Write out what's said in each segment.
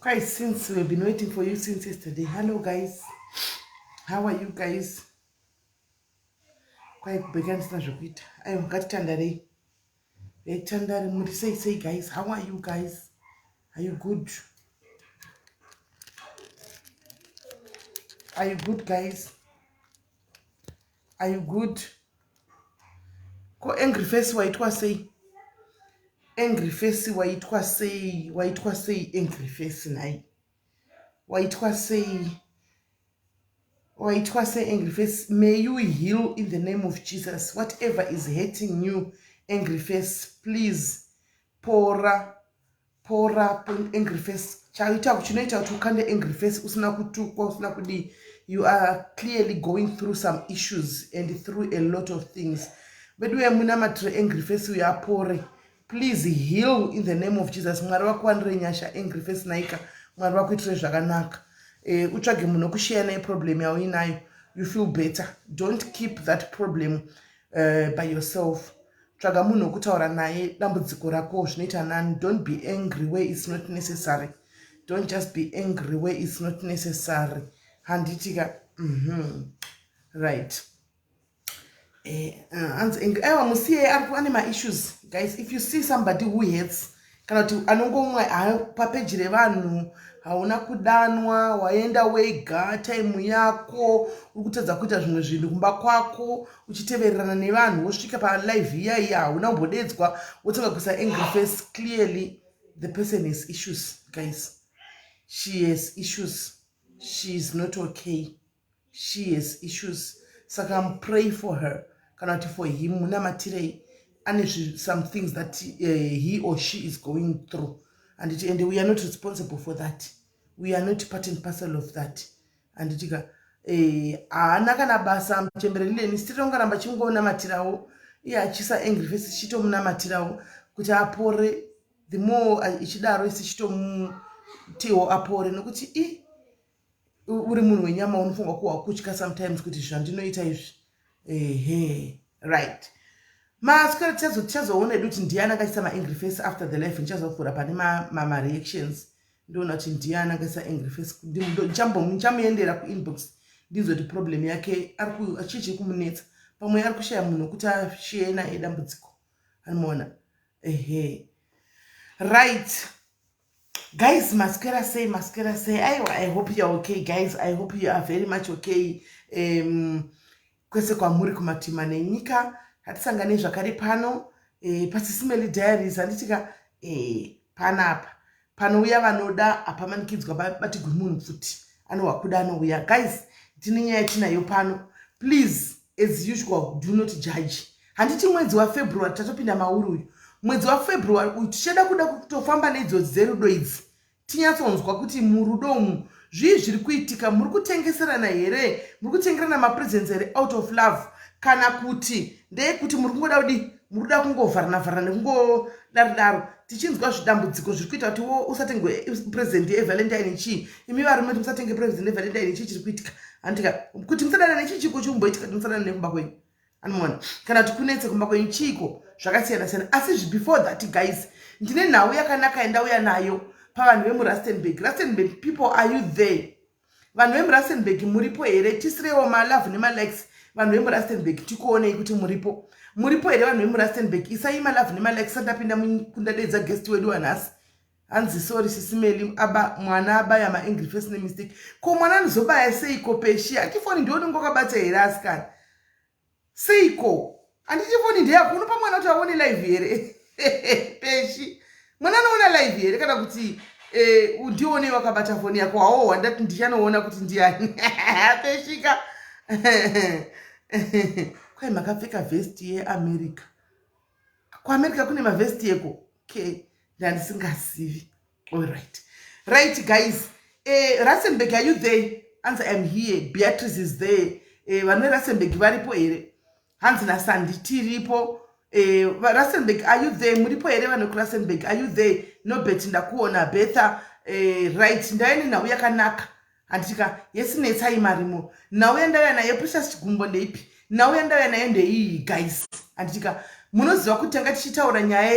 Guys, since we've been waiting for you since yesterday. Hello guys, how are you guys? Kwai kubheka ndisina zvekuita. Aiwa, ngatitandarei. Tandare muri sei sei guys? How are you guys? Are you good? Are you good guys? Are you good? Ko angry face waitwa sei? Angry face waitwa sei? Waitwa sei angry face nhai? Waitwa sei? Waitwa sei angry face? May you heal in the name of Jesus. Whatever is hurting you, angry face, please pora. Pora angry face. Chaita chinoita kuti ukande angry face usina kutukwa, usina kudii. You are clearly going through some issues and through a lot of things. Veduwe munamatire angry face uyo apore. Please heal in the name of Jesus. Mwari vakuwanire nyasha angry face naika. Mwari vakuitire zvakanaka. Utsvage munhu wekusheya naye problem yauinayo. You feel better. Don't keep that problem by yourself. Tsvaga munhu wekutaura naye dambudziko rako zvinoita nani. Don't be angry where it's not necessary. Don't just be angry where it's not necessary. Handitika. Right. Hanzi aiwa musiye ari ane maissues guys. If you see somebody who hates, kana kuti anongomwa papeji revanhu, hauna kudanwa, waenda wega, taimu yako uri kutadza kuita zvimwe zvinhu kumba kwako, uchitevererana nevanhu, wosvika palive iya iya, hauna kumbodedzwa, wotanga kuisa angry face. Clearly the person has issues guys. She has issues. She is not okay. She has issues. Saka pray for her kana kuti for him. Munamatirei. Ane some things that he or she is going through, anditi? And we are not responsible for that. We are not part and parcel of that, anditika? Haana kana basa muchemberelileni. Sitirongaramba chingonamatirawo iye achisa angry face, chichitomunamatirawo kuti apore. The more ichidaro isi chitomutiwo apore, nokuti i uri munhu wenyama unofunga kuhwa kutya sometimes kuti zvandinoita izvi. Ehe, right, maswera. Tichazoona edu kuti ndiani akaisa maangry face after the live. Ndichazovhura pane mareactions, ndoona kuti ndiani akaisa angry face. Ndichamuendera kuinbox, ndinzoti problem yake chii chiri kumunetsa. Pamwe ari kushaya munhu wekuti ashiye naye dambudziko, anomuona. Ehe, right guys, maswera sei? Maswera sei? Aiwa, I hope you are okay guys. I hope you are very much okay kwese kwamuri kumatima nenyika. Hatisangane zvakare pano paSisimeli Diaries, handitika? Panapa panouya vanoda, hapamanikidzwa batigwi munhu futi anohwa kuda anouya. Guys, tine nyaya tinayo pano. Please, as usual, do not judge. Handiti mwedzi waFebruary tatopinda mauri uyu? Mwedzi waFebruary uyu tichada kuda kutofamba neidzodzi dzerudo idzi, tinyatsonzwa kuti murudo umu zvii zviri kuitika. Muri kutengeserana here? Muri kutengerana mapresents here out of love, kana kuti ndeyekuti muri kungoda kudi, muri kuda kungovharana vharana nekungodaro daro? Tichinzwa zvidambudziko zviri kuita kuti wo usatenge present yeValentine chii? Imi varume, kuti musatenge present yeValentine chii chiri kuitika, handitika? Kuti musadana nechii chiko chikumboitika kuti musadana nekumba kwenyu, anoona, kana kuti kunetse kumba kwenyu chiiko? Zvakasiyana siyana. Asi before that guys, ndine nhau yakanaka yandauya nayo pavanhu vemuRustenburg. Rustenburg people, are you there? Vanhu vemuRustenburg muripo here? Tisirewo malove nemalikes, vanhu vemuRustenburg, tikuonei kuti muripo. Muripo here, vanhu vemuRustenburg? Isai malove nemalikes sandapinda kundadedza guest wedu wanhasi. Hanzi sorry Sisimeli, aba mwana abaya maangry face nemistake. Ko mwana anozobaya seiko peshi? Hatifoni ndiwo unenge wakabata here asikana? Seiko? Handiti foni ndeyako? Unopa mwana kuti aone live here peshi? Mwana anoona live here, kana kuti ndionei wakabata foni yako? Hawohwa, ndati ndichanoona kuti ndiani peshika. Kwai makapfeka vhesti yeAmerica. KuAmerica kune mavhesti eko ke ndandisingazivi. Allright, right guys, Rustenburg, are you there? Hanzi I'm here. Beatrice is there. Vanhu veRustenburg varipo here? Hanzi naSandi tiripo. Rustenburg, are you there? Muripo here vanhu vekuRustenburg? Are you there? Nobert, ndakuona. Betha, right, ndaine nhau yakanaka, handitika? Yesinetsai marimo. Nhau yandauya nayo, Precious Chigumbo, ndeipi? Nhau yandauya nayo ndeiyi guys, handitika? Munoziva kuti tanga tichitaura nyaya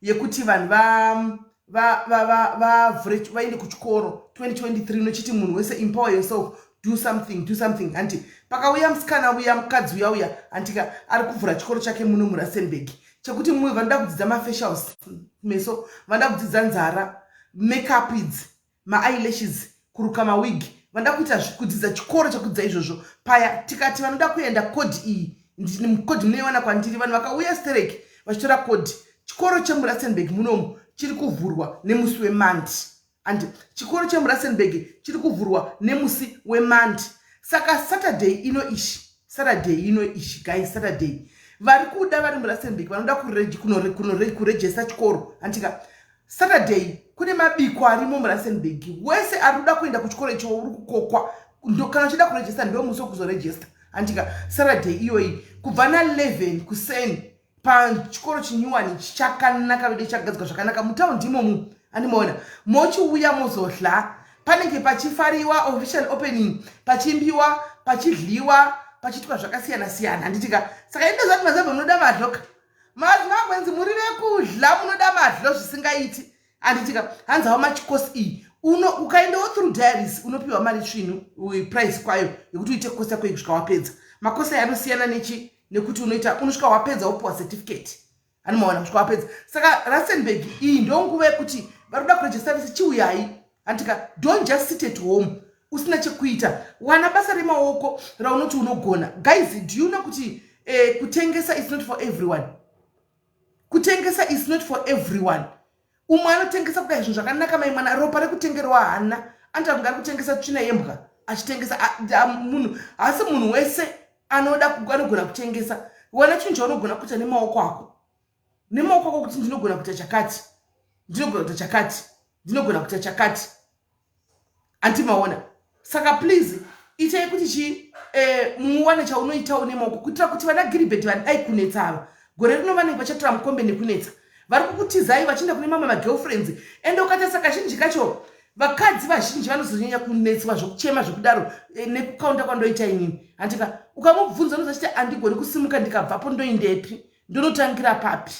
yekuti vanhu va Vavhure, vaende kuchikoro 2023. Nochiti munhu wese, empower yourself, do something, do something. Hanti pakauya musikana uya, mukadzi uya uya, hantika ari kuvhura chikoro chake muno muRustenburg, chekuti mumwe vanoda kudzidza mafacials, meso, vanoda kudzidza nzara, makeup idzi, maeyelashes, kuruka mawig, vanoda kuita kudzidza chikoro chekudzidza izvozvo. Paya tikati vanoda kuenda, code iyi, code munoiwana kwandiri. Vanhu vakauya stereki vachitora code. Chikoro chemuRustenburg munomu chiri kuvhurwa nemusi weMonday. And chikoro chemuRustenburg chiri kuvhurwa nemusi weMonday. Saka Saturday ino ishi, Saturday ino ishi, guys, Saturday, vari kuda, vari muRustenburg, vanoda kuregister chikoro, handika Saturday kune mabiko arimo muRustenburg. Wese ari kuda kuenda kuchikoro icho uri kukokwa. Kana uchida kuregister, ndo musi wekuzoregister, handika Saturday iyoyi kubva na11 kuseni pachikoro chinyuwani chakanaka vedu, chagadzirwa zvakanaka mutaundi imomu. Andimaona mochiuya mozohla, panenge pachifariwa, official opening, pachimbiwa, pachidliwa, pachiitwa zvakasiyana siyana, handitika? Saka indozati mazabva munoda madloka, mazimagwenzi, muri vekudla, munoda madlo zvisingaiti, handitika? Hanzi how much course iyi? Uno ukaendawo through diaries, unopiwa mari svinu, price kwayo yekuti uite course yako kusvika wapedza. Makosi aya anosiyana nechi nekuti unoita, unosvika wapedza, wopiwa certificate, anomaona, kusvika wapedza. Saka Rustenburg iyi ndo nguva yekuti vari kuda kuregister vese, chiuyai, handika? Don't just sit at home usina chekuita. Wana basa remaoko raunoti unogona. Guys, do you know kuti kutengesa is not for everyone? Kutengesa is not for everyone. Umwe anotengesa kudai zvinhu zvakanaka, mai mwana, ropa rekutengerwa hana, anoita kunge ari kutengesa tsvina yembwa achitengesa. Munhu haasi munhu wese anoda, anogona kutengesa. Wana chinhu chaunogona kuita nemaoko ako, nemaoko ako, kuti ndinogona kuita chakati, ndinogona kuita chakati, ndinogona kuita chakati, handimaona? Saka please, itai kuti chi muwane chaunoitawo nemaoko, kuitira kuti vana Giribheti vadai kunetsa ava gore rino vanenge vachatora mukombe nekunetsa. Vari kukutizai vachienda kune mamwe magirlfriends. Ende ukatarisa kazhinji kacho, vakadzi vazhinji vanozonyanya kunetswa zvokuchema zvekudaro, nekukaunda kwandoita inini, handika? Ukamubvunza, unozachiti, "Handigoni kusimuka, ndikabvapo ndoindepi? Ndonotangira papi?"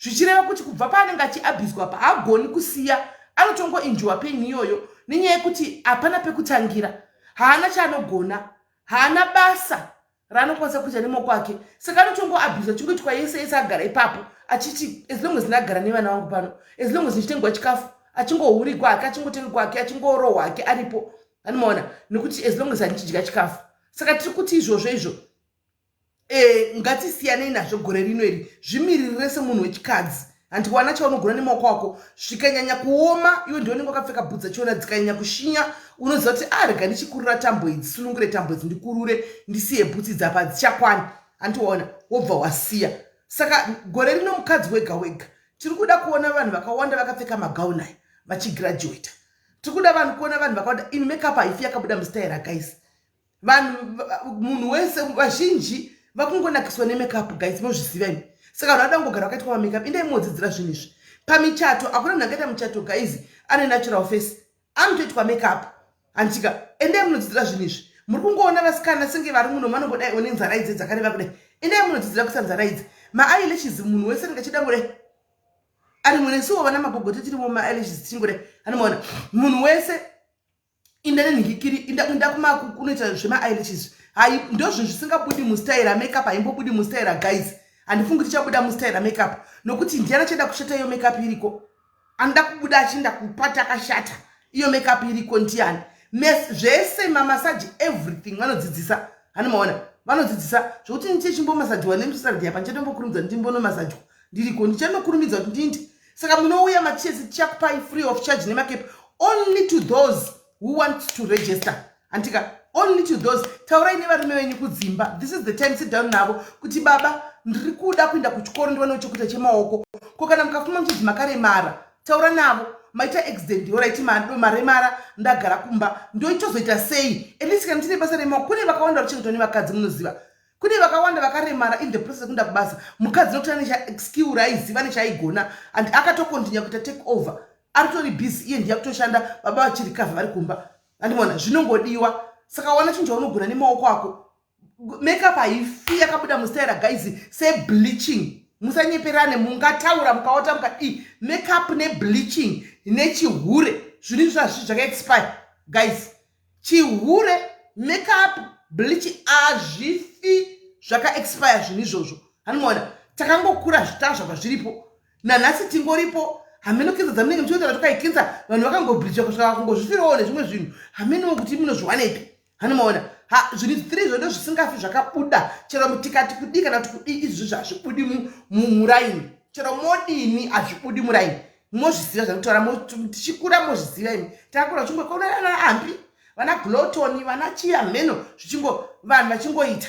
Zvichireva kuti kubva paanenge achiabhizwa pa, haagoni kusiya, anotongoinjiwa pain iyoyo nenyaya yekuti hapana pekutangira, haana chaanogona, haana basa raanokwanisa kuita nemaoko ake. Saka anotongoabhizwa, chingoitwa yese yese, agara ipapo achiti, "As long as ndagara nevana vangu pano, as long as ndichitengwa chikafu," achingohurigwa hake, achingotengwa hake, achingorohwa hake aripo, anomaona, nekuti as long as andichidya chikafu. Saka tiri kuti izvozvo izvo ngatisiyanei nazvo gore rino iri. Zvimiririre semunhu wechikadzi, handiwana chaunogona nemaoko ako. Zvikanyanya kuoma, iwe ndionenge wakapfeka bhutsa chiona, dzikanyanya kushinya, unoziva kuti a, rega ndichikurura tambo idzi, sunungure tambo idzi, ndikurure, ndisiye bhutsi idzi apa, dzichakwani, handiwaona? Wobva wasiya. Saka gore rino, mukadzi wega wega, tiri kuda kuona vanhu vakawanda vakapfeka magauni aya vachigraduata. Tiri kuda vanhu, kuona vanhu vakawanda in makeup. Haifi yakabuda mustaira, guys. Vanhu, munhu wese, vazhinji vakungonakiswa nemakeup, guys, mozviziva imi. Saka vanhu vada kungogara vakaitwa mamakeup. Indai modzidzira zvinhu izvi. Pamichato, hakuna munhu angaita muchato, guys, ane natural face, anotoitwa makeup, handitika? Endai munodzidzira zvinhu izvi. Muri kungoona vasikana senge vari muno vanongodai one nzara idzi dzakareba kudai. Endai munodzidzira kuisa nzara idzi, maeyelashes. Munhu wese anenge achida kudai ari munesuwo, vana magogote tirimo, maeyelashes tichingodai, anomaona? Munhu wese inda nenhikikiri, inda kunoita zvemaeyelashes. Hai, ndo zvinhu zvisingabudi mustaira. Makeup haimbobudi mustaira, guys. Handifungi tichabuda mustaira makeup, nokuti ndiani achada kushata iyo makeup iriko? Anoda kubuda achienda kupati akashata, iyo makeup iriko, ndiani? Zvese mamassage, everything vanodzidzisa, hanimaona? Vanodzidzisa zvokuti ndichimbomasajiwa nemusaradhi apa, ndichatombokurumidza ndimbonomasajwa ndiriko, ndichanokurumidza kuti ndindi. Saka munouya machesi, tichakupai free of charge nemakeup, only to those who want to register, handika? Only to those. Taurai nevarume venyu kudzimba. This is the time. Sit down navo kuti, "Baba, ndiri kuda kuenda kuchikoro, ndiwanewo chekuita chemaoko." Ko kana mukafuma muchidzi makaremara, taura navo, "Maita accident, alright, maremara, ndagara kumba, ndoitozoita sei? At least kana ndine basa remaoko." Kune vakawanda vachengetwa nevakadzi, munoziva, kune vakawanda vakaremara in the process yekuenda kubasa. Mukadzi nokuti ane skill raaiziva nechaaigona, and akatocontinue kuita take over, aritori busy iye, ndiya kutoshanda, baba vachirikavha vari kumba, andimona? Zvinongodiwa. Saka wana chinhu chaunogona nemaoko ako. Makeup haifi yakabuda mustaira, guys, sebleaching. Musanyeperane. Mungataura mukaota mukadii, makeup nebleaching nechihure, zvinhu izvi hazvi zvakaexpire, guys. Chihure, makeup, bleaching hazvifi zvakaexpire zvinhu izvozvo. Hanimaona takangokura zvitazvabva zviripo, nanhasi tingoripo. Hameno kenza dzamunenge muchiotaura tokaikenza, vanhu vakangobleacha kusvika kungozvifirawo nezvimwe zvinhu. Hamenowo kuti munozviwanepi. Hanimaona ha zvinhu three zvondo zvisingafi zvakabuda. Chero tikati kudii kana kuti kudii, izvi hazvibudi muraini. Chero modini, hazvibudi muraini. Mozviziva zvanotaura tichikura, mozviziva imi. Takakura uchingoona vana ambi, vana glotoni, vana chiya mheno, zvichingo vanhu vachingoita.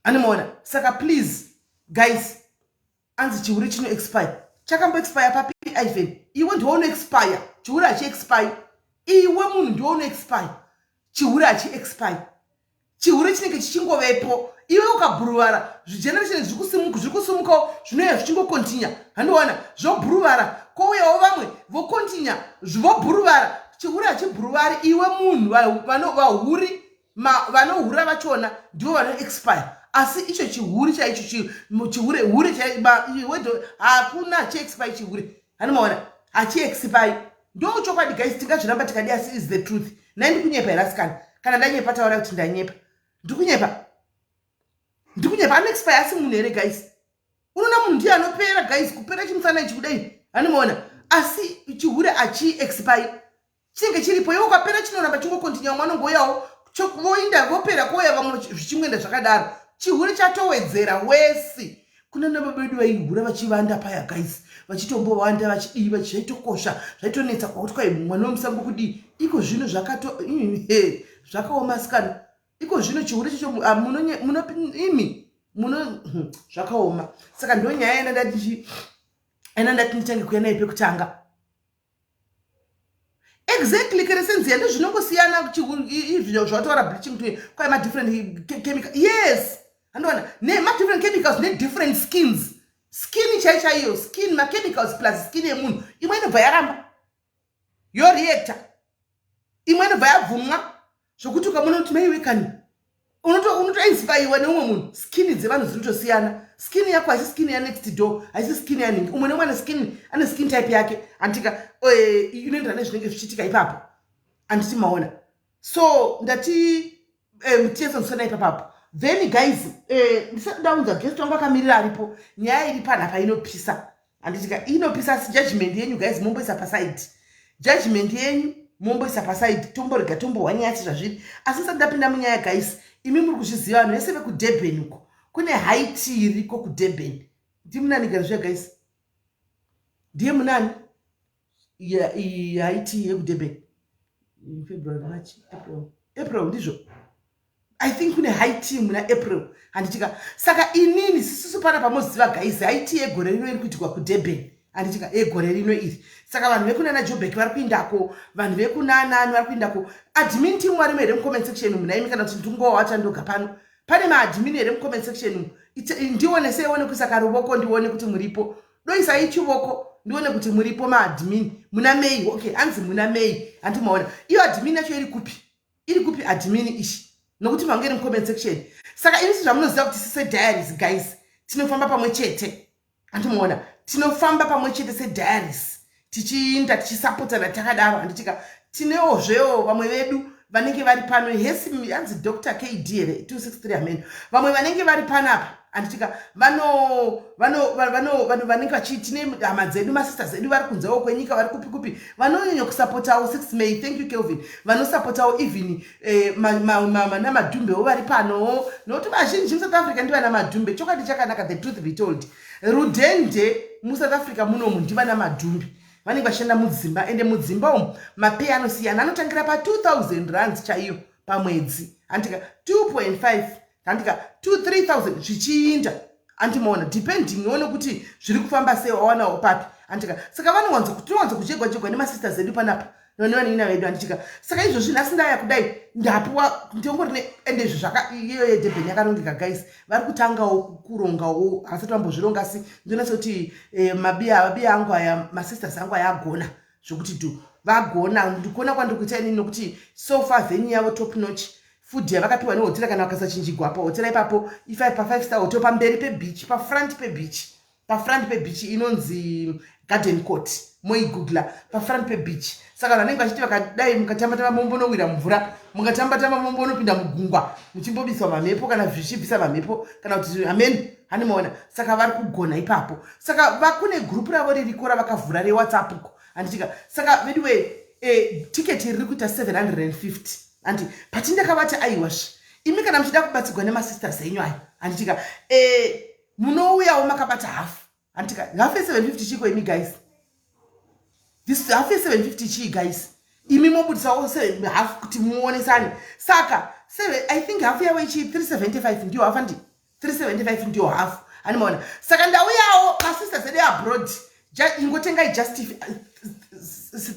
Animaona? Saka please, guys, anzi chihure chino expire. Chakambo expire papi, Ivan? Iwe ndiwe uno expire, chihure hachi expire. Iwe munhu ndiwe uno expire, chihure hachi expire. Chihure chinenge chichingovepo. Iwe ukabhuruvara, zvigeneration zviri kusimukawo zvinouya zvichingokontinya. Handiona zvobhuruvara, kwouyawo vamwe vokontinya vobhuruvara. Chihure hachibhuruvari. Iwe munhu, vahuri, vanohura vachona ndivo vanoexpire, asi icho chihuri chaicho, chihure hure, hakuna chiexpire chihure. Hanimaona hachiexpire. Ndo chokwadi, guys. Tingazviramba tikadi, asi is the truth. Nai ndikunyepa here, asikana? Kana ndanyepa, taura kuti ndanyepa. Ndikunyepa? Ndikunyepa? Anoexpire asi munhu here, guys? Unoona munhu ndiye anopera, guys, kupera chimusana ichi kudai. Hanimaona? Asi chihure hachi expire, chinenge chiripo. Iwe ukapera, chinoramba chingokontinya. Vamwe vanongouyawo voinda, vopera, kwouya vamwe, zvichingoenda zvakadaro. Chihure chatowedzera wesi. Kuna nababa vedu vaihura vachivanda paya, guys, vachitombowanda, vachidii, zvaitokosha, zvaitonetsa kwakuti kwai mwana wemusango kudii. Iko zvino zvakato zvakaoma, sikana. Iko zvino chihure chacho imi muno zvakaoma. Saka ndo nyaya ena ndati nditange kuya nayo pekutanga. Exactly, keresenziya ndo zvinongosiyana izvi zvataura, bleaching to kwai madifferent chemical. Yes, andoona nemadifferent chemicals nedifferent skins. Skin chai chaiyo, skin, machemicals plus skin yemunhu, imwe inobva yaramba, yoreacta, imwe inobva yabvumwa, zvokuti ukamona kuti maiwe kani, unotoinspaiwa neumwe munhu. Skin dzevanhu dzinotosiyana. Skin yako haisi skin yanext door, haisi skin yaningi. Umwe neumwe ane skin, ane skin type yake, handitika? Inoenderana nezvinenge zvichiitika ipapo, handiti maona? So ndati tiyesenzisana ipapapo. Then, guys, ndisati ndaunza guest wangu akamirira aripo, nyaya iri panapa inopisa, handitika? Inopisa, asi judgment yenyu, guys, momboisa paside. Judgment yenyu momboisa paside, tomborega tombohwa nyaya sezvazviri. Asi ndisati ndapinda munyaya, guys, imi muri kuzviziva, vanhu vese vekuDurban uko, kune high tea iriko kuDurban. Ndimunani zviya, guys? Ndiye munani high tea yekuDurban? February, March, April. April ndizvo, I think kune high tea muna April, handitika? Saka inini sisusu pana pamoziva, guys, high tea yegore rino iri kuitikwa kuDurban, handitika? Yegore rino iri. Saka vanhu vekunana Joburg vari kuindako, vanhu vekunanani vari kuindako. Admin team varimo here mucomment section umu naimi, kana kuti ndingowacha ndoga pano? Pane maadmin here mucomment section umu? Ndione seione kuisa karuvoko, ndione kuti muripo. Doisai chivoko ndione kuti muripo, maadmin. Muna May, okay, hanzi muna May, handimaona? Iyo admin yacho iri kupi? Iri kupi admin ishi? Nokuti mange iri mucomment section. Saka ini sezvamunoziva kuti sesediaries, guys, tinofamba pamwe chete, handimuona? Tinofamba pamwe chete sediaries, tichiinda tichisapotana takadaro, handitika? Tinewozvewo vamwe vedu vanenge vari pano. Hesi, hanzi Dr KD here, 263 amen. Vamwe vanenge vari panapa, handitika? Vanenge vachi tine hama dzedu, masisters edu vari kunzewo kwenyika, vari kupi kupi, vanonyanya kusapotawo 6 May. Thank you, Kelvin. Vanosapotawo even namadhumbewo vari panowo, nokuti vazhinji muSouth Africa ndivana madhumbe. Chokwadi chakanaka, the truth be told, rudhende muSouth Africa munomu ndivana madhumbe vanenge vachishanda mudzimba. Ende mudzimba umu mapay anosiyana, anotangira pa2000 rands chaiyo pamwedzi, handika? 2.5, handika? 2 3000 zvichiinda, andimaona? Depending one kuti zviri kufamba sei, wawanawo papi, handika? Saka tinowanza kuchegwa chegwa nemasisters edu panapa nevanina vedu, handitika? Saka izvozvi nhasi ndaya kudai, ndapuwa ndongorine. Ende izvo zvaka iyo yeDurban yakarongeka, guys. Vari kutangawo kurongawo, havasati vambozvironga, asi ndinoona sekuti mabiya, mabiya angu aya, masisters angu aya agona zvokuti dhu. Vagona ndikuona kwandiri kuita inini, nokuti so far venue yavo top notch. Food yavakapiwa nehotera, kana vakasachinjigwa pahotera ipapo, ifive pa5 star hotel, pamberi pebeach, pafront pebeach. Pafront pebeach inonzi Garden Court, moigoogla, pafront pebeach. Saka vanhu vanenge vachiti vakadai, mukatamba-tamba mombonowira mumvura, mukatamba-tamba mombonopinda mugungwa, muchimbobiswa mamhepo kana zvichibvisa mamhepo kana kuti amen, hanimaona. Saka vari kugona ipapo. Saka vakune gurupu ravo ririko ravakavhura reWhatsApp ko, handitika? Saka vediwe, tiketi riri kuita 750, handi? Pati ndakavati, aiwazve imi kana muchida kubatsigwa nemasisters enyu aya, handitika, munouyawo makabata hafu, handitika? Hafu ye750 chiko imi guys? This hafu ye750 chii, guys? Imi mobudisawo hafu kuti muonesane. Saka I think hafu yavo ichi 375 ndiyo hafu, handi? 375 ndiyo hafu, handimaona? Saka ndauyawo, masisters edu abroad, ingotengai just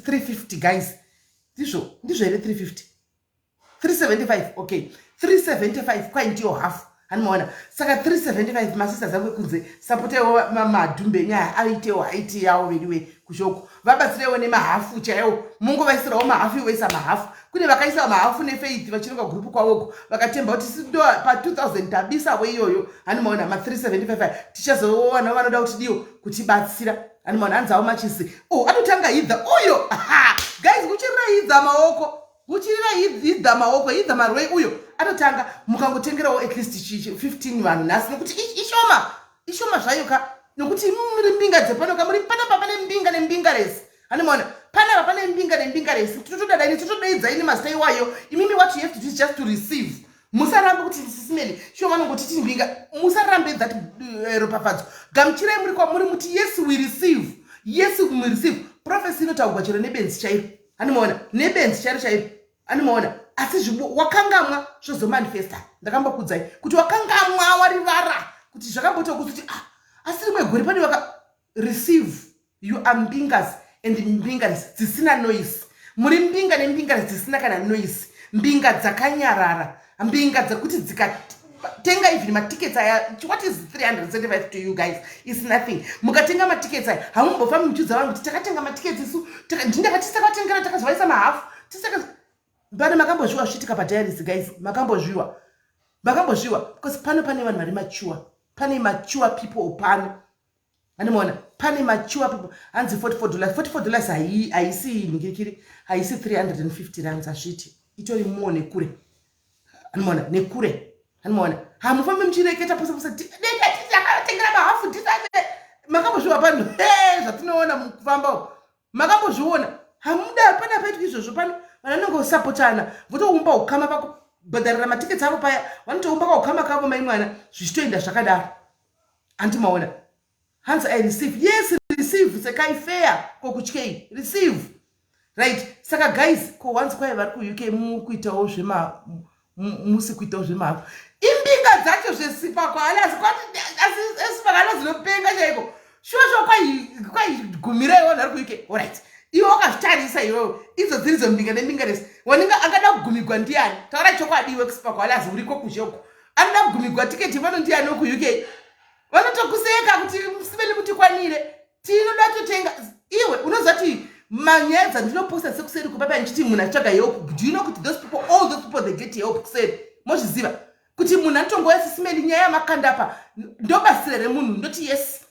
350, guys. Ndizvo, ndizvo here? 350, 375, okay, 375 kwai ndiyo hafu, handimaona? Saka 375, masisters angu ekunze, sapotaiwo madhumbe enyaya aitewo haiti yavo vediwe kushoko, vabatsirewo nemahafu chaiwo, mungovaisirawo mahafu, ivoisa mahafu. Kune vakaisa mahafu nefaith vachironga gurupu kwavoko, vakatemba kuti ndo pa2000 tabisavo iyoyo, handimaona? Ma375 tichazowana vanoda kuti diwo kutibatsira, handimaona? Hanzi avo machisi o oh, atotanga hidha uyo. Guys, kuchirira hidha maoko, kuchirira hidha maoko, hidha marwei uyo atotanga. Mukangotengerawo at least 15 vanhu nhasi, nokuti ishoma, ishoma zvayo ka, nokuti muri mbinga dzepano ka, muri panapa pane mbinga nembinga resi, handimaona? Panapa pane mbinga nembinga resi. Totodadaini, totodaidzai nemazita iwayo. Imimi, what you have to do is just to receive. Musarambe kuti Sis Melly shuwa vanongotiti mbinga. Musarambe that ropafadzo. Gamuchirai muri kwamuri, muti, "Yes, we receive. Yes, we receive." Prophecy inotaurwa chero nebenzi chairo, handimaona? Nebenzi chairo chairo, handimaona? Asi wakangamwa, zvozomanifesta. Ndakambokudzai kuti wakangamwa, warivara kuti zvakamboita kuti ah, asi rimwe gore pane waka receive. You are mbingas and mbingas dzisina noise. Muri mbinga nembinga dzisina kana noise, mbinga dzakanyarara, mbinga dzekuti dzikatenga even matickets aya, what is 375 to you guys? Is nothing. Mukatenga matickets aya, hamumbofambi muchiudza vanhu kuti takatenga matickets isu, ndindakati takatengera, takazovaisa mahafu tisaka pane. Makambozviwa zvichiitika padiaries, guys? Makambozviwa, makambozviwa? Because pano pane vanhu vari mature, pane mature people pano, handimaona? Pane mature people. Hanzi $44. $44 haisi nhingirikiri, haisi 350 rands, hazviti, itori more nekure, handimaona? Nekure, handimaona? Hamufambi muchireketa pose pose, "Akatengera mahafu." Makambozviwa pano zvatinoona mukufamba? Makambozviona? Hamuda pana paitwa izvozvo pano. Vanhu vanongosapotana, votoumba ukama pakubhadharira matiketi avo paya, vanotoumba kaukama kavo, mai mwana, zvichitoenda zvakadaro, handimaona? Hanzi, "I receive." Yes, receive. Sekai fair kokutyei? Receive, right? Saka guys, ko once kwai vari kuUK, mukuitawo zvema, musi kuitawo zvemahafu, imbinga dzacho zvesipako asipako dzinopenga chaiko. Shuwa shuwa, kwaigumireiwo vanhu vari kuUK. Alright, iwe wakazvitarisa iwewe, idzo dziridzo mbinga nembinga resi, wanenge angada kugumigwa ndiani? Taura chokwadi iwe, kusipako alazi uriko kuzheko, anoda kugumigwa tiketi pano ndiani wekuUK? Vanotokuseka kuti simeni mutikwanire, tinoda totenga. Iwe unozati manyaya dzandinoposta sekuseri kupapa ndichiti munhu achitsvaga help, do you know kuti those people, all those people, they get help kuseri? Mozviziva kuti munhu anotongoya, "Sis Melly, nyaya yamakandapa ndobasira remunhu?" Ndoti, "Yes,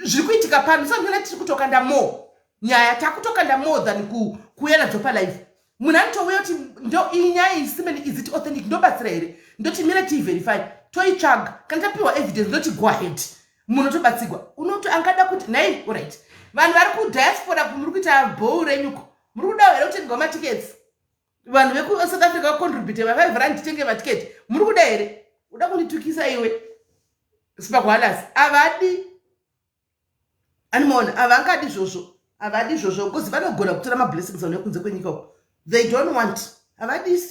zviri kuitika pano." Saka tiri kutokanda more nyaya, takutokanda more than kuuya nadzo palive. Munhu anotouya kuti, "Ndo iyi nyaya iyi, Sis Melly, is it authentic? Ndobatsira here?" Ndoti, "Mire tiiverify." Toitsvaga. Kana tapiwa evidence, ndoti, "Go ahead." Munhu otobatsigwa. Unoti angada kuti nhai? Alright, vanhu vari kudiaspora, muri kuita bhou renyuko, muri kudawo here kutengerwa matickets? Vanhu vekuSouth Africa vacontribute ma5 rand titenge matiketi. Muri kuda here? Uda kunditukisa iwe, Spagwalas? Havadi, animaona? Havangadi izvozvo, havadi izvozvo, because vanogona kutora mablessings vanhu vekunze kwenyika uko. They don't want, havadi.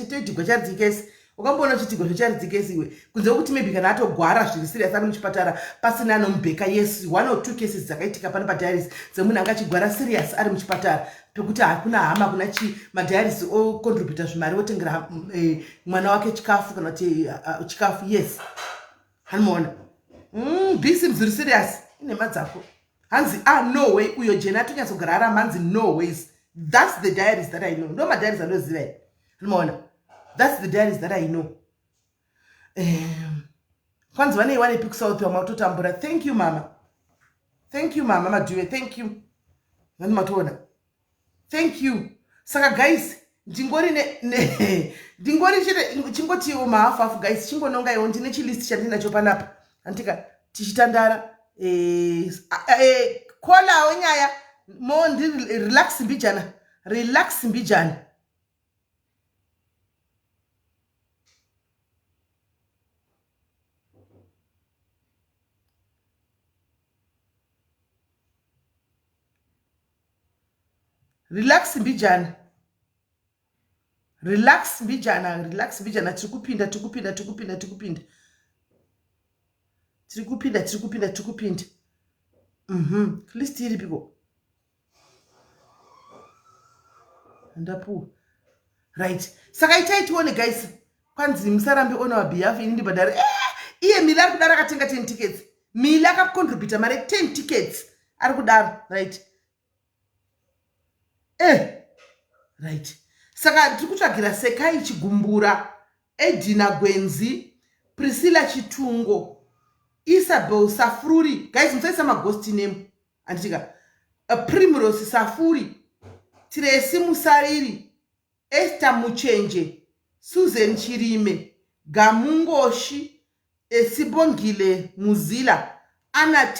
Toitigwa charity case. Ukamboona chitigwa zvecharity case iwe? Kunze kwekuti maybe kana atogwara zviri serious, ari muchipatara, pasina anomubheka. Yes, one or two cases dzakaitika pano padiaries dzemunhu anga achigwara serious ari muchipatara, pekuti hakuna hama, kuna chi, madiaries ocontributa zvimari, otengera mwana wake chikafu kana kuti chikafu. Yes, hanimaona? Bisi zviri serious, inhema dzako. Hanzi, "Ah, no way." Uyo jena atonyatsogara aramba. Hanzi, "No ways." That's the diaries that I know. Ndo madiaries andoziva i, hanimaona? That's the diaries that I know. Kwanzi vaneiwanepi kusouth vamwe kutotambura. Thank you mama, thank you mama Madhuve, thank you. Vani matoona, thank you. Saka guys, ndingori ndingori chete chingotiwo mahafu hafu guys, chingonongaiwo. Ndine chilist chandinacho panapa, anditika tichitandara. Kolawo nyaya mo ndi relax mbijana, relax mbijana. Relax mbijana, relax mbijana, relax mbijana. Tiri kupinda, tiri kupinda, tiri kupinda, tiri kupinda, tiri kupinda, tiri kupinda, tiri kupinda. List iripiko? Ndapuwa. Right, saka itai tione guys. Kwanzi musarambe on our behalf, ini ndibhadhare. Iye Mili ari kudaro, akatenga 10 tickets. Mili akacontributa mari 10 tickets, ari kudaro. Right, right. Saka tiri kutsvagira Sekai Chigumbura, Edina Gwenzi, Priscilla Chitungo, Isabel Safruri. Guys, musaisa maghost name, handitika. Primrose Safuri, Tiresi Musariri, Esther Muchenje, Susan Chirime, Gamungoshi, Esibongile Muzila, Ana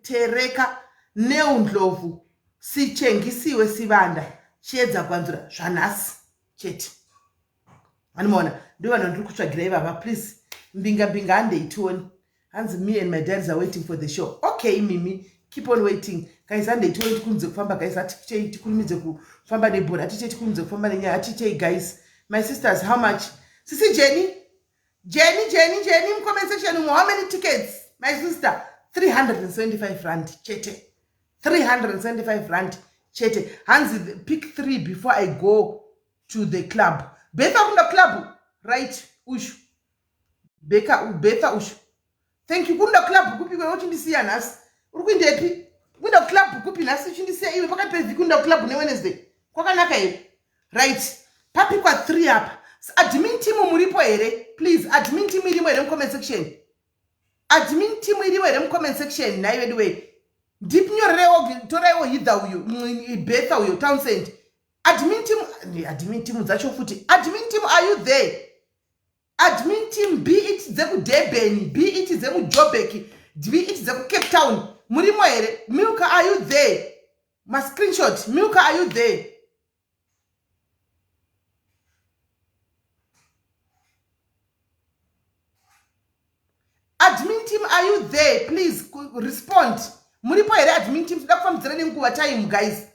Tereka, Neundlovu, Sichengisiwe Sibanda, Chiedza Gwanzura. Zvanhasi chete, anomaona, ndo vanhu vandiri kutsvagira ivava. Please, mbinga mbinga, handei tione. Hanzi me and my dads are waiting for the show. Okay Mimi, keep on waiting. Guys, handei tione, tikurumidze kufamba. Guys, hatichei, tikurumidze kufamba nebhora. Hatichei, tikurumidze kufamba nenyaya. Hatichei guys. My sisters, how much? Sisi Jenny, Jenny, Jenny, Jenny, mucomment section umo, how many tickets, my sister? 375 rand chete, 375 rand chete. Hanzi pick three before I go to the club. Betha kunda club. Right, ushu beka Betha ushu, thank you. Kunda club kupi kwe uchindisiya nhasi? Uri kuindepi? Kuenda club kupi nhasi uchindisiya iwe pakati pevhiki? Kuenda club neWednesday kwakanaka here? Right, papikwa 3 apa. Admin team muripo here? Please, admin team irimo here mucomment section? Admin team irimo here mucomment section? Nhai vedu wei, ndinyorerewo, toraiwo Hidha uyo, Betha uyo, Townsend. Admin team, admin team dzacho futi. Admin team, are you there? Admin team, be it dzekuDurban, be it dzemuJobek, be it dzekuCape Town, murimo here? Milka, are you there? Mascreenshot. Milka, are you there? Admin team, are you there? Please respond. Muripo here, admin team? Toda kufambidzana nenguva, time guys.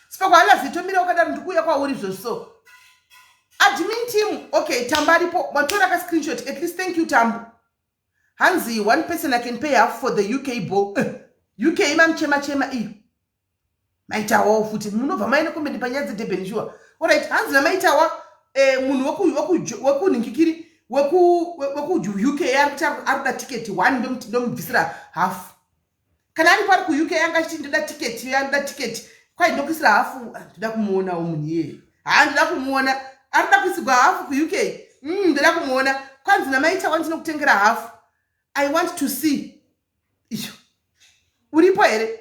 Sipakwala zitomira wakadaro, ndikuuya kwauri zvozvo. Admin team, okay, Tamba aripo, watora ka screenshot at least. Thank you, Tambo. Hanzi one person, I can pay half for the UK ball. UK imamuchema chema iyo maitawawo futi, munobva maine comment panyaya dzeDurban sure. Alright, hanzi namaitawa munhu wekunhingikiri wekuUK ari kuti ari kuda tiketi one, ndomubvisira hafu. Kana aripo ari kuUK, anga achiti ndoda tiketi, ndoda tiketi, kwai ndokuisira hafu. Ah, ndoda kumuonawo munhu iyeye. Ha, ndoda kumuona ari kuda kuisigwa hafu kuUK. Ndoda kumuona. Kwanzi namaitawa ndinokutengera hafu. I want to see iyo. Uripo here?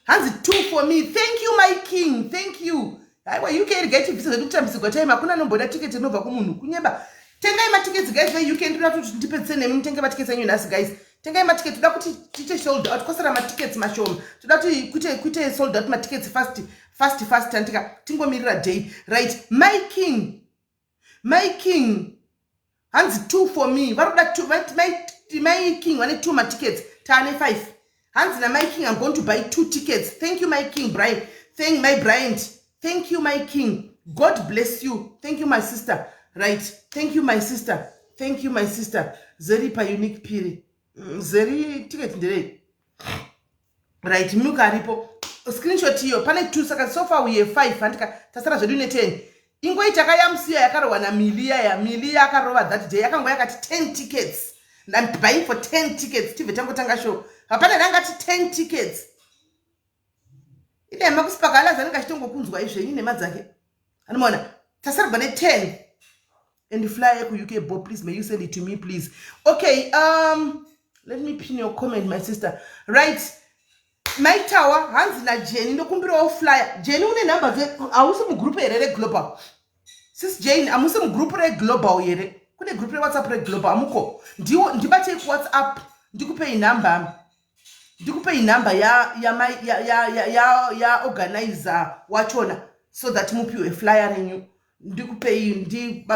Hanzi two for me. Thank you, my king, thank you. Aiwa, UK regai tibvise zvedu kutambisigwa time. Hakuna anomboda tiketi rinobva kumunhu kunyeba. Tengai matiketi guys veUK. Ndoda kuti ndipedzise nemi, mutenge matiketi enyu nhasi. Guys, tengai matiketi. Toda kuti tiite sold out, kwasara matiketi mashoma. Toda kuti kuite sold out matiketi fast fast fast. Andika tingomirira day. Right, my king, my king, hanzi two for me. Vari kuda my king, vane two matickets, taane five. Hanzi namai king, I'm going to buy two tickets. Thank you, my king Brian. Thank my Bryant, thank you, my king. God bless you. Thank you, my sister. Right, thank you, my sister. Thank you, my sister. Zeri paunique piri. Zeri ticket nderei? Right, Milk aripo, screenshot iyo. Pane two, saka so far we have five. Handika tasara zvedu ne10. Ingoita kayamusiya yakarohwa naMili yaya. Mili yakarova that day yakangova yakati 10 tickets, I'm buying for 10 tickets. Tibve tangotanga show, hapana rangati 10 tickets. Inema kusipaka alazi anenge achitongokunzwa izvenyu nema dzake. Anomaona tasarwa ne10. And flyer kuUK bo, please may you send it to me, please. Okay, let me pin your comment, my sister. Right, Maitawa, hanzi naJeni, ndokumbirawo flyer. Jeni, une nhamba? Hausi mugroup here reGlobal? Sis Jane, hamusi mugroup reGlobal here? Kune group reWhatsApp reGlobal, hamuko? Ndiwo ndibatei kuWhatsApp, ndikupei nhamba, ndikupei nhamba yaorganizer wachona so that mupiwe flyer renyu. Ndikupei,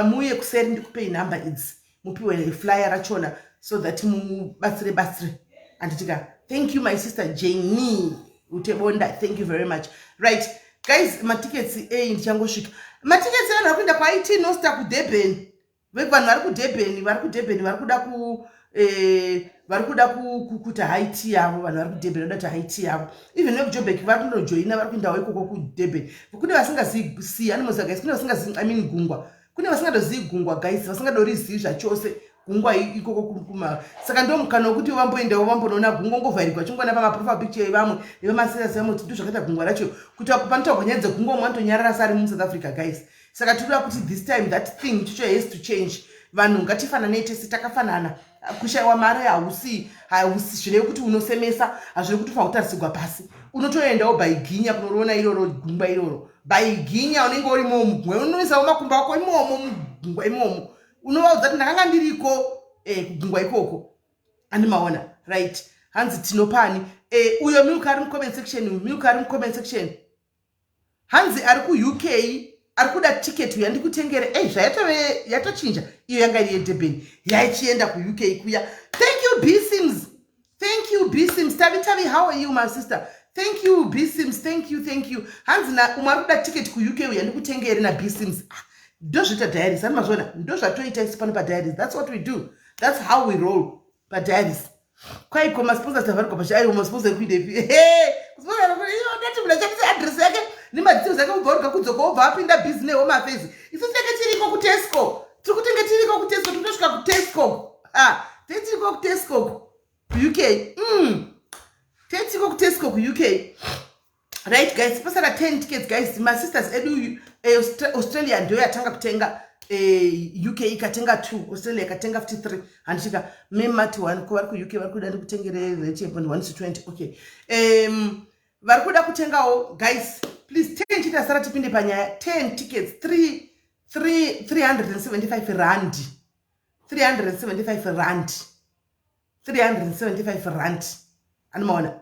muye kuseri, ndikupei nhamba idzi, mupiwe flyer rachona so that mubatsire batsire, handitika? Thank you, my sister Jane Utebonda, thank you very much. Right guys, matickets ei, ndichangosvika. Matickets evanhu vari kuenda kwaIT Nosta kuDurban, vanhu vari kuDurban, vari kuDurban, vari kuda ku vari kuda kuita high tea yavo. Vanhu vari kuDurban vanoda kuti high tea yavo, even vekuJobek vari kundojoina, vari kuendawo ikoko kuDurban. Kune vasingazivi sea, anomoziva guys, kune vasingazivi, I mean, gungwa, kune vasingadozivi gungwa guys, vasingadorizivi zvachose gungwa ikoko kuma. Saka ndo mukana wekuti vamboendawo, vambonoona gungwa, ngovharirwa chingona pamaprofile picture evamwe nevamaserious vamwe kuti ndo zvakaita gungwa racho, kuti panotaurwa nyaya dzegungwa, umwe anotonyarara sari muSouth Africa guys. Saka tinoda kuti this time that thing chicho has to change. Vanhu ngatifananei, tese takafanana. Kushayiwa mari hausi hausi zvireve kuti unosemesa, hazviri kuti ufanira kutarisirwa pasi. Unotoendawo bhaiginya kunoriona iroro gungwa iroro, bhaiginya unenge urimo mugungwa, unoisawo makumbo ako imomo mugungwa imomo, unovaudza kuti ndakanga ndiriko kugungwa ikoko, andimaona? Right, hanzi tinopani uyo Milk ari mucomment section, Milk ari mucomment section, hanzi ari kuUK, ari kuda ticket, uya ndikutengere. Ei, zvayatove yatochinja, iyo yanga iri yeDurban, yaichienda kuUK kuya. Thank you, Bsims, thank you, Bsims. Tavi Tavi, how are you, my sister? Thank you, Bsims, thank you, thank you. Hanzi na umwe ari kuda ticket kuUK, uya ndikutengere naBsims. Ah, ndozvoita Diaries, ani mazvona? Ndozvatoita isi pano paDiaries. That's what we do, that's how we roll paDiaries. Kwaiko masponsors tavarikwa pachi, aiwa, masponsor ekuindepi? Ndati munhu achandisa address yake nemadetails ake, ubva urga kudzoka, wobva apinda busy neHome Affairs. Isu tinenge tiriko kuTesco, tiri kutenge tiriko kuTesco, totosvika kuTesco, tetiriko kuTesco kuUK, tetiriko kuTesco kuUK. Right guys, pasara 10 tickets guys. Masisters edu, Australia ndo yatanga kutenga, UK ikatenga 2, Australia ikatenga 53, handichika memati 1 ko vari kuUK vari kuda ndikutengere rate 1 to 20. Okay, vari kuda kutengawo guys, please. 10 chete asara, tipinde panyaya. 10 tickets, 3 3 375 rand, 375 rand, 375 rand, anomaona?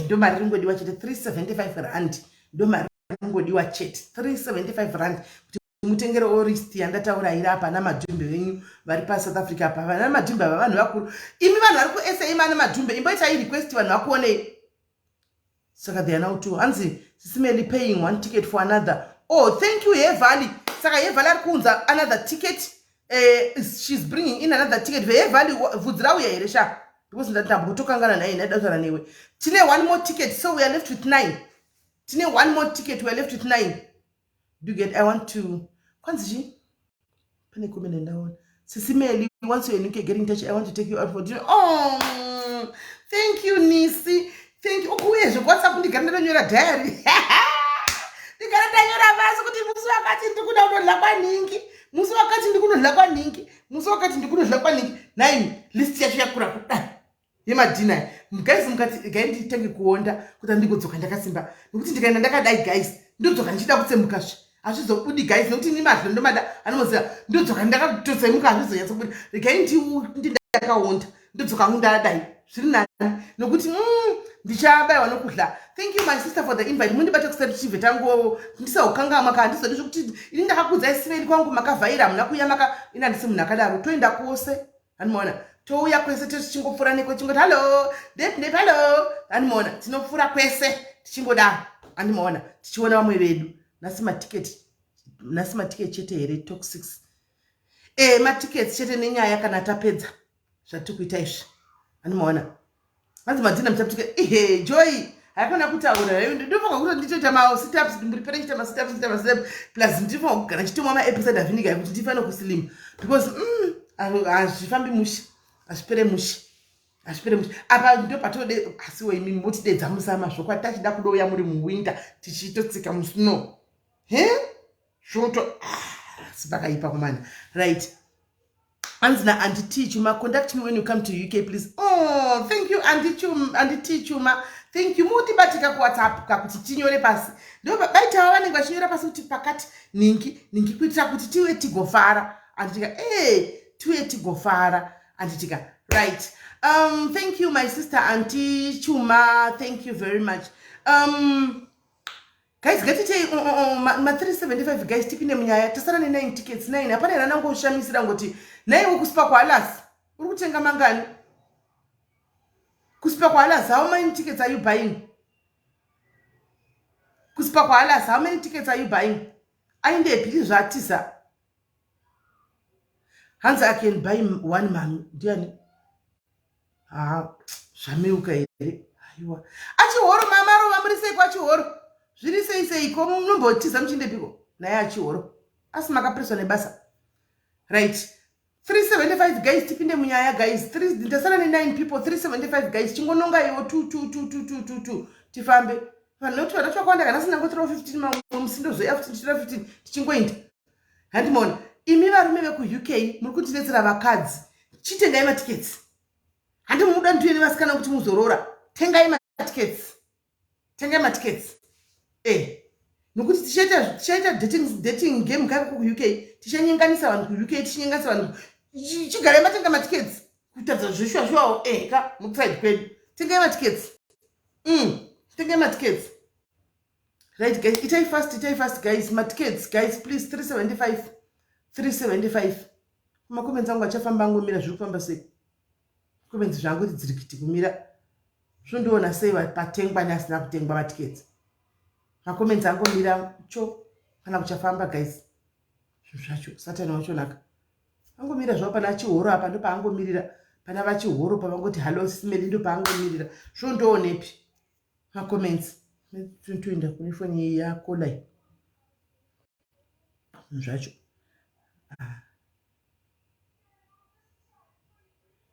Ndo mari ringodiwa chete, 375 rand, ndo mari ringodiwa chete, 375 rand, kuti mutengerewo list yandataura iri apa. Namadhumbe venyu vari paSouth Africa apa, vana madhumbe ava, vanhu vakuru imi, vanhu vari kuSA imi, ane madhumbe, imboitai request vanhu vakuonei. Saka they are now two. Hanzi sisimeli, paying one ticket for another. Oh, thank you, Hevali. Saka Hevali ari kuunza another ticket, she's bringing in another ticket. Vehevali, vhudzi rauya here sha? Because ndambotokangana naye, ndaida kutaura newe. Tine one more ticket, so we are left with nine. Tine one more ticket, we are left with nine. Do you get? I want to, kwanzi chi, pane comment ndaona. Sisimeli, once you're in UK, get in touch, I want to take you out for dinner. Oh, thank you, Nisi, thank you. Ukuyezve kuWhatsApp, ndigara ndatonyora diary, ndigara ndanyora pasi kuti musi wakati ndikuda kundodya kwaningi, musi wakati ndikunodya kwaningi, musi wakati ndikunodya kwaningi. Nine, list yacho yakura kudai yemadinner guys. Mukati gai nditange kuonda kuti andingodzoka ndakasimba, nekuti ndikaenda ndakadai guys, ndodzoka ndichida kutsemukazve, hazvizobudi guys, nekuti ni madlo ndomada, anomoziva, ndodzoka ndakatotsemuka, hazvizonyatsobuda. Regai ndindakaonda, ndodzoka hangu ndadai, zviri nani, nokuti ndichabayiwa nokudya. Thank you, my sister, for the invite. Mundibate kusati tichibve tango, ndisaukangamwa kana ndizodi zvokuti ini ndakakudzai siveri kwangu, makavhaira, hamuna kuuya maka. Ini handisi munhu akadaro. Toenda kwose, handimaona? Touya kwese, tichingopfuura neko, tichingoti hallo, ndep ndep, hallo, handimaona? Tinopfuura kwese tichingodaro, handimaona? Tichiona vamwe vedu. Nhasi matiketi, nhasi matiketi chete here? Talk six, matickets chete nenyaya kana tapedza zvatiri kuita izvi, handimaona? Hanzi madinner muchaputika. Ihe, Joy, haikona kutaura, ndinofanira kuti nditoita masitups, ndipere ndichiita masitups, ndiita masitups, plus ndinofanira kugara ndichitomwa maapple cider vinegar kuti ndifane kuslim, because hazvifambi mushe, hazvipere mushe, hazvipere mushe. Apa ndo patode, asiwo imi motidedza musama zvokwadi, tachida kudouya muri muwinter, tichitotsika musnow he zvoto, asi pakaipa kumana. Right. Hanzi na Auntie T Chuma, contact me when you come to UK please. Oh, thank you Auntie Chuma, Auntie T Chuma. Thank you. Mutibatika ku WhatsApp ka kuti tinyore pasi. Ndo baitawa vanenge vachinyora pasi kuti pakati ningi ningi kuitira kuti tiwe tigofara. Anditika eh tiwe tigofara. Anditika right. Thank you my sister Auntie Chuma. Thank you very much. Guys ngatitei uh, uh, uh, ma 375 guys tipinde munyaya tasara ne 9 tickets 9 hapana here anangoshamisira ngoti naiwe kusipa kwaalasi uri kutenga mangani kusipa kwaalasi how many tickets are you buying kusipa kwaalasi how many tickets are you buying aindepi zvatiza hanzi i can buy one mami ndiani haa zvameuka here aiwa achihoro mamarova muri seiko achihoro zviri sei seiko munombotiza muchiindepiko naye achihoro asi makapreswa nebasa right 375 guys tipinde munyaya guys ndasara ne9 people 375 guys chingononga iwo 2 2 2 2 2 2 2 tifambe vanhu nekuti vana twakawanda kana asina ngotora 15 mamwe musi ndozoya futi ndichitora 15 tichingoinda handimona imi varume vekuuk muri kutinetsera vakadzi chitengai matiketsi handi muda ndiuye nevasikana kuti muzorora tengai matiketsi tengai matiketsi e eh. nokuti tichaita tichaita dating, dating game kako kuuk tichanyenganisa vanhu kuuk tichinyenganisa vanhu chigarai matenga matiketsi kutaridza zveshuwa shuwawo e eh, ka mukuside kwedu tengai matiketsi tengai matiketsi Right guys, itai fast, itai fast guys. Matickets guys, please 375. 375. Macomments angu achafamba angomira zviri kufamba sei? Comments zvangu kuti dziri kiti kumira. Zvondiona sei patengwa neasina kutengwa matickets. Macomments angomira cho kana kuchafamba guys. Zvinhu zvacho satani wacho naka. Angomira zvavo pana chihoro apa ndopaangomirira. Pana vachihoro pavangoti hello simeli ndopaangomirira. Zvondoonepi? Macomments toenda kune foni yako lai zvacho ah.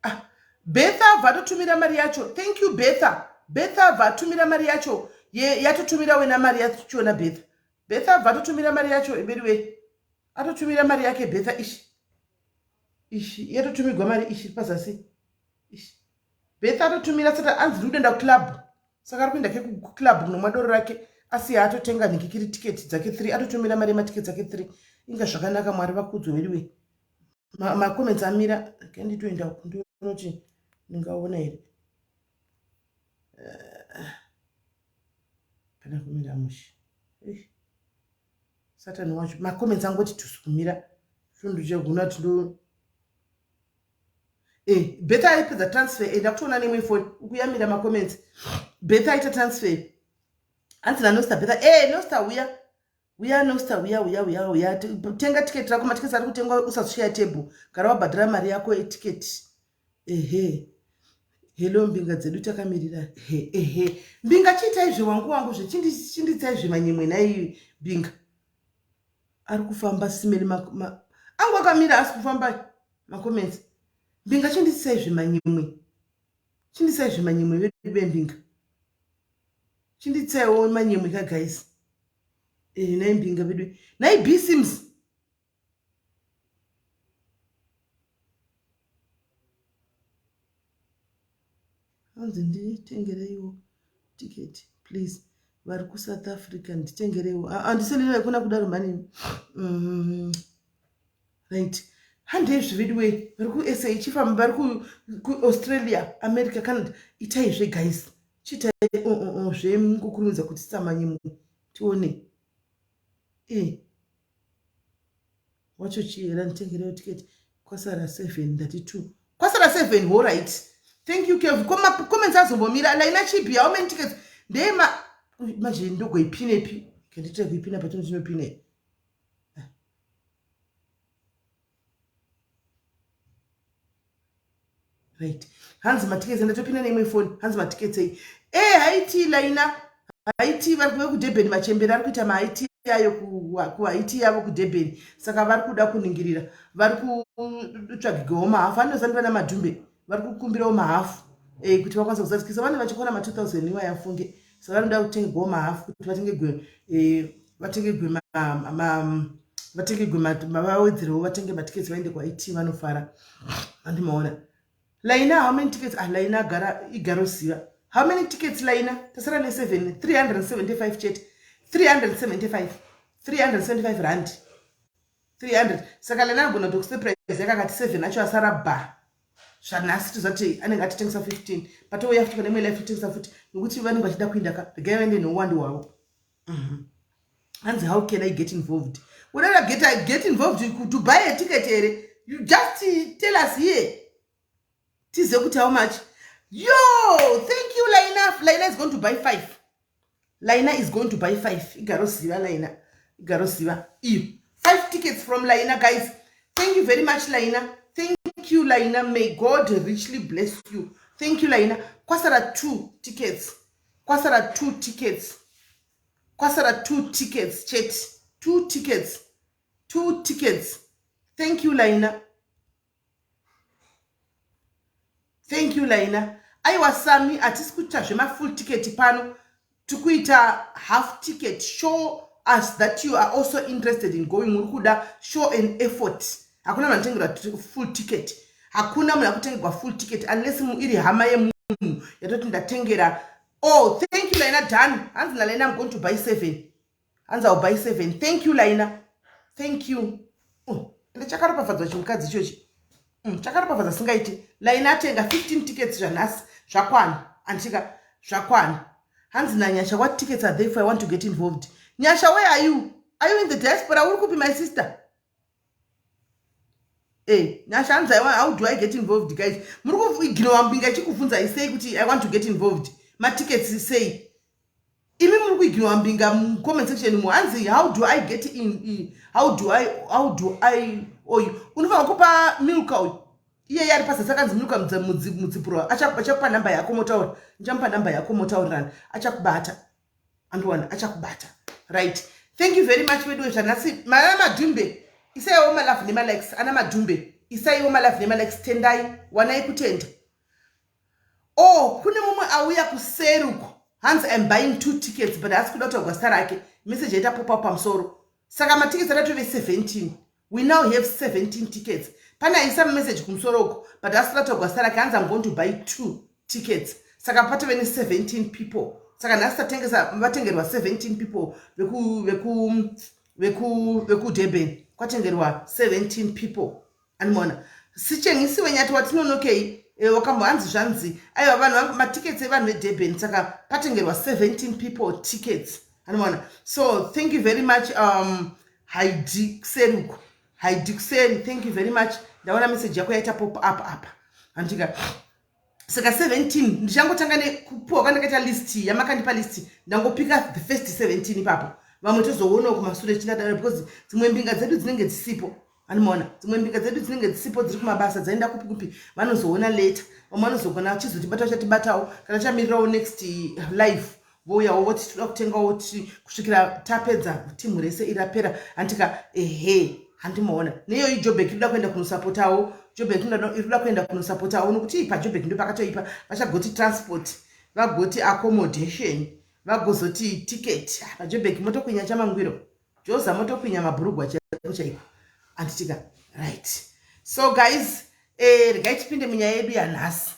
ah. Betha abva atotumira mari yacho thank you Betha Betha abva atumira mari yacho yatotumira wena mari yachona Betha Betha abva atotumira mari yacho iberiwe atotumira mari yake Betha ishi ishi yatotumigwa mari ishi pazasi ishi Betha atotumira sata anzi ndiri kuenda kuclub saka ari kuenda ke kuclub kunomwa doro rake asi yaatotenga nhikikiri tiketi dzake 3 atotumira mari yematiketi dzake 3 inga zvakanaka mwari vakudzwe veduwe macomments ma amira kenditoenda ndonoti ndingaona here eh, pana kumira mushe satani wacho macomments angoti tusu kumira shondochagona tindo Eh, Betha aipedza transfer enda kutoona neimwe foni ukuyamira macomments. Betha aita transfer. Hanzi naNosta Betha, eh Nosta uya. Uya Nosta uya uya uya uya tenga ticket rako matiketi ari kutengwa usazoshiya table. Gara wabhadhara mari yako yeticket. Ehe. Hello mbinga dzedu takamirira. Ehe ehe. Mbinga chiitai zvewangu wangu zvechinditsai zvemanyemwe nhai mbinga. Ari kufamba simeni ma, angu akamira asi kufamba macomments mbinga chindisai zvemanyemwe chindisai zvemanyemwe vedu vembinga chinditsaiwo manyemwe ka guys eh nai mbinga vedu nai b sims hanzi nditengereiwo ticket please vari kusouth africa nditengereiwo handiselera kuna kudaro mhani right handei zveveduwei vari kusa ichifamba vari kuaustralia america canada itai zve guys chiitai oh, oh, oh, zvemukukurumidza kuti tsamanye tione e wacho chihera nditengerewo ticket kwasara 7 ndati 2 kwasara 7 horit thank you kev comments azombomira laina chibi how many tickets ndeyema manje ndogoipinepi kenditira kuipina patinotinopina right hanzi matickets ndatopinda neimwe foni hanzi matickets ei e eh, haiti laina haiti vari kuve kudurban machembere ari kuita mahaiti ayo kuhaiti yavo kudurban saka vari kuda kuningirira vari kutsvagigawo mahafu anozambira namadhumbe vari kukumbirawo mahafu eh, kuti vakwanise kuzadzikisa vane vachikwana ma 2000 iwaya afunge saka vanoda kutengegwawo mahafu kuti vatengegwe eh, vatengegwe Vatenge vawedzerewo vatenge matickets vaende kwaIT vanofara. Andimaona. Laina how many tickets? Ah, Laina agara igaroziva. How many tickets Laina? Tasara ne 7 375 chete. 375. 375 rand. 300. Saka Laina anogona kuti kusurprise yakakati 7 acho asara ba. Zvanhasi tozati anenge atitengesa 15. Patouya futi pane imwe life totengesa futi nokuti vanenge vachida kuinda ka. Regai vaende neuwandu hwavo. Hanzi how can I get involved? Unoda get involved to buy a ticket here? You just tell us here. Tize kuti how much? Yo, thank you Laina. Laina is going to buy 5. Laina is going to buy 5. Igaroziva Laina. Igaroziva. Iyo. 5 tickets from Laina, guys. Thank you very much Laina. Thank you Laina. May God richly bless you. Thank you Laina. Kwasara 2 tickets. Kwasara 2 tickets. Kwasara 2 tickets chete. 2 tickets. 2 tickets. Thank you Laina. Thank you Laina. Aiwa Sami, hatisi kuita zvemafull ticket pano. Tikuita half ticket. Show us that you are also interested in going. Uri kuda show an effort. Hakuna munhu anotengerwa full ticket. Hakuna munhu akutengerwa full ticket unless iri hama yemunhu yatoti ndatengera. Oh, thank you Laina. Done. Hanzi na Laina, I'm going to buy 7. Hanzi I'll buy 7. Thank you Laina. Thank you. Oh, chakaropafadzwa chimukadzi ichochi. Chakaropafadzwa singaiti. Laina atenga 15 tickets zvanhasi. Zvakwana. Andika zvakwana. Hanzi na Nyasha, what tickets are there if I want to get involved? Nyasha, where are you? Are you in the diaspora? Uri kupi, my sister? Eh, Nyasha hanzi how do I get involved, guys? Muri kuignore mbinga ichikubvunza sei kuti I want to get involved. Matickets sei? Imi muri kuignore mbinga mucomment section mu hanzi how do I get in? How do I oyu unofanira kupa Milka uyu. Iye ari pazasi akanzi Milka mudzipuro achakupa namba yako motaura. Ndichamupa namba yako motaurirana. Achakubata. Andiwana achakubata. Right. Thank you very much vedu zvanhasi. Mana Madhumbe. Isaiwo malove nemalikes. Ana Madhumbe. Isaiwo malove nemalikes. Tendai. Wanai kutenda. Oh, kune mumwe auya kuseri uko. Hanzi I'm buying 2 tickets but haasi kuda kutaurwa zita rake. Message yaita pop up pamusoro. Saka matickets atatove 17. We now have 17 tickets. Pane aisa message kumusoro uko but haasi kuda kutaurwa zita rake. Hanzi I'm going to buy 2 tickets. Saka patove ne 17 people. Saka nhasi tatengesa vatengerwa 17 people veku Durban. Kwatengerwa 17 people. Animona. Sichengisiwe nyati watinonokei wakambo hanzi zvanzi aiwa vanhu matickets evanhu veDurban. Saka patengerwa 17 people tickets. Animona. So thank you very much Heidi Kuseruko. Heidi Kuseri, thank you very much. Ndaona message yako yaita pop up apa. Andika saka 17 ndichangotanga nekupuwa kwandakaita list yamakandipa list. Ndangopika the first 17 ipapo. Vamwe tozoonawo kumasure chindadaro because dzimwe mbinga dzedu dzinenge dzisipo. Animona dzimwe mbinga dzedu dzinenge dzisipo dziri kumabasa dzaenda kupi kupi vanozoona later. Vamwe vanozogona vachizotibata vachatibatawo kana chamirirawo next live vouyawo voti toda kutengawo kusvikira tapedza timu rese irapera. Andika ehe handimaona neiyoyi Joburg inoda kuenda kunosapotawo. Joburg inoda kuenda kunosapotawo nokuti paJoburg ndo pakatoipa. Vachagoti transport, vagoti accommodation, vagozoti ticket. PaJoburg motokwinya chamangwiro. Joza motokwinya mabhurugwa chaiko chaiko. Anditika right. So guys, regai tipinde munyaya yedu yanhasi.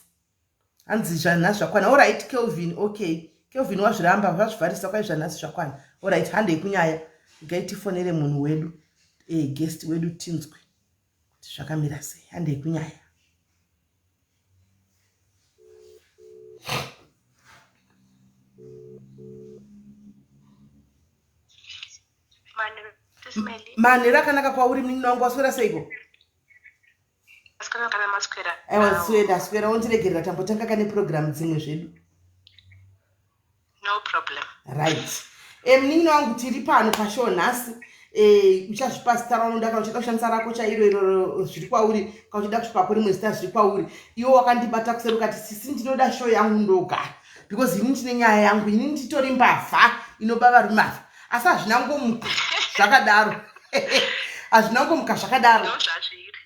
Hanzi zvanhasi zvakwana. All right Kelvin, okay. Kelvin wazviramba vazvivharisa kwai zvanhasi zvakwana. All right, handei kunyaya. Regai tifonere munhu wedu, guest wedu tinzwe kuti zvakamira sei. Handei kunyaya. Manheru akanaka kwauri munin'ina wangu, waswera seiko? Aiwa swera swera, wondiregerera tambotanga kane program dzimwe zvedu. No problem. Right. Munin'ina wangu tiri pano pashow nhasi. Uchazvipa zita raunoda kana uchida kushandisa rako chairo iro zviri kwauri, kana uchida kusvipako rimwe zita zviri kwauri. Iwe wakandibata kuseri ukati sisi ndinoda show yangu ndoga because ini ndine nyaya yangu, ini nditori mbavha inoba varume ava. Asi hazvina ngomuka zvakadaro. Hazvina ngomuka zvakadaro.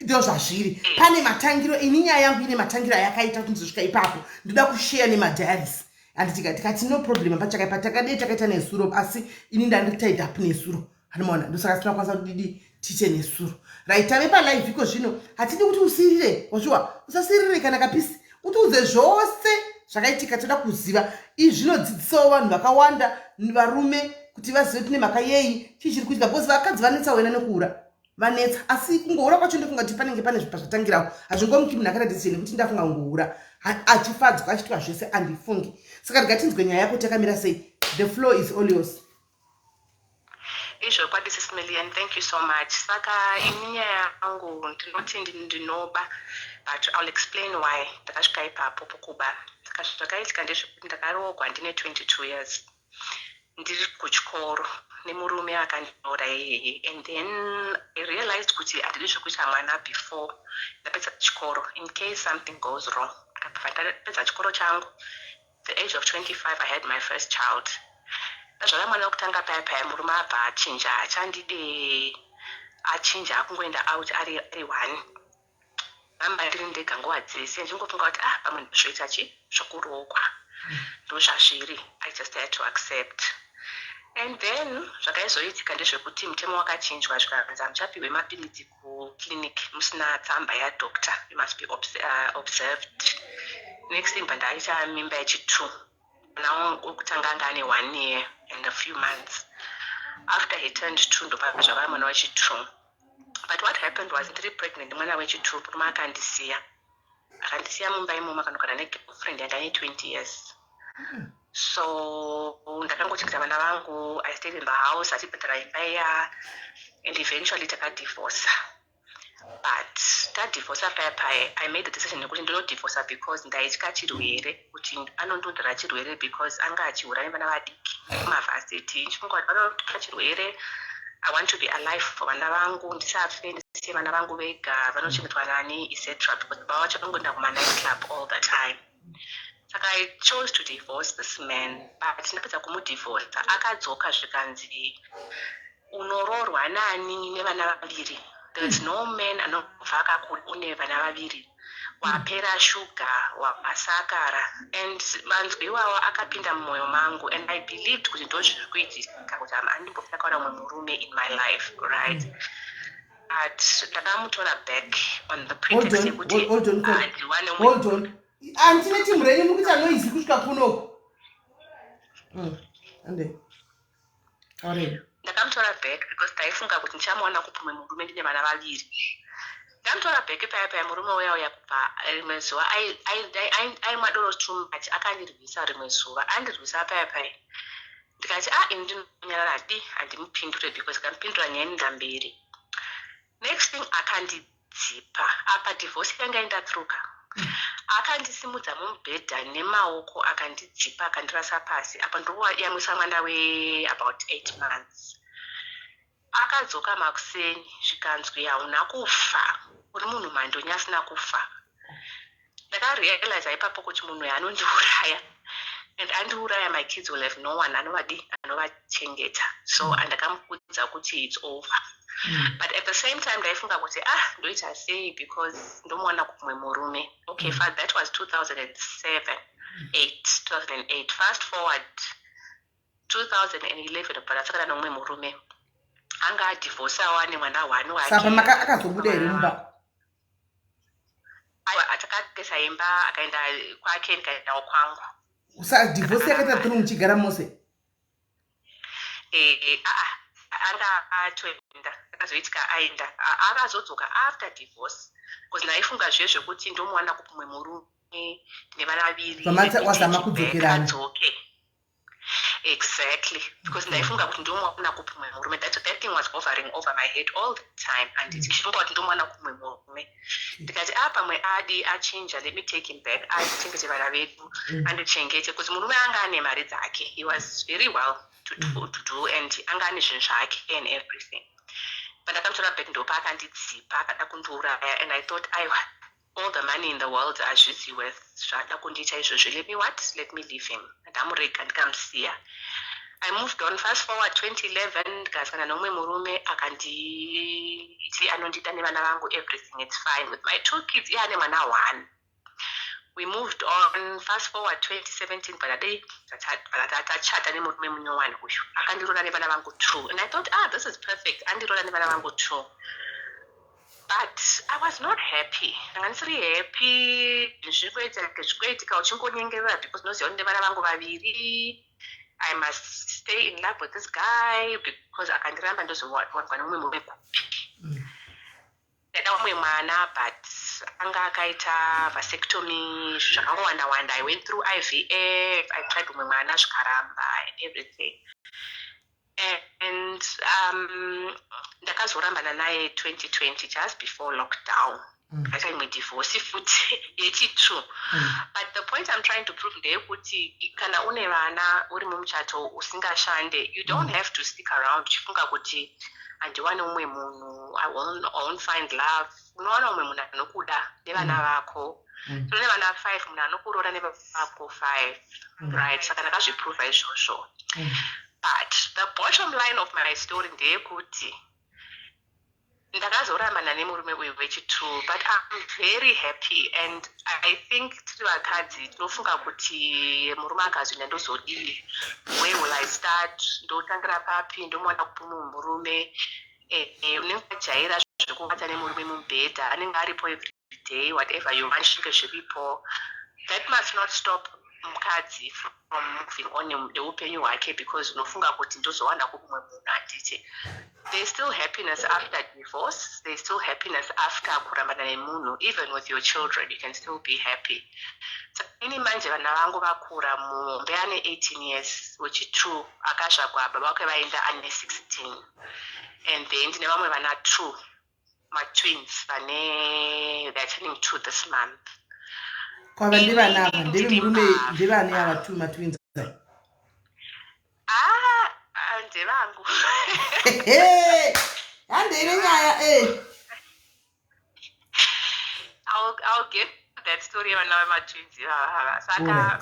Ndo zvazviri. Pane matangiro, ini nyaya yangu ine matangiro ayakaita kuti ndizosvika ipapo. Ndoda kushare nemadiaries. Handitika tikati no problem pachakaipa takadei takaita nezuro asi ini ndandiri tied up nezuro. Handimaona ndosaka tisina kukwanisa kuti didi Tiite nesuro. Right, tave palive iko zvino. Hatidi kuti usirire, wazviwa, usasirire kana kapisi. Utiudze zvose zvakaitika, toda kuziva. Izvi zvinodzidzisawo vanhu vakawanda, varume, kuti vazive kuti nemhaka yei, chii chiri kuitika, because vakadzi vanetsa wena nekuura. Vanetsa, asi kungoura kwacho ndofunga kuti panenge pane pazvatangirawo. Hazvingomuki munhu akaita decision yekuti ndafunga kungoura achifadzwa, achitwa zvese, andifungi. Saka ndingatinzwe nyaya yako takamira sei. The floor is all yours. Izvokwadi, Sis Melly, thank you so much. Saka ini nyaya yangu ndinoti ndinoba, but I'll explain why ndakasvika ipapo pokuba. Saka zvakaitika ndezvekuti ndakaroorwa ndine 22 years, ndiri kuchikoro, nemurume akandiroora iyeye. And then I realized kuti handidi zvekuita mwana before ndapedza chikoro, in case something goes wrong. Ndakabva ndapedza chikoro changu, the age of 25 I had my first child. Ndazvara mwana wekutanga paya paya, murume abva achinja, achandide, achinja, akungoenda out ari one. Ramba ndiri ndega nguva dzese, ndichingofunga kuti, ah, pamwe zvoita chi zvokuroorwa, ndo zvazviri. I just had to accept. And then zvakaizoitika ndezvekuti mutemo wakachinjwa, zvikanzi hamuchapiwe mapiritsi kuclinic musina tsamba yadoctor, you must be observed. Next thing, pandaita mimba yechi2, mwana wekutanga anga ane 1 year and a few months. After he turned 2, ndopazvava mwana wechi2. But what happened was, ndiri pregnant mwana wechi2, murume akandisiya, akandisiya mumba imomo, akanogara negirlfriend yanga ine 20 years. So ndakangochengeta vana vangu. I stayed in the house, achibhadhara imba iya, and eventually takadivorca. But tadivorca paya paya, I made the decision yekuti ndinodivorca because ndaitya chirwere, kuti anondondara chirwere, because anga achihura nevana vadiki kumavhasiti. Ndichifunga kuti vanotopa chirwere. I want to be alive for vana vangu, ndisafe, ndisiye vana vangu vega, vanochengetwa nani, etc., because baba vacho vangoenda kumanight club all the time. Saka I chose to divorce this man. But ndapedza kumudivorca, akadzoka, zvikanzi, "Unoroorwa nani nevana vaviri? There is no man anobva akakuda une vana vaviri. Wapera shuga, wasakara." And manzwi iwawo akapinda mumwoyo mangu, and I believed kuti ndo zviri kuitika, kuti handimbofi ndakaona mumwe murume in my life, right? But ndakamutora back on the pretext yekuti handiwane. Hold on, handine timu renyu muri kuita noise kusvika kunoku. Ande aurei. Ndakamutora back because ndaifunga kuti ndichamuwana kupi mumwe murume ndine vana vaviri? Ndamutora back paya paya, murume uya uya kubva rimwe zuva aimwa doro too much, akandirwisa. Rimwe zuva andirwisa paya paya, ndikati, "A, ini ndinonyarara di, handimupindure," because kamupindura nyaya inoenda mberi. Next thing, akandidzipa. Apa divorce yanga enda through ka. Akandisimudza mumubhedha nemaoko, akandidzipa, akandirasa pasi. Apa ndokuyamwisa mwana weabout 8 months. Akadzoka makuseni, zvikanzwi, "Hauna kufa, uri munhu mhandonyi asina kufa?" Ndakarealiza ipapo kuti munhu uyu anondiuraya, and andiuraya, my kids will have no one anovadi, anovachengeta. So andakamukudza kuti it's over. But at the same time ndaifunga kuti, ah, ndoita sei, because ndomuwana kumwe murume? Okay. That was 2007 8, 2008. Fast forward 2011, bva ndasakana nomumwe murume anga adhivhosawo, ane mwana one wake. Saka akazobuda here mumba? Aiwa, atakatengesa imba, akaenda kwake, ndikaendawo kwangu. Sa divorce yakaita through muchigara mose? Aa, anga atoenda. Akazoitika aenda, akazodzoka after divorce, because ndaifunga zviye zvekuti ndomuwana kupumwe murume nevana vaviri. Wazama kudzokerana. Adzoke, exactly, because ndaifunga kuti ndomuwana kupumwe murume. That thing was hovering over my head all the time, anditi ndichifunga kuti ndomuwana kumwe murume. Ndikati, a, pamwe adi achinja, let me take him back, achengete vana vedu, andichengete, because murume anga ane mari dzake. He was very well to do and anga ane zvinhu zvake and everything. Pandakamutora back, ndopaakandidzipa, akada kundiuraya. And I thought, aiwa, all the money in the world hazvisi worth zvaada kundiita izvozvo. Let me what, let me leave him. Ndamurega, ndikamusiya. I moved on. Fast forward 2011, ndikasangana nomumwe murume, akanditi anondida nevana vangu, everything, it's fine with my two kids. Iye ane mwana one. We moved on. Fast forward 2017, panadei tachata nemurume munyowani uyu, akandiroora nevana vangu two, and I thought, "Ah, this is perfect, andiroora nevana vangu two." But I was not happy, ndanga ndisiri happy. Zviri zvikuitika uchingonyengerera because unoziva kuti nevana vangu vaviri, I must stay in love with this guy because akandiramba ndozowanikwa nemumwe murume kupi? Ndaida umwe mwana, but anga akaita vasectomy, zvakangowanda wanda. I went through IVF, I tried umwe mwana, zvikaramba and everything. And ndakazorambana naye 2020, just before lockdown. Akaita imwe divorce futi yechi2. But the point I'm trying to prove ndeyekuti kana une vana, uri mumuchato, usingashande, you don't have to stick around uchifunga kuti handiwane umwe munhu, I won't find love. Unowana umwe munhu anokuda nevana vako. Tine vana five, munhu anokuroora nevana vako five, right? Saka ndakazviprova izvozvo. But the bottom line of my story ndeyekuti ndakazorambana nemurume uyu wechi2, but I'm very happy. And I think tiri vakadzi tinofunga kuti murume akazvinda ndozodii, where will I start, ndotangira papi, ndomuwana kupi mumwe murume? Unenge wajaira zvekubata nemurume mubhedha, anenge aripo every day, whatever you want zvinge zviripo. That must not stop mukadzi from moving on neupenyu hwake because unofunga kuti ndozowana kumumwe munhu, handiti? There's still happiness after divorce, there's still happiness after kurambana nemunhu. Even with your children you can still be happy. Saka ini manje vana vangu vakura. Muhombe ane 18 years, wechi2 akazvagwa baba vake vaenda ane 16, and then ndine vamwe vana two, matwins vane, they're turning 2 this month. Kwava ndevana ava? Ndevemurume? Ndevani ava two matwins? Ah, ah, ndevangu. Handei nenyaya e. I'll get to that story yevana vematwins ivava. Saka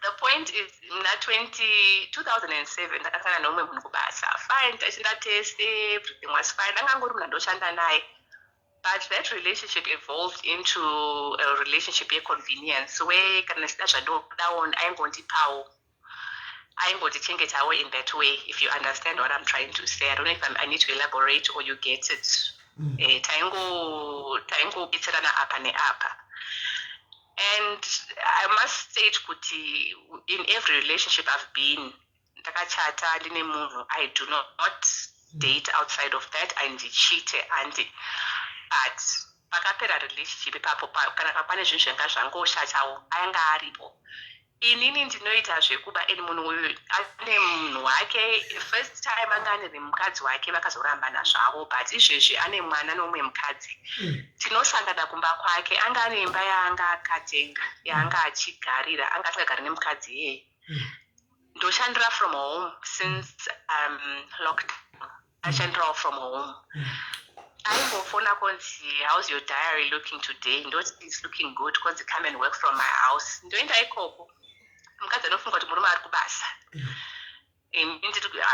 the point is, muna 20 2007 ndakasangana neumwe munhu kubasa. Fine, tashanda tese, everything was fine, angangori munhu andoshanda naye. But that relationship evolved into a relationship yeconvenience where kana ndichida zvandodawo aingondipawo, aingondichengetawo in that way, if you understand what I'm trying to say. I don't know if I need to elaborate or you get it. Taingobetserana apa neapa. And I must state kuti in every relationship I've been, ndakachata ndine munhu, I do not date outside of that, handichite handi. But pakapera relationship ipapo, kana pane zvinhu zvanga zvangoshatawo, anga aripo. Inini ndinoita zvekuba, and munhu uyu ane munhu wake. First time anga ane mukadzi wake, vakazorambana zvavo, but izvezvi ane mwana nomumwe mukadzi. Tinosangana kumba kwake. Anga ane imba yaanga akatenga, yaanga achigarira, anga asingagari nemukadzi iyeye. Ndoshandira from home since lockdown, ashandirawo from home. Aimbofona konzi, "How's your diary looking today?" Ndoti, "It's looking good." Konzi, "Come and work from my house." Ndoenda ikoko. Mukadzi anofunga kuti murume ari kubasa. Ini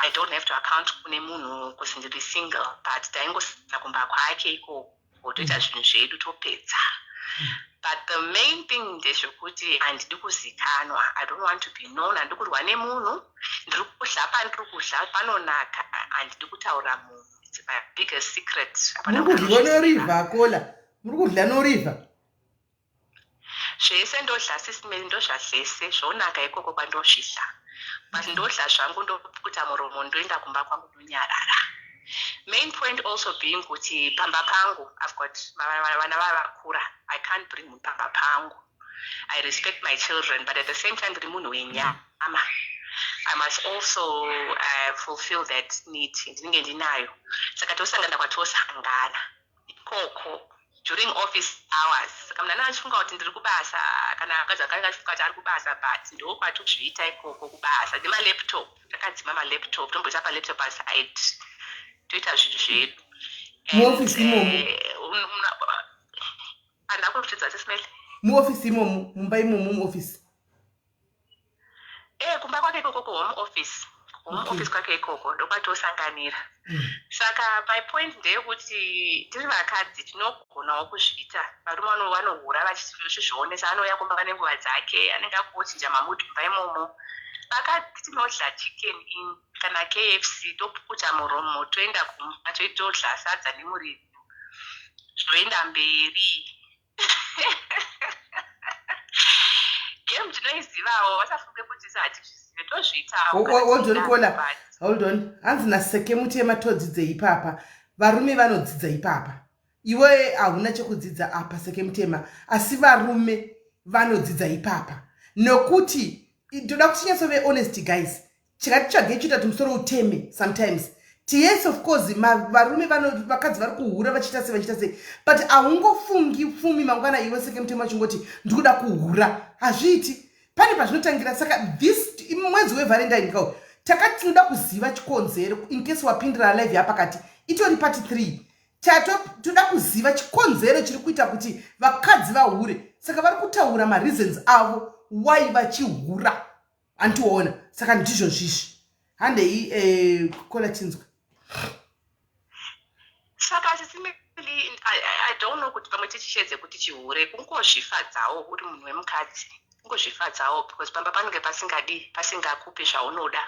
I don't have to account kune munhu kuzi ndiri single, but taingosana kumba kwake ikoko, toita zvinhu zvedu, topedza. But the main thing ndezvekuti handidi kuzikanwa. I don't want to be known. Handidi kurwa nemunhu. Ndiri kudya pandiri kudya panonaka, handidi kutaura munhu. It's my biggest secret. Muri kudyiwa norivha kola, muri kudya norivha? Zvese ndodya, sisimeni, ndodya zvese, zvonaka ikoko kwandozvidya. But ndodya zvangu, ndopukuta muromo, ndoenda kumba kwangu, ndonyarara. Main point also being kuti pamba pangu I've got vana vavakura. I can't bring munhu pamba pangu. I respect my children, but at the same time ndiri munhu wenyama. I must also fulfill that need ndinenge ndinayo. Saka tosangana kwatosangana ikoko during office hours. Saka munhu anenge achifunga kuti ndiri kubasa, kana akadzi akanga achifunga kuti ari kubasa, but ndokwatozviita ikoko kubasa nemalaptop. Takadzima malaptop, tomboisa palaptop aside, toita zvinhu zvedu. Muofisi imomo? Handina kuzvidza, sisimele. Muofisi imomo, mumba imomo, muofisi? Kumba kwake ikoko, kuhome office. Home office kwake ikoko ndokwatosanganira. Saka my point ndeyekuti tiri vakadzi tinogonawo kuzviita. Varume vanohura vachizvionesa, anouya kumba nenguva dzake, anenge akungochinja mamood mumba imomo. Vakadzi tinodya Chicken Inn kana KFC, topukuta muromo, toenda kumba, toitodya sadza nemuriwo, zvoenda mberi. Game tinoizivawo, vasafunge kuti hatizvizive, tozviitawo. Hold on, caller, hold on. Hanzi naseke mutema, todzidze ipapa. Varume vanodzidza ipapa. Iwe hauna chekudzidza apa, seke mutema, asi varume vanodzidza ipapa, nokuti toda kuti tinyatsove honest, guys. Chikatitsvage chiita kuti musoro uteme sometimes. Yes, of course, varume, vakadzi vari kuhura vachiita sei, vachiita sei, but haungofungi pfumi mangwana iwe seke mutema uchingoti ndikuda kuhura. Hazviiti. Pane pazvinotangira. Saka this mwedzi weValentine kau takati tinoda kuziva chikonzero. In case wapindira live yapakati, itori part 3. Toda kuziva chikonzero chiri kuita kuti vakadzi vahure. Saka vari kutaura mareasons avo why vachihura, handiona? Saka ndizvo zvisvi. Handei, caller, chinzwa. Saka sisimeli, I don't know kuti pamwe tichichedze kuti chihure kungozvifadzawo uri munhu wemukadzi, kungozvifadzawo because pamba panenge pasingadi, pasingakupi zvaunoda,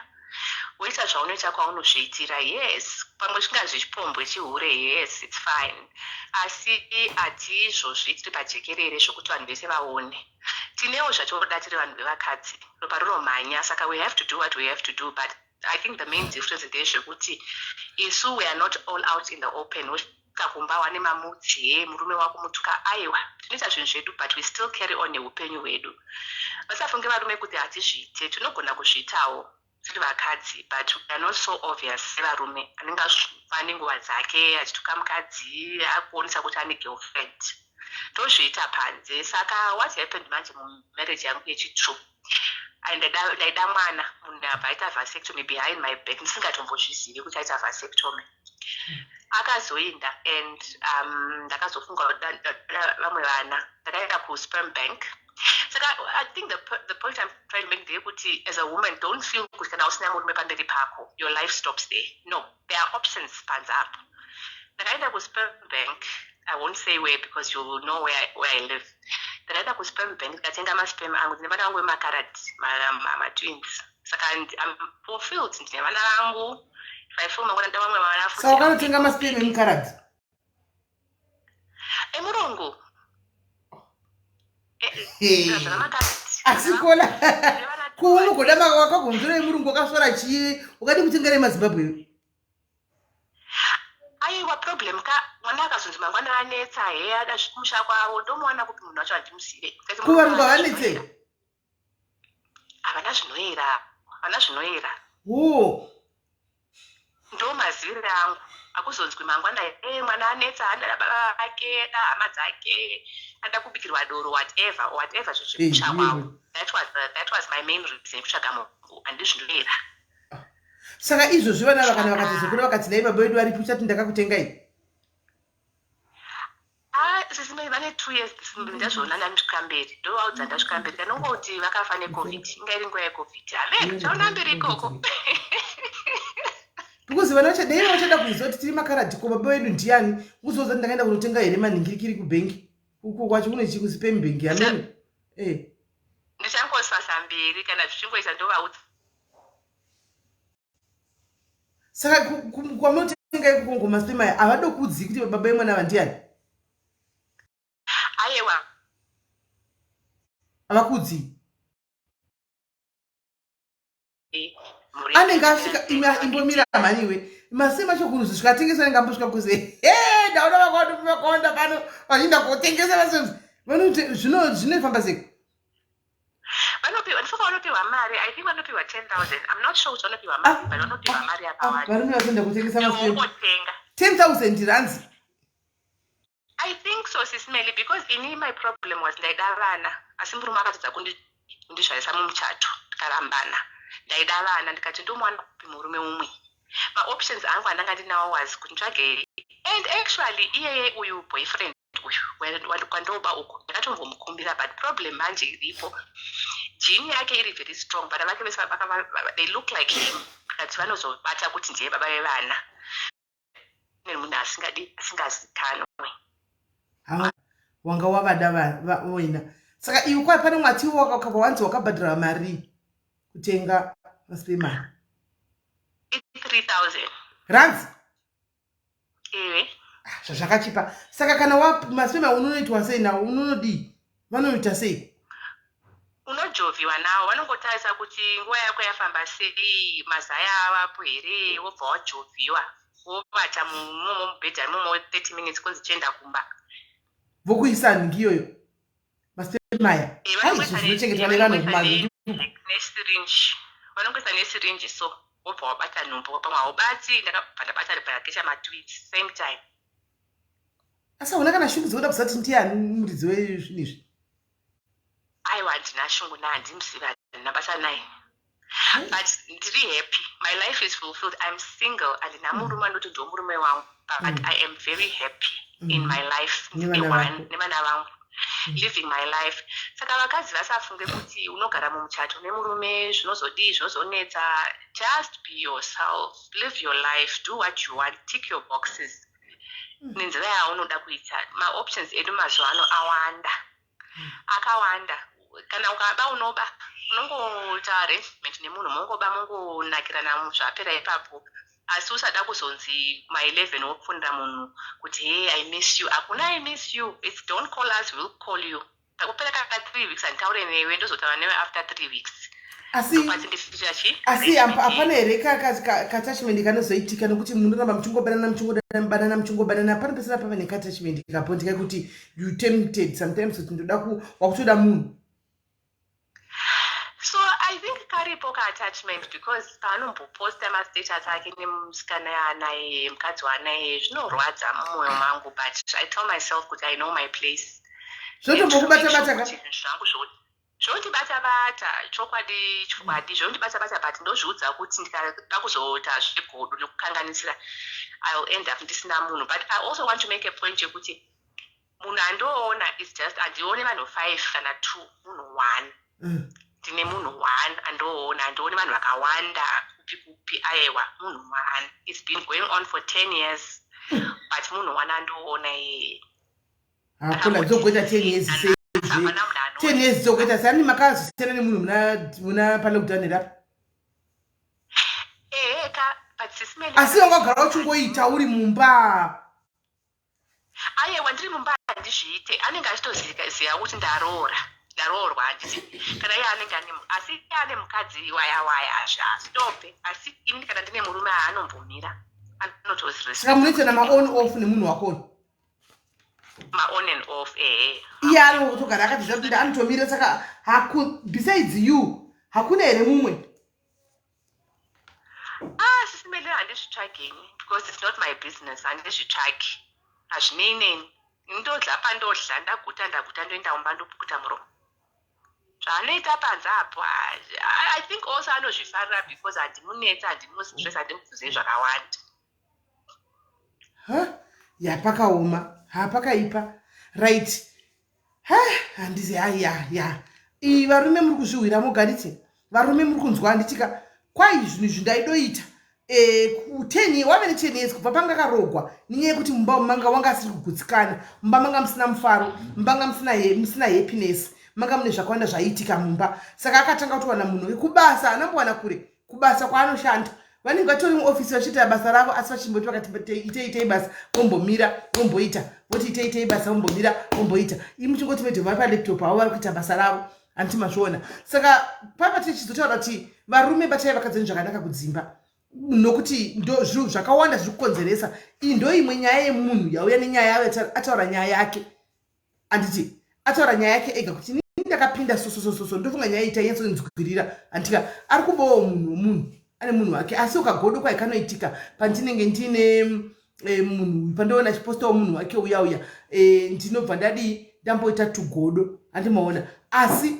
woita zvaunoita kwaunozviitira. Yes, pamwe zvinga zvichipombwe chihure, yes, it's fine, asi hatizvozvi tiri pajekerere zvokuti vanhu vese vaone. Tinewo zvatoda tiri vanhu vevakadzi, ropa rinomhanya, saka we have to do what we have to do. But I think the main difference ndezvekuti isu we are not all out in the open. Wosvika kumba wane mamutsi, he, murume wako mutuka. Aiwa, tinoita zvinhu zvedu, but we still carry on neupenyu hwedu. Vasafunge varume kuti hatizviite. Tinogona kuzviitawo tiri vakadzi, but we are not so obvious sevarume anenge ane nguva dzake achituka mukadzi, akuonesa kuti ane girlfriend. Tozviita panze. Saka what happened manje mumarriage yangu yechi2, ndaida mwana. Munhu abva aita vasectomy behind my back, ndisingatombozvizivi kuti aita vasectomy. Akazoenda and ndakazofunga vamwe vana, ndakaenda kusperm bank. Saka I think the point I'm trying to make ndeyekuti as a woman, don't feel kuti kana usina murume pamberi pako, your life stops there. No, there are options panze apo. Ndakaenda kusperm bank. I won't say where because you will know where I live. Ndakaenda kusperm bank, ndikatenga masperm angu. Ndine vana vangu vemakaradi, matwins. Saka I'm fulfilled, ndine vana vangu. If I feel mangwana nda vamwe vana futi. Saka wakanotenga masperm emukaradhi? Emurungu. Asi caller, kuunogoda wakagonzera emurungu, wakasvora chii? Wakadi kutengera emaZimbabwe? Aiwa, problem ka, mwana akazonzi mangwana anetsa, he, ada zvikumusha kwavo, ndomuwana kupi munhu wacho? Handimuzive. Kuvarungu havanetse? Havana zvinoera, havana zvinoera. O. Ndo mazivire angu. Akuzonzwi mangwana e mwana anetsa, anoda baba vake, da hama dzake, anoda kubikirwa doro, whatever whatever, zvezvekumusha kwavo. That was my main reason yekutsvaga munhu handizvinoera. Saka izvozvi vana vakana vakatizokura vakati dai baba vedu varipi, uchati ndakakutengai? Ah, sisimei, vane 2 years ndazviona. Ndandisvika mberi, ndovaudza ndasvika mberi. Kanongoti vakafa neCovid, inga iri nguva yeCovid. Amen, chaona mberi ikoko. Because vana dai vachada kuziva kuti tiri makaradhi, ko baba vedu ndiani? Kuzoudza kuti ndakaenda kunotenga here manhingirikiri kubhengi uko kwacho kune chii, kusperm bank? Amene e. Ndichangosasa mberi kana zvichingoita, ndovaudza. Saka kwamunotenga ikoko ngomasperm aya, havadokudzi kuti baba vemwana vandiani? Aiwa. Havakudzi? Anenge asvika. Imbomira mhaniwe, masperm acho kuruzi svika anenge ambosvika kuze he, ndaona vakawanda pano vachienda kotengesa masperms. Vanoti zvinofamba sei? Vanopiwa, ndifunga vanopiwa mari. I think vanopiwa 10,000. I'm not sure kuti vanopiwa mari, but vanopiwa mari yakawanda. Varume vachienda kutengesa masperm? Ungotenga. 10,000 rands? I think so, sisimeli, because ini my problem was ndaida vana, asi murume akatadza kundizvarisa mumuchato, tikarambana. Ndaida vana, ndikati ndomuwana kupi murume umwe? Maoptions angu andanga ndinawo was kuti nditsvage. And actually iyeye uyu boyfriend uyu kwandoba uku, ndakatombomukumbira, but problem manje iripo. Gene yake iri very strong. Vana vake vese they look like him, but vanozobata kuti ndiye baba vevana nemunhu asingadi, asingazikanwe. Wanga wavada wena. Saka iwe kwa pane mwati wakabva wanzi wakabhadhara mari kutenga masperm? I-3000 rands? Ewe. Zvazvakachipa. Saka kana wa masperm unonoitwa sei nawo? Unonodii? Vanoita sei? Unojovhiwa nawo. Vanongotarisa kuti nguva yako yafamba sei, mazaya avapo here, wobva wajovhiwa, wovata mumomo mubhedha imomo 30 minutes, kunzi chienda kumba. Vokuisa nhingi iyoyo, masperm aya? Ai, izvo zvinochengetwa nevanhu kumanhingi. Nesyringe. Vanongoisa nesyringe, so wobva wabata nhumbu. Pamwe haubati. Ndakabva ndabata ribharakecha matweets same time. Asi hauna kana shungu dzekuda kuziva kuti ndiani muridzi wezvinhu izvi? Aiwa, handina shungu naye, handimuzivi, handina basa naye, but ndiri happy. My life is fulfilled. I'm single, handina murume andoti ndo murume wangu, but I am very happy in my life. Nevana ndine vako. One nevana vangu, living my life. Saka vakadzi vasafunge kuti unogara mumuchato nemurume zvinozodii, zvinozonetsa. Just be yourself, live your life, do what you want, tick your boxes nenzira yaunoda kuita. Maoptions edu mazuva ano awanda, akawanda. Kana ukaba, unoba, unongoita arrangement nemunhu, mongoba, mongonakirana, zvapera ipapo. Asi usada kuzonzi ma11 wopfunira munhu kuti, "Hey, I miss you." Hakuna "I miss you". It's "Don't call us, we'll call you." Takupera kaka 3 weeks handitaure newe, ndozotaura newe after 3 weeks. Asi Ndopatindisicha chi Asi hapana here kattachment kanozoitika nokuti munoramba muchingobanana, muchingobanana, muchingobanana? Pano pesina pava nekattachment kapo ndikakuti you tempted sometimes kuti ndoda wakutoda munhu? So I think karipo kaattachment, because paanomboposta mastatus ake nemusikana yaanaye, mukadzi waanaye, zvinorwadza mumwoyo mangu, but I tell myself kuti I know my place. Zvotombokubata-bata ka? Zvinhu zvangu zvondibata bata, chokwadi, chokwadi zvondibata bata, but ndozviudza kuti ndikada kuzoita zvegodo nekukanganisira, I will end up ndisina munhu. But I also want to make a point yekuti munhu andoona is just, handioni vanhu five kana two, munhu one. Ndine munhu one andoona. Handioni vanhu vakawanda kupi kupi, aiwa, munhu one. It's been going on for 10 years, but munhu one andoona iyeye. Hakuna dzokuita 10 years seizve? Hapana munhu anoona. 10 years dzokuita sani? Makazosiyana nemunhu muna palockdown here apa? Ehe ka, but sisimene Asi wangagara uchingoita uri mumba? Aiwa, ndiri mumba handizviite. Anenge achitoziva kuti ndaroora, ndaroorwa, handiti? Kana iye anenge ane, asi iye ane mukadzi waya waya, hazvitope. Asi ini kana ndine murume haanombomira, anotozirespect. Saka munoitana maon off nemunhu wakoyo? Ma-on and off, ehe. Iye anotogara akatiziva kuti anotomira. Saka haku, besides you, hakuna here mumwe? Ah, sisimele, handizvitsvageni because it's not my business. Handizvitsvagi, hazvinei neni. Ndodla pandodla, ndaguta, ndaguta, ndoenda kumba, ndopukuta muromo. Zvaanoita panze apo, ah, I think also anozvifarira because handimunetsa, handimustress, handimubvunzei zvakawanda. Ha, yapakaoma, hapakaipa. Right, ha, handizi. Ya ya iyi, varume muri kuzvihwira moga, nditi? Varume muri kunzwa, handitika? Kwai zvinhu izvi ndaidoita 10, wave ne10 years kubva panga karogwa, nenyaya yekuti mumba manga wanga asiri kugutsikana, mumba manga musina mufaro, mumba manga musina happiness, manga mune zvakawanda zvaiitika mumba. Saka akatanga kutowana munhu wekubasa, anambowana kure kubasa kwaanoshanda. Vanenge vatori muofisi vachiita basa ravo, asi vachimboti vakati itei itei basa, vombomira, vomboita, voti itei itei basa, vombomira, vomboita. Imi muchingoti madam vari palaptop havo, vari kuita basa ravo, handiti mazviona? Saka papa tichizotaura kuti varume, batai vakadzi venyu zvakanaka kudzimba, nokuti ndo zvinhu zvakawanda zviri kukonzeresa. Iyi ndo imwe nyaya yemunhu yauya nenyaya yayo, ataura nyaya yake, handiti? Ataura nyaya yake ega kuti inini ndakapinda sososososo. Ndofunga nyaya iyi tainyatsoinzwirira, handitika? Ari kubowo munhu womunhu, ane munhu wake, asi ukagodo kwai kanoitika pandinenge ndine munhu, pandoona achipostawo munhu wake uya uya, ndinobva ndadii, ndamboita tugodo, handimaona? Asi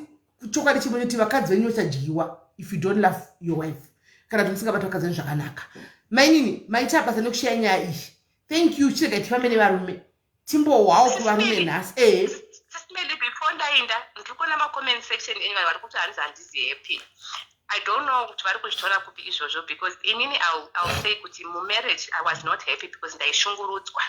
chokwadi chimwe choti vakadzi venyu vachadyiwa if you don't love your wife, kana kuti musingabati vakadzi venyu zvakanaka. Mainini, maita basa nekushiya nyaya iyi. Thank you. Chirega tifambe nevarume, timbohwawo kuvarume nhasi, ehe. Sisimeli, before Before ndainda, ndiri kuona macomment section enyu, vanhu vari kuti hanzi handizi happy. I don't know kuti vari kuzvitora kupi izvozvo, because inini I'll say kuti mumarriage I was not happy because ndaishungurudzwa,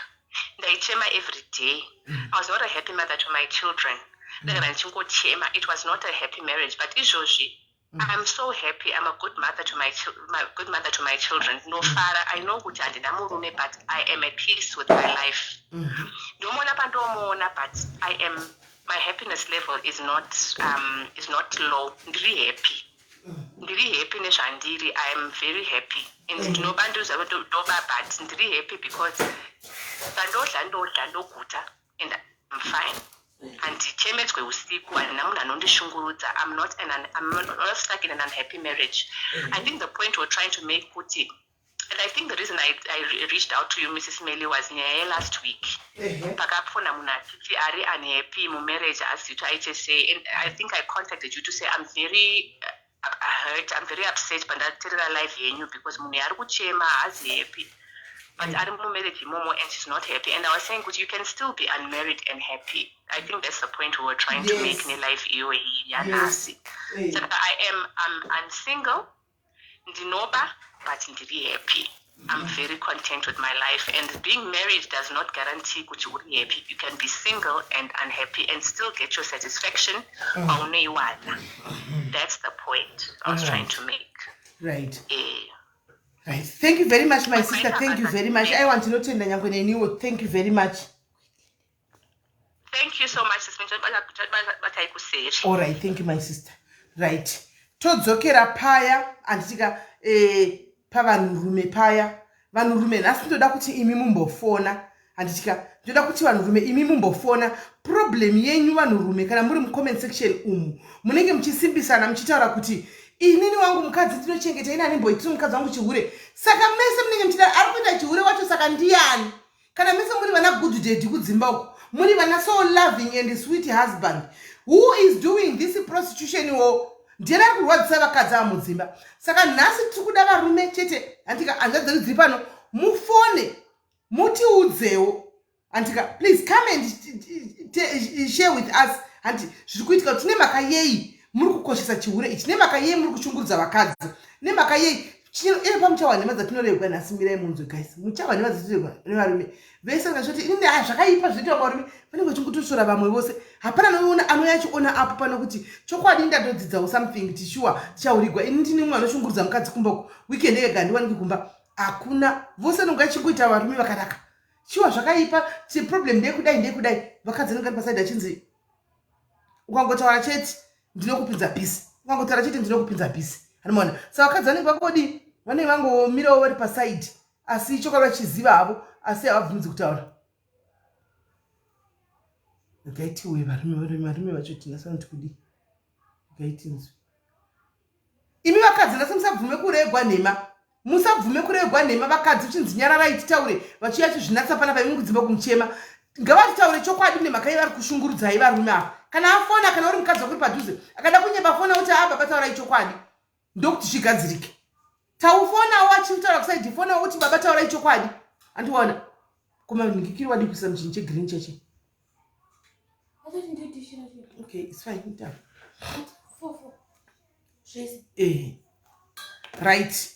ndaichema every day. I was not a happy mother to my children. Ndagara ndichingochema. It was not a happy marriage, but izvozvi I'm so happy. I'm a good mother to my good mother to my children. Ndofara. I know kuti handina murume, but I am at peace with my life. Ndomuona pandomuona, but I am my happiness level is not low. Ndiri happy. Ndiri happy nezvandiri. I am very happy. And ndinoba, ndoziva kuti ndoba, but ndiri happy because pandodla, ndodla ndoguta and I'm fine. Handichemedzwe usiku, handina munhu anondishungurudza. I'm not stuck in an unhappy marriage. I think the point we're trying to make kuti, and I think the reason I reached out to you, Mrs Melly, was nyaya yelast week. Pakafona munhu achiti ari unhappy mumarriage, azivi kuti aite sei, and I think I contacted you to say I'm very hurt, I'm very upset pandateerera live yenyu, because munhu yaari kuchema haazi happy, but ari mumarriage imomo and she's not happy. And I was saying kuti you can still be unmarried and happy. I think that's the point we were trying to make nelive iyoyi yanhasi. Saka I'm single, ndinoba, but ndiri happy. I'm very content with my life, and being married does not guarantee kuti uri happy. You can be single and unhappy and still get your satisfaction paunoiwana. That's the point I was trying to make. Right, thank you very much, my sister. Thank you very much. Aiwa, ndinotenda nyangwe neniwo. Thank you very much. Thank you so much, sis. Batai kuseri. All right, thank you, my sister. Right, todzokera paya, handitika, pavanhurume paya. Vanhurume, nhasi ndoda kuti imi mumbofona, handitika. Ndoda kuti vanhurume imi mumbofona. Problem yenyu vanhurume, kana muri mucomment section umu, munenge muchisimbisana muchitaura kuti inini wangu mukadzi ndinochengeta, ini handimboitiri mukadzi wangu chihure. Saka mese munenge muchida ari kuita chihure wacho, saka ndiani? Kana mese muri vana good daddy kudzimba uko, muri vana so loving and sweet husband, who is doing this prostitution wo? Ndiani ari kurwadzisa vakadzi ava mudzimba? Saka nhasi tiri kuda varume chete, handika? Hanzvadzi dzedu dziri pano, mufone mutiudzewo, handika? Please come and share with us, handi, zviri kuitika kuti nemhaka yei muri kukoshesa chihure ichi, nemhaka yei muri kushungurudza vakadzi, nemhaka yei iye pamuchawa nhema dzatinoregwa nhasi. Mirai munzwe, guys. Muchawa nhema dzatinoregwa nevarume vese. Ngazvoti inini zvakaipa zvinoitwa varume, vanenge vachingotosvora vamwe vose. Hapana anoona anouya achiona apo pano kuti chokwadi ndatodzidzawo something, tishuwa tichaurigwa. Ini ndini mumwe anoshungurudza mukadzi kumbako, weekend yega handiwaniki kumba. Hakuna, vose vanonge vachingoita varume vakanaka. Chiwa zvakaipa, problem ndeyekudai, ndeyekudai. Vakadzi vanenge vari paside achinzi ukangotaura chete ndinokupinza busy, ukangotaura chete ndinokupinza busy. Anomaona, saka vakadzi vanenge vangodi, vanenge vangomirawo vari paside, asi chokwadi vachiziva havo, asi havabvumidzi kutaura. Ngaitiwe varume, varume vacho tinasana kudii? Ngaitinzwe imi vakadzi nhasi. Musabvume kuregwa nhema, musabvume kuregwa nhema. Vakadzi uchinzi nyararai titaure, vachiuya chizvinatsa panapa, imi kudzimba kumuchema. Ngavatitaure chokwadi, nemhaka ye vari kushungurudzai varume ava. Kana afona, kana uri mukadzi wakuri padhuze akada kunyeba, fona kuti, "A baba, taurai chokwadi," ndokuti zvigadzirike. Taufonawo achitaura kuside, fonawo kuti, "Baba, taurai chokwadi." Andiona kuma ndikiri wadi kuisa muchinhu chegreen cheche. Okay, it's fine. Ita. Right,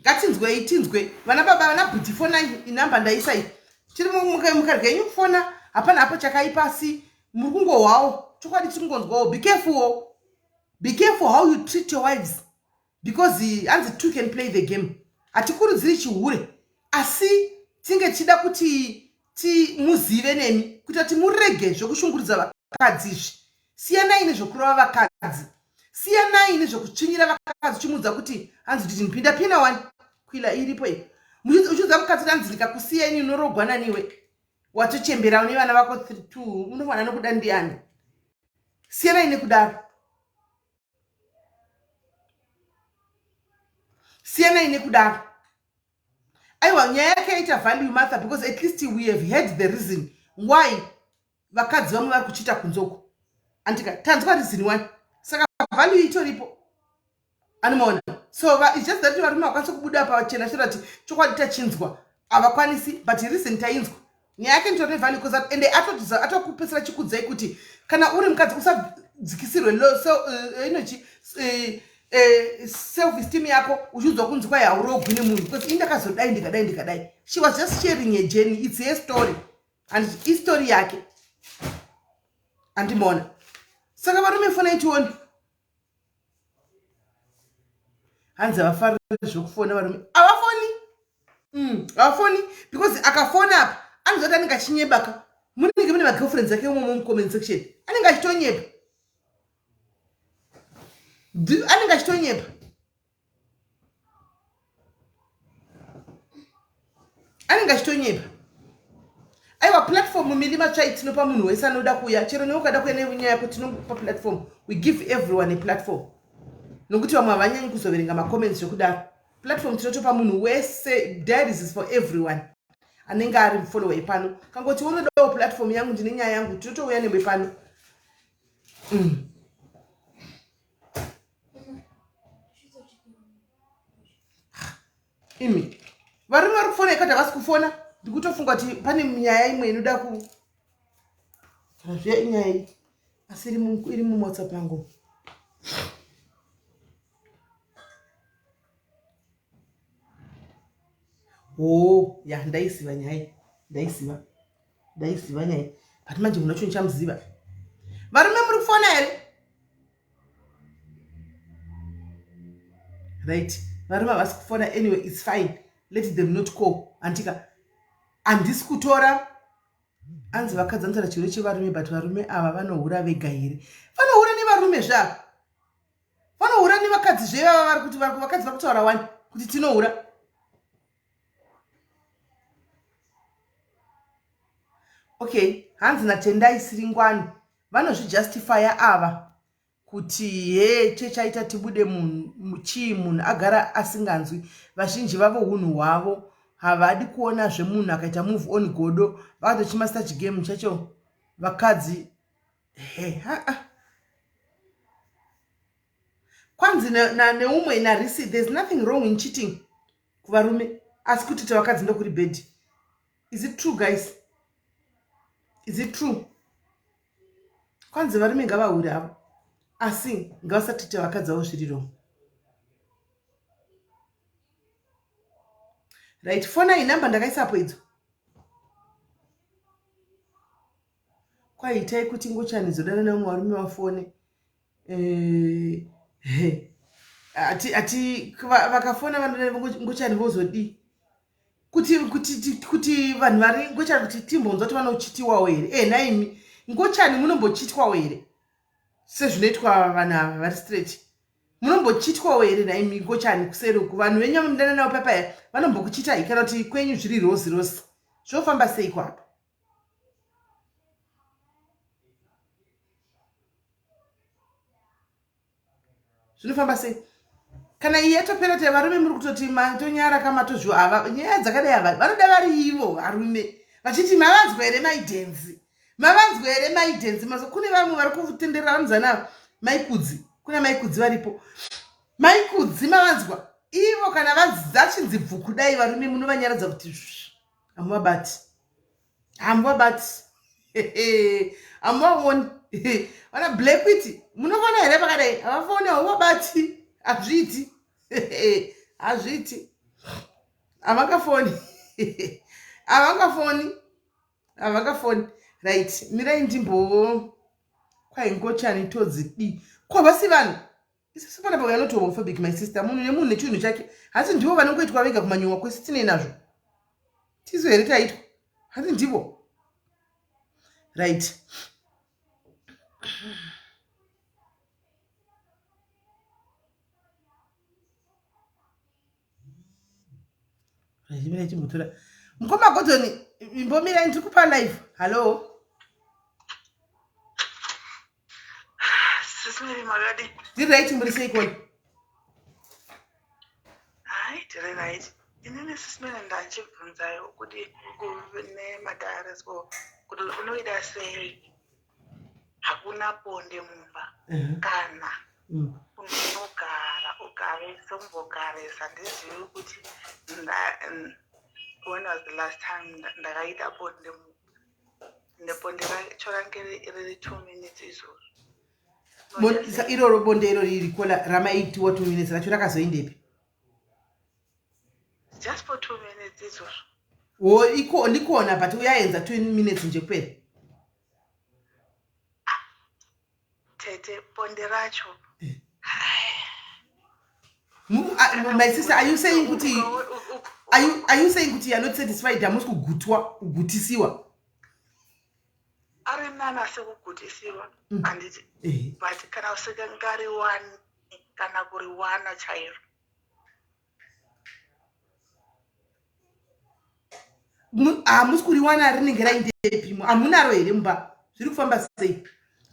ngatinzwei, tinzwe vana baba, vana bhuti. Fonai, inhamba ndaisai tiri mukarga yenyu kufona. Hapana hapo chakaipa, asi muri kungohwawo chokwadi, tiri kungonzwawo. Be careful, be careful how you treat your wives, because hanzi two can play the game. Hatikurudziri chihure, asi tinge tichida kuti timuzive nemi kuita kuti murege zvekushungurudza vakadzi izvi. Siyanai nezvekurova vakadzi, siyanai nezvekutsvinyira vakadzi. Uchimuudza kuti hanzi kuti ndipinda pina wani kwila iripo iyi, uchiudza mukadzi kuti hanzi ndikakusiya ini unorogwa naniwe, watochembera, une vana vako two, unowana nokuda ndiani? Siyanai nekudaro, siyanai nekudaro. Aiwa, nyaya yake yaita value, Martha, because at least we have heard the reason why vakadzi vamwe vari kuchiita kunzoko, andika? Tanzwa reason why, saka value itoripo, anomaona? So it's just that varume vakwanisi kubuda pachena chero kuti chokwadi tachinzwa, havakwanisi, but reason tainzwa. Nyaya yake nditori nevalue because ende atokupesera chikudzai kuti kana uri mukadzi usadzikisirwe eh, inochi eh, eh, self esteem yako uchiudzwa kunzi kwai haurogwi nemunhu because ini ndakazodai ndikadai ndikadai. She was just sharing a journey, it's her story and istory yake andimona. Saka varume fonai tione. Hanzi havafariri zvekufona varume, havafoni, havafoni because akafona apa anozoti anenge achinyebaka. Munenge mune magirlfriends ake imomo mucomment section, anenge achitonyepa, anenge achitonyepa. Anenge achitonyepa. Aiwa, platform mili matsvai tinopa munhu wese anoda kuuya. Chero newe ukada kuuya nenyaya yako, tinopa platform. We give everyone a platform nokuti vamwe havanyanyi kuzoverenga macomments zvekudaro. Platform tinotopa munhu wese. Diaries is for everyone anenge ari mufollower epano. Kangoti unodawo platform yangu, ndine nyaya yangu, tinotouya nemwe pano. Imi varume vari kufona ikati havasi kufona, ndikutofunga kuti pane nyaya imwe inoda ku kana zviya inyaya iyi, asi iri muWhatsApp yangu. Oh ya, ndaiziva nyaya, ndaiziva, ndaiziva nyaya, but manje munhu wacho ndichamuziva. Varume muri kufona here? Right, varume havasi kufona. Anyway, it's fine, let them not call. Andika handisi kutora. Anzi vakadzi vanotaura chiro chevarume, but varume ava vanohura vega here? Vanohura nevarume zvava, vanohura nevakadzi zvevava. Vari kuti vakadzi vari kutaura wani kuti tinohura. Okay, hanzi naTendai Siringwani, vanozvijustifya ava kuti he chechaita tibude chii, munhu agara asinganzwi. Vazhinji vavo unhu hwavo havadi kuonazve munhu akaita move on, godo vakatochimasta chigame chacho vakadzi. He haa, kwanzi neumwe narisi, there's nothing wrong in cheating kuvarume, asi kuti tavakadzi ndokuri bad. Is it true, guys? Is it true? Kwanzi varume ngavahure avo, asi ngavasatite vakadzi avo zviri wrong. Right, fonai, namba ndakaisapo idzo. Kwaitai kuti ngochani dzodana nevamwe varume vafone. Eh, ati ati vakafona vanoda ngochani vozodii? Kuti vanhu vari ngochani, kuti timbonzwa kuti vanochitiwawo here? E naimi ngochani munombochitwawo here sezvinoitwa vanhu ava vari straight? Munombochitwawo here naimi ngochani kuseri uku? Vanhu venyu vamudana navo papaya vanombokuchitai, kana kuti kwenyu zviri rosy rosy? Zvofamba sei kwapa? Zvinofamba sei kana iye yatopera? Te varume muri kutoti matonyara kamatozviwa ava nyaya dzakadai ava vanoda vari ivo varume vachiti mavanzwa here maidhenzi, mavanzwa here maidhenzi mazo. Kune vamwe vari kutenderera vanozana Maikudzi, kuna Maikudzi varipo. Maikudzi mavanzwa ivo kana vachinzi bvuku dai varume munovanyaradza kuti hamuvabati, hamuvabati, hamuvaoni. Vana Blackwit munovona here pakadai? Havafoni, hauvabati, hazviiti, hazviiti, havangafoni, havangafoni, havangafoni. Right, mirai ndimbo kwaingochani todzidi kwavasi vanhu isusu panapa. We are not homophobic, my sister. Munhu nemunhu nechinhu chake. Hasi ndivo vanongoitwa vega kumanyowa kwese, tinei nazvo tisu here taitwa? Hasi ndivo. Right, chimbotora mukoma Godoni, imbomirai, ndiri kupa live. Hallo. Sisi Miri, makadi? Ndiri right, muri sei koni? Hai, tiri right. Inini Sisi Miri ndachibvunzayo kuti nemadiaries ko kuti unoida sei hakuna bonde mumba kana unogara ugarisa umbogarisa. Ndizivi kuti when was the last time ndakaita bonde. Ende bonde racho range riri 2 minutes izvozvo. Iroro bonde iro ririko ramaitiwa 2 minutes racho rakazoendepi? Just for 2 minutes izvozvo. O iko likona, but uyayenza 2 minutes nje kuphela. Tete, bonde racho. My sister, are you saying kuti you are not satisfied, hamusi kugutwa, kugutisiwa? Ari nani asekugutisiwa, handiti? But kana usingariwani, kana kuriwana chairo. Hamusi kuriwana, rinenge raindepi? Hamunaro here mumba? Zviri kufamba sei?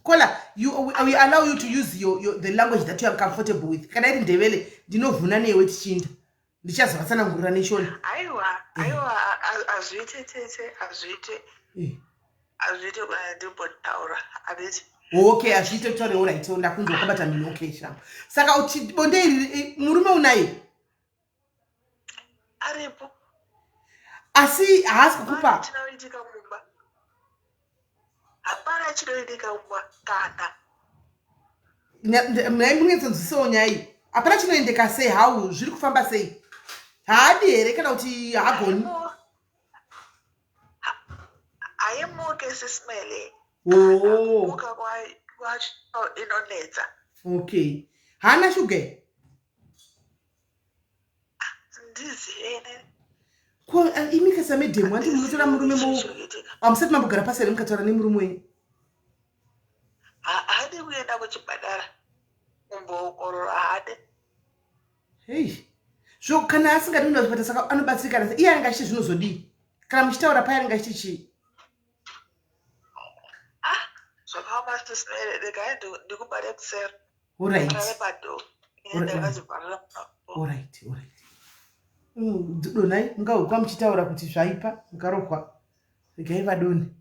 Kola, we allow you to use the language that you are comfortable with. Kana iri Ndebele, ndinovhuna newe tichinda ndichazovatsanangurira neShona. Aiwa, aiwa, hazviite tete, hazviite. Hazviite kana ndimbotaura, handiti? Okay, hazviite kutaura. Alright, ndakunzwa, wakabata mhino. Okay, sham. Saka bonde iri, murume unaye? Aripo. Asi haasi kukupa? Chinoitika mumba hapana, chinoitika mumba kana. Nhai, munetsonzwisewo nyaya iyi. Hapana chinoendeka sei? How zviri kufamba sei? Haadi here kana kuti haagoni? Haimuke, sisimele. Oh. Kumuka kwacho inonetsa. Okay, haana shuga here? Ndizivene. Ko imi kasamedhemu, handi munotora murume Chinoitika. Hamusati mambogara pasi here mukataura nemurume wenyu? Haadi kuenda kuchipatara kumboongorora, haadi. Hei, zvo kana asingadi kuenda kuchipatara, saka anobatsirikana sei? Iye anenge achiti zvinozodii kana muchitaura paya? Anenge achiti chii? Ah, zvakaoma, sisimele. Regai ndikubate kuseri. Alright. Rare padoo. Ndakazivharira. Alright. Donai, mungahukwa muchitaura kuti zvaipa, mukarohwa. Regai vadoni.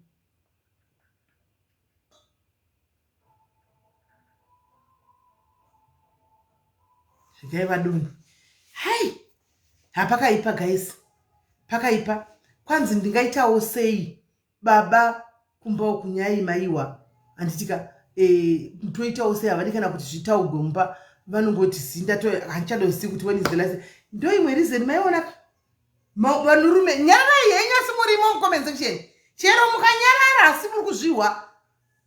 Regai vadoni. Hai, hapakaipa guys, pakaipa. Kwanzi ndingaitawo sei baba kumba uku? Nyai maiwa, handitika? Toitawo sei? Havadi kana kuti zvitaugwe mumba, vanongoti zinda handichadozivi kuti when is the last. Ndo imwe reason maiona vanhurume. Nyararai henyu, asi murimo mucomment section. Chero mukanyarara, asi muri kuzvihwa.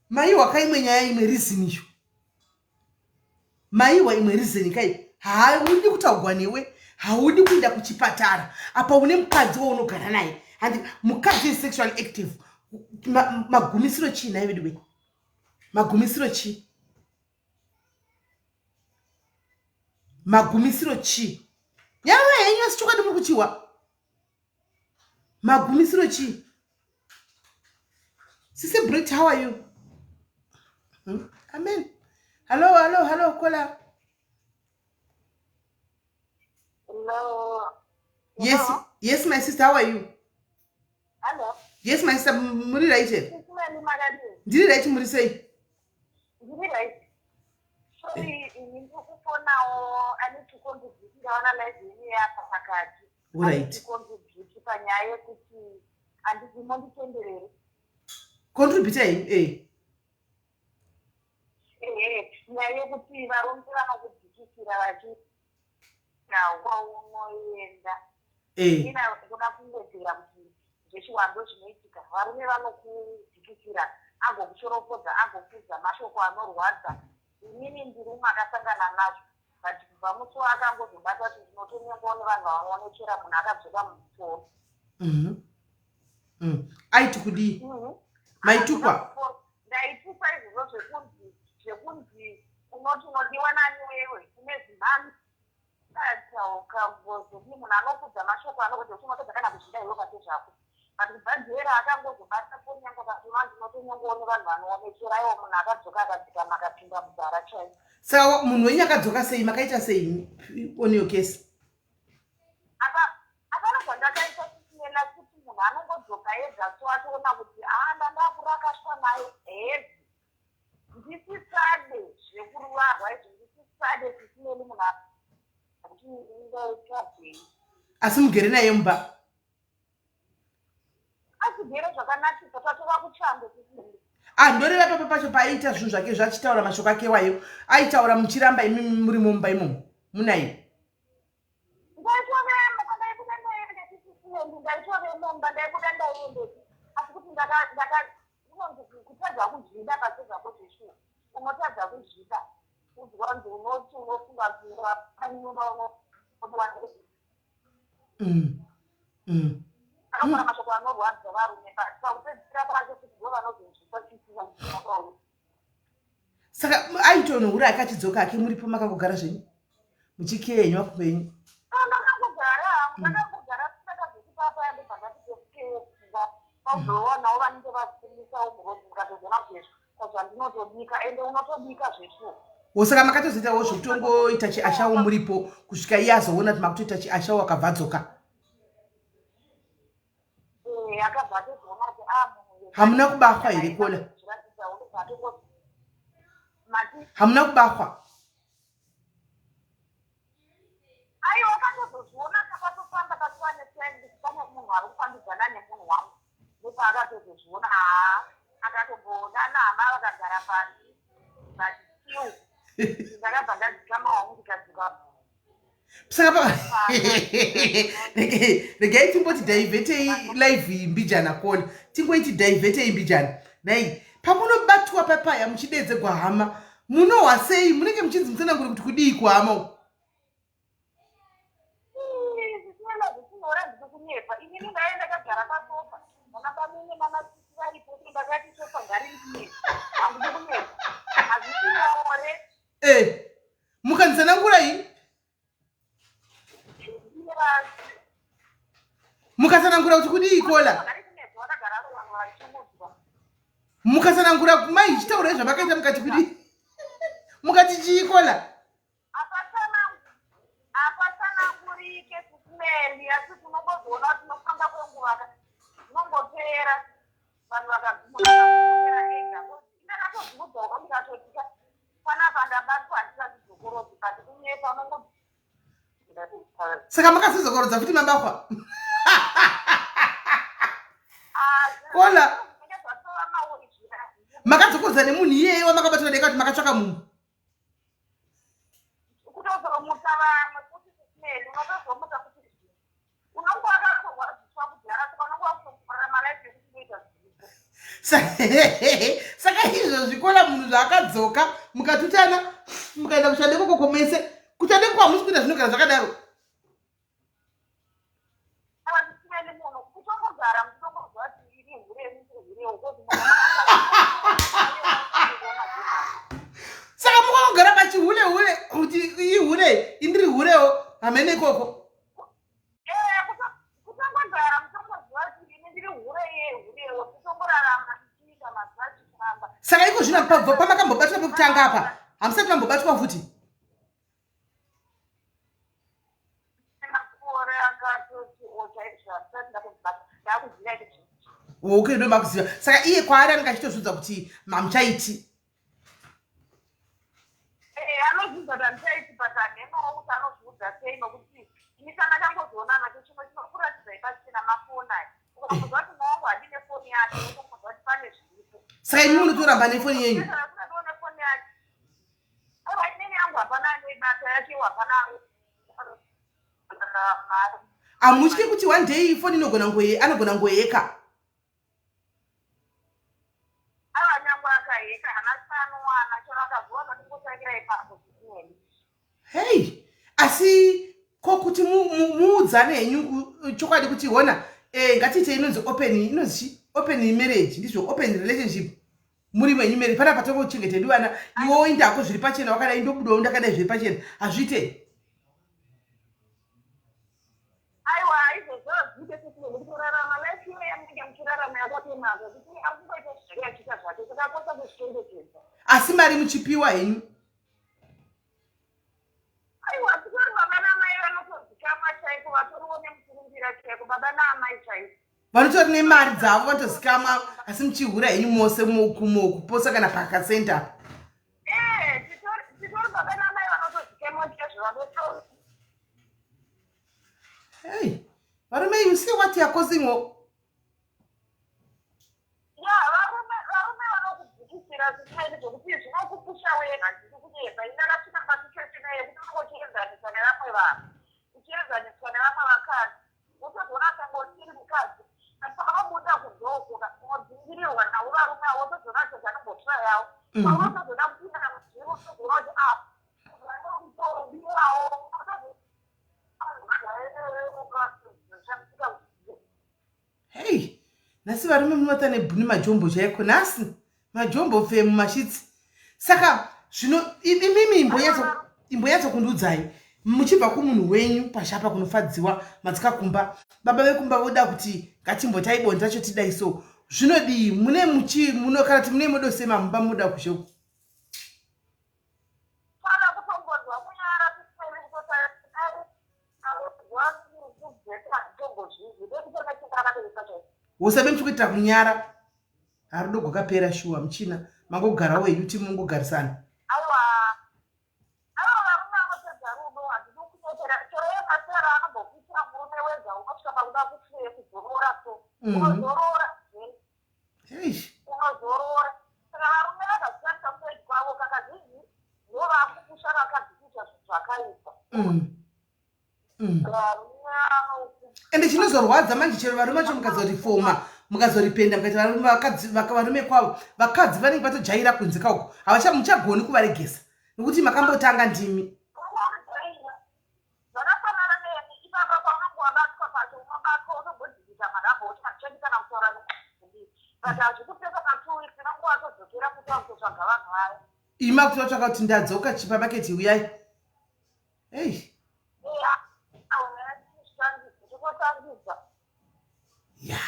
Maiwa kaimwe nyaya, imwe reason iyo maiwa, imwe reason kai, haudi kutaugwa newe, haudi kuenda kuchipatara. Apa une mukadzi waunogara naye, handi mukadzi is sexually active. Magumisiro chii nai vedu we? Magumisiro chii? Magumisiro chii? Nyarara henyu, asi chokwadi muri kuchihwa. Magumisiro chii? Sisi Brit, how are you? Amen. Hello, hello, hello, kola. Hello. Yes. Hello. Yes, my sister, how are you? Hello. Yes, my sister, muri right here? Sisimani, makadini? Ndiri right, muri sei? Ndiri right. Sorry, ini ndikufonawo ane tucontribute, ndaona live yenyu yapa pakati. Contribute panyaya yekuti handiti monditenderere. Contribute eh. Ehe, nyaya yekuti varume vanokudzikisira vachi kwaunoenda. Ina kuda kungwedzera kuti zvechiwando zvinoitika, varume vanokudzikisira, agokushoropodza, agokudza mashoko anorwadza. Inini ndiri umwe akasangana nazvo, but kubva musi waakangozobata kuti ndinotonyengwawo nevanhu vanoonekera, munhu akadzoka musoro. Aiti kudii? Maitukwa? Ndaitukwa izvozvo zvekunzi unoti unodiwa nani wewe, une zimhani ukagozoti munhu anokudza mashoko anokudza kuti unotadza kana kuzvida iwe pate zvako. But kubva dhera akangozobata foni yangu akatuma, ndinotonyengwawo nevanhu vanoonekera iwo, munhu akadzoka akadzikama, akapinda mugwara chaiko. Saka munhu wenyu akadzoka sei? Makaita sei on your case? Hapana zvandakaita, sisinena kuti munhu anongodzoka ega, so atoona kuti aa, ndandakurakashwa naye hezi, ndisisade zvekuruvarwa izvo, ndisisade, sisineni munhu kuti ingaitsvagei. Asi mugere naye mumba? Asi Tatigere zvakanakisa tatova kuchando. Ah, ndoreva papa pacho paaiita zvinhu zvake zvachitaura mashoko ake wayo aitaura muchiramba imi muri mumba imomo munai. Ndaitovemo kwandaibuda ndaienda tisisinendi ndaitovemo mumba ndaibuda ndaiendepi asi kuti ndaka ndaka unonzi kutadza kuzvida pachezvako zveshuwa unotadza kuzvida kunzwa kunzi unoti unofunga kuanyumba unotiwa Anokona mashoko anorwadza varume but pakupedzisira pacho kuti ndo vanozonzwisa tsitsi vanhu. Saka aitonohura ake achidzoka ake muripo makangogara zvenyu muchikiya henyu vakumbo yenyu. Ndakangogara hangu ndakangogara ndakazoti papa yandobva ndati tokewo pfungwa kwazowanawo vanenge vakumisawo muroad mukatozoona kuti zvandinotobika ende unotobika zveshuwa. Wo saka makatozoitawo zvekutongoita chiashawo muripo kusvika iye azoona kuti makutoita chiashawo akabva adzoka. Eh, akabva atozoona kuti ah munhu Hamuna kubahwa here kola? Zviratidza unobva atongoti mati Hamuna kubahwa. Aiwa akatozozviona takatofamba patova netime kuti pane munhu ari kufambidzana nemunhu wangu ndopaakatozozviona haa akatombonana hama vakagara pasi but still ndakabva ndadzikama wangu ndikadzoka Saka pa regai timboti divhetei live iyi mbijana kona tingoiti divhetei mbijana nhai pamunobatwa papaya muchideedzegwa hama munohwa sei munenge muchinzi mutsanangure kuti kudii kuhama uku zvisina zvisinora ndiri kunyepa inini ndaive ndakagara pasofa mama bamene mama sisi varipo so ndakati sofa ngarindiye handidi kunyepa hazvisi nyore Eh, mukanditsanangura iyi mukatsanangura kuti kudii kola mukatsanangura mai chitaurai zvamakaita mukati kudii mukati chii kola Hapatsanangurike sisi asi tinongozoona kuti nokufamba kwenguva ka zvinongopera vanhu vakazopera ega ndakatozviudzawo ndikatotika panapa ndabatwa handisazvidzokorodzi but kunyepa unongo Saka makazodzokorodza futi mabahwa kola makadzokorodza nemunhu iyeye wamakabatwa deka kuti makatsvaka mumwe kutozomuka vamwe futi sisimeli unotozomuka kuti unonge wakatorwadziswa kudhara saka unonge wakutokurarama life yekuti unoita zviripo saka izvo zvikora munhu zvaakadzoka mukatutana mukaenda kuchadeko koko mese kuchadeko hamusi kuita zvinogara zvakadaro Saka mukangogara pachihule hule kuti ihure indiri hurewo hamene ikoko. Saka iko zvino pamakambobatwa pekutanga apa hamusati mambobatwa futi. Okay, ndo makuziva saka iye kwaari anenge achitozviudza kuti mamuchaiti eh, anozviudza kuti handichaiti but hanhemawo kuti anozviudza sei nokuti ini kana tangozoonana nacho chimwe chinokuratidzai pasina mafoni aya ukangoziva kuti mawangu handine foni yake unotongoziva kuti pane zviripo saka imi munotoramba nefoni yenyu nefoni yake Aiwa inini yangu hapana anoibata yake hapana Hamutyi kuti one day foni inogona ngoye anogona ngoyeka. Aiwa nyangwe akaheka hana chaanowana chero akazowana tingotangira ipapo zvisinei. Hey, asi ko kuti muudzane henyu chokwadi kuti hona eh, ngatiite inonzi open inonzi chi open marriage ndizvo open relationship muri wenyu marriage panapa tongochengeta hedu vana iwe woindako zviri pachena wakadai ndobudawo ndakadai zviri pachena hazviite Aiwa izvozvo hazviite sisi kurarama life iyo yamunenge muchirarama yakatonaka kuti ari kungoita zvake achiita zvake saka akwanisa kuzvichengetedza. Asi mari muchipiwa henyu Aiwa titori baba naamai vanotozikamwa chaiko vatoriwo nemukurumbira chaiko baba naamai chaiko. Vanotori nemari dzavo vanotozikamwa asi muchihura henyu mose kumoku posa kana pakasenta apa. Eh, titori baba naamai vanotozikamwa chaizvo vanoto. Hey, varume you see what you are causing oh. Ya, varume varume vanokudzikisira zvisingaiti zvekuti zvinokupusha wega. Ndiri kunyepa? Ini ndakasvika pasituation yekuti unenge uchienzaniswa nevamwe vanhu, uchienzaniswa nevamwe vakadzi, wotozoona senge usiri mukadzi. But paunobuda kunze uko unodzingirirwa navo varume avo, wotozoona kuti anombotrayawo. Paunotozoda kupinda muzviri, utozoona kuti ah, vanokutobirawo. Hei, nhasi varume munovata nebhuni majombo chaiko nhasi, majombo pfee mumashitsi. Saka zvino imimi imbonyatso kundiudzai, muchibva kumunhu wenyu pashapa kunofadziwa matsika kumba, baba vekumba voda kuti ngatimbotai bonde racho tidai, so zvinodii? Mune muchi muno kana kuti mune modosema mumba muda kuzhoko? Kana kutongonzwa kunyara kuseri kutotaya. Usabe muchikuitira kunyara, harudo gwakapera shuwa, muchina mangogarawo henyu ti mungogarisana. Aiwa, aiwa, varume vanopedza rudo. Handidi kunyepera, chero iye masera anombokuitira murume wega, unosvika pakuda kufuye kuzorora, so unozorora. Eish. Unozorora. Saka varume vakazvitarisa kuside kwavo, kakazhinji ndo vakupusha vakadzi kuita zvinhu zvakaipa. Varume Ende chinozorwadza manje, chero varume vacho mukazorifoma, mukazoripenda, mukaita varume vakadzi varume kwavo, vakadzi vanenge vatojaira kunze kauko, havacha muchagoni kuvaregesa nekuti makambotanga ndimi. Zvakafanana neni ipapa, paunenge wabatwa pacho unobatwa, utombodzikisa manhamba oti handichadi kana kutaura nekuti, but hazvikupeka na 2 weeks unenge watodzokera futi wakutotsvaga vanhu vaya. Ima kuti vatsvaka kuti ndadzoka chipamaketi, uyai. Ei. Ndikotangidza. Ya,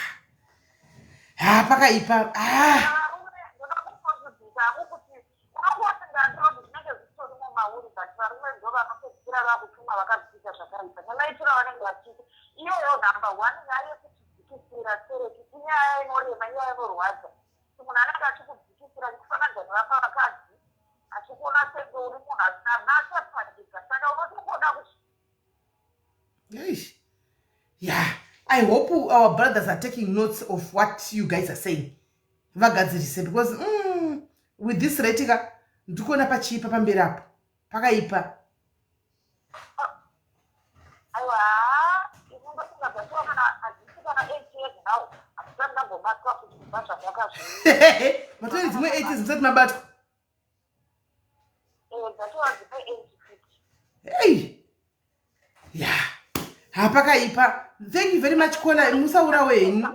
ha, pakaipa, ah. Varume ndoda kukonzudhisa ako kuti unongoti ndandoti zvinenge zvitorimo mauri, but varume ndo vanopedzisira vakutuma vakadziita zvakaipa nemaitiro avanenge vachiita. Iyoyo number one, nyaya yekutidzikisira tereki inyaya inorema, inyaya inorwadza, kuti munhu anenge achikudzikisira, achikufananidza nevamwe vakadzi, achikuona senge uri munhu asina basa panyika, saka unotongoda kuti Eish. Yeah, I hope our brothers are taking notes of what you guys are saying, vagadzirise, because with this rate ka, ndikuona pachiipa pamberi apo, pakaipa. Aiwa, inongofunga dzatova kana hadzisi kana 8 years now, handisati ndambobatwa futi kubva zvandakazvi. Matori dzimwe 8 years musati mabatwa? Dzatova dzimwe 8 futi. Hey, ya, hapakaipa. Thank you very much, caller, musaurawo henyu.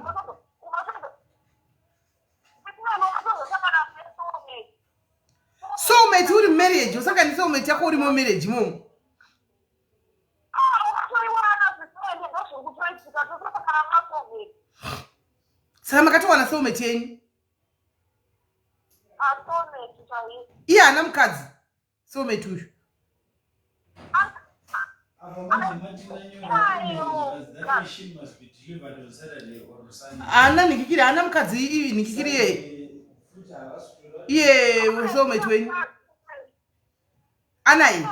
Unotozosangana nesoulmate. Soulmate uri marriage? Usangani soulmate yako uri mumarriage imomo? Unotoiwana zvisinende, ndozviri kutoitika, tosangana masoulmate. Saka makatowana soulmate yenyu? Asoulmate chaiyo. Iye haana mukadzi soulmate uyu? Apa manje matinanyora that machine must be delivered on Saturday or Sunday. Haana nhikikiri, haana mukadzi nhikikiri iye? Futi havasi kutora. Iye soulmate wenyu anaye?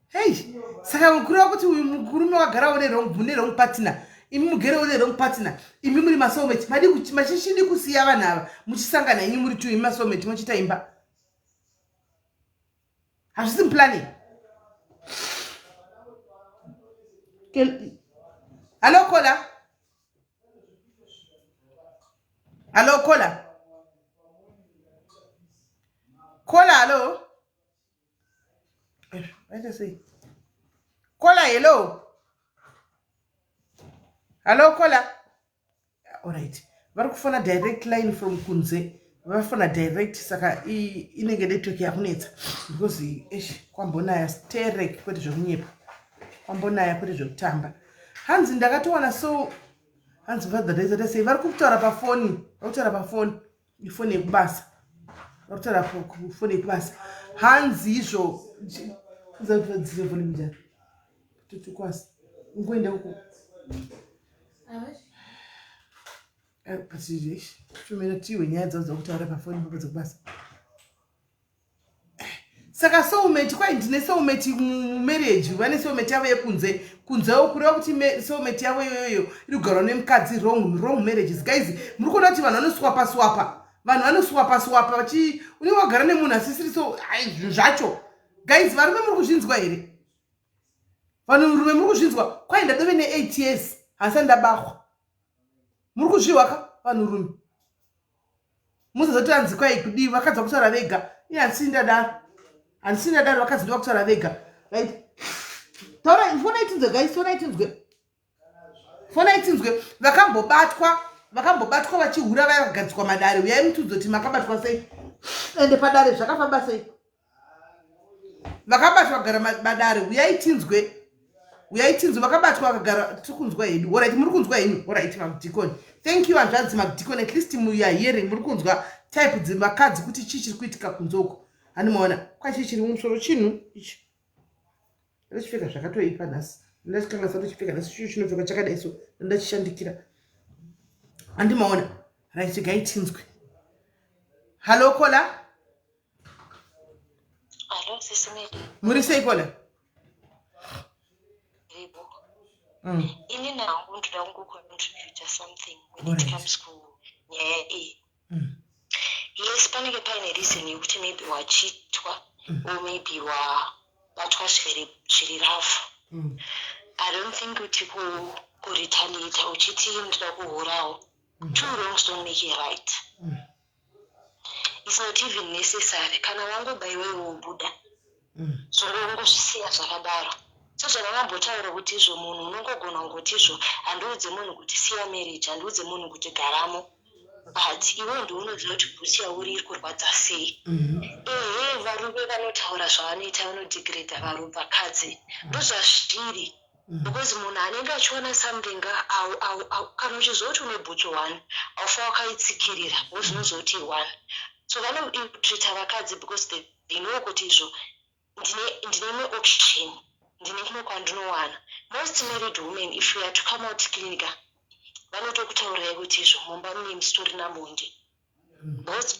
Hei, saka kureva kuti uyu murume wagarawo nerong partner, imi mugerewo nerong partner, imi muri masoulmate, madi machichidi kusiya vanhu ava muchisangana inyi muri two, imi masoulmate muchiita imba? Hazvisi muplanning. Hallo caller, hallo caller, caller, hallo. Vaita sei? Caller, hello, hallo caller. Alright, vari kufona direct line from kunze, vafona direct, saka inenge network yakunetsa because esh, kwambonaya sterek, kwete zvekunyepa, kwambonaya kwete zvekutamba. Hanzi ndakatowana, so hanzi vadhadaisata sei? Vari kutaura pafoni, vari kutaura pafoni, ifoni yekubasa, vari kutaura kufoni yekubasa. Hanzi izvo volume njani totokwasi ungoenda uko but tumira tiwe nyaya dzavo dzakutaura pafoni papo dzekubasa. Saka soulmate, kwai ndine soulmate mumarriage, vane soulmate yavo yekunze. Kunzewo kureva kuti soulmate yavo iyoyo iri kugarwa nemukadzi. Wrong, wrong marriages, guys. Muri kuona kuti vanhu vanoswapa swapa, vanhu vanoswapa swapa vachi unenge wagara nemunhu asisiri. So ai, zvinhu zvacho, guys, varume muri kuzvinzwa here? Vanhurume muri kuzvinzwa? Kwai ndadove ne8 years, handisati ndabahwa. Muri kuzvihwa ka, vanhurume? Musazoti hanzi kwai kudii, vakadzi vakutaura vega. Iye handisii ndadaro, handisii ndadaro. Vakadzi ndo vakutaura vega, right? Taura, fonai tinzwe, guys, fonai tinzwe, fonai tinzwe. Vakambobatwa, vakambobatwa vachihura vaya, vakagadzikwa madare, uyai mutiudze kuti makabatwa sei, ende padare zvakafamba sei. Vakabatwa kugara madare, uyai tinzwe, uyai tinzwe. Vakabatwa vakagara, tiri kunzwa hedu. Alright, muri kunzwa henyu? Alright, madhikoni, thank you, hanzvadzi madhikoni. At least you are hearing, muri kunzwa type dzevakadzi kuti chii chiri kuitika kunze uko. Handimaona kwachii chiri mumusoro, chinhu ichi ndachipfeka zvakatoipa nhasi, ndachikangasa tochipfeka nhasi. Chicho chinopfeka chakadai, so ndachishandikira, handimaona. Right, gai tinzwe. Hallo, caller. Hello, Sisi Meli. Muri sei, caller? Ribo. Ini nangu ndoda kungocontributa something when it comes kunyaya iyi. Yes, panenge paine reason yekuti maybe wachitwa or maybe wabatwa zviri rough. I don't think kuti kuretaliata uchiti ndoda kuhurawo. Two wrongs don't make a right. It's not even necessary. Kana wangoba iwewe wobuda. Zvongongozvisiya zvakadaro. Sezvandambotaura kuti izvo munhu unongogona kungoti izvo, handiudze munhu kuti siya marriage, handiudze munhu kuti garamo, but iwe ndiunoziva kuti bhutsu yauri iri kurwadza sei. Ehe, varume vanotaura zvavanoita, vanodegrada vakadzi, ndozvazviri, because munhu anenge achiona something kana uchiziva kuti une bhutsu one, haufa wakaitsikirira because unoziva kuti one. So vanotreata vakadzi because they know kuti izvo ndine imwe option, ndine kumwe kwandinowana. Most married women, if you are to come out clean ka, vanotokutaurirai kuti izvo mumba mune musitorina bonde, because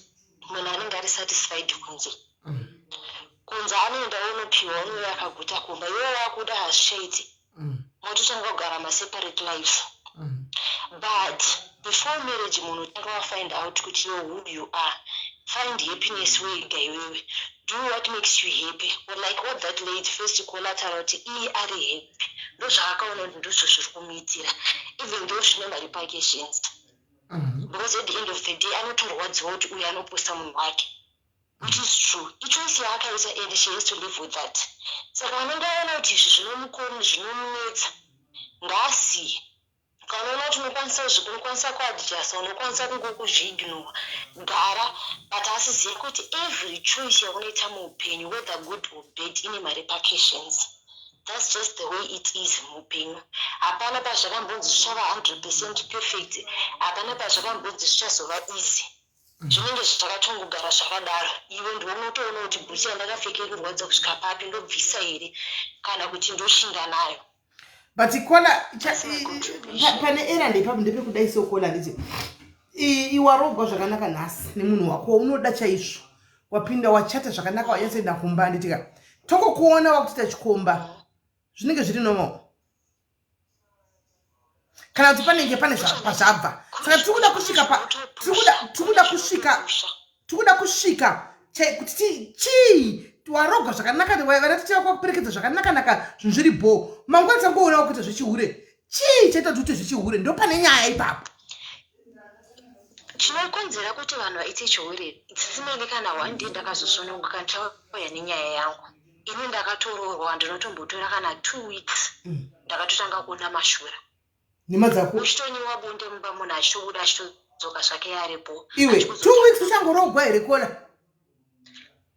munhu anenge ari satisfied kunze. Kunze anoenda unopiwa, unouya akaguta kumba. Iwe wakuda, hazvichaiti, mototanga kugara maseparate life. But before marriage, munhu utanga wafind out kuti yo who you are. Find happiness wega iwewe, do what makes you happy, or like what that lady first collateral kuti iye ari happy, ndozvaakaona kuti ndizvo zviri kumuitira, even though zvine marepercussions, because at the end of the day anotorwadziwa kuti uyu anoposta munhu wake, which is true. Ichoice yaakaita and she has to live with that. Saka anenge aona kuti izvi zvinomukoni, zvinomunetsa, ngaasiye. Kana uona kuti unokwanisa unokwanisa kuadjusta, unokwanisa kungokuzviignore, gara. But asizive kuti every choice yaunoita muupenyu, whether good or bad, ine marepercussions. That's just the way it is muupenyu. Hapana pazvakambonzi zvichava 100% perfect, hapana pazvakambonzi zvichazova easy. Zvinenge zvakatongogara zvakadaro. Iwe ndiwe unotoona kuti bhutsu yandakapfeka iri kurwadza kusvika papi, ndobvisa here kana kuti ndoshinga nayo? But caller, pane errand ipapo ndepekudai. So caller, nditi iwarogwa zvakanaka nhasi nemunhu wako unoda chaizvo, wapinda, wachata zvakanaka, wanyatsoenda kumba, handitika? Tongokuona wakutoita chikomba, zvinenge zviri normal kana kuti panenge pane pazvabva? Saka tiri kuda kusvika tiri kuda kusvika kuti chii? Warogwa zvakanaka, vana tete vako vakuperekedza zvakanaka-naka, zvinhu zviri bho. Mangwana tangoona wakuita zvechihure. Chii chaita kuti uite zvechihure? Ndo pane nyaya ipapo. Chinokonzera kuti vanhu vaite chihure, dzisimene, kana one day ndakazosonongoka, ndichauya nenyaya yangu. Ini ndakatoroorwa, ndinotombotora kana 2 weeks, ndakatotanga kuona mashura. Nhema dzako. Uchitonyiwa bonde mumba, munhu achitobuda, achitodzoka zvake aripo. Iwe, 2 weeks uchangorogwa here, caller?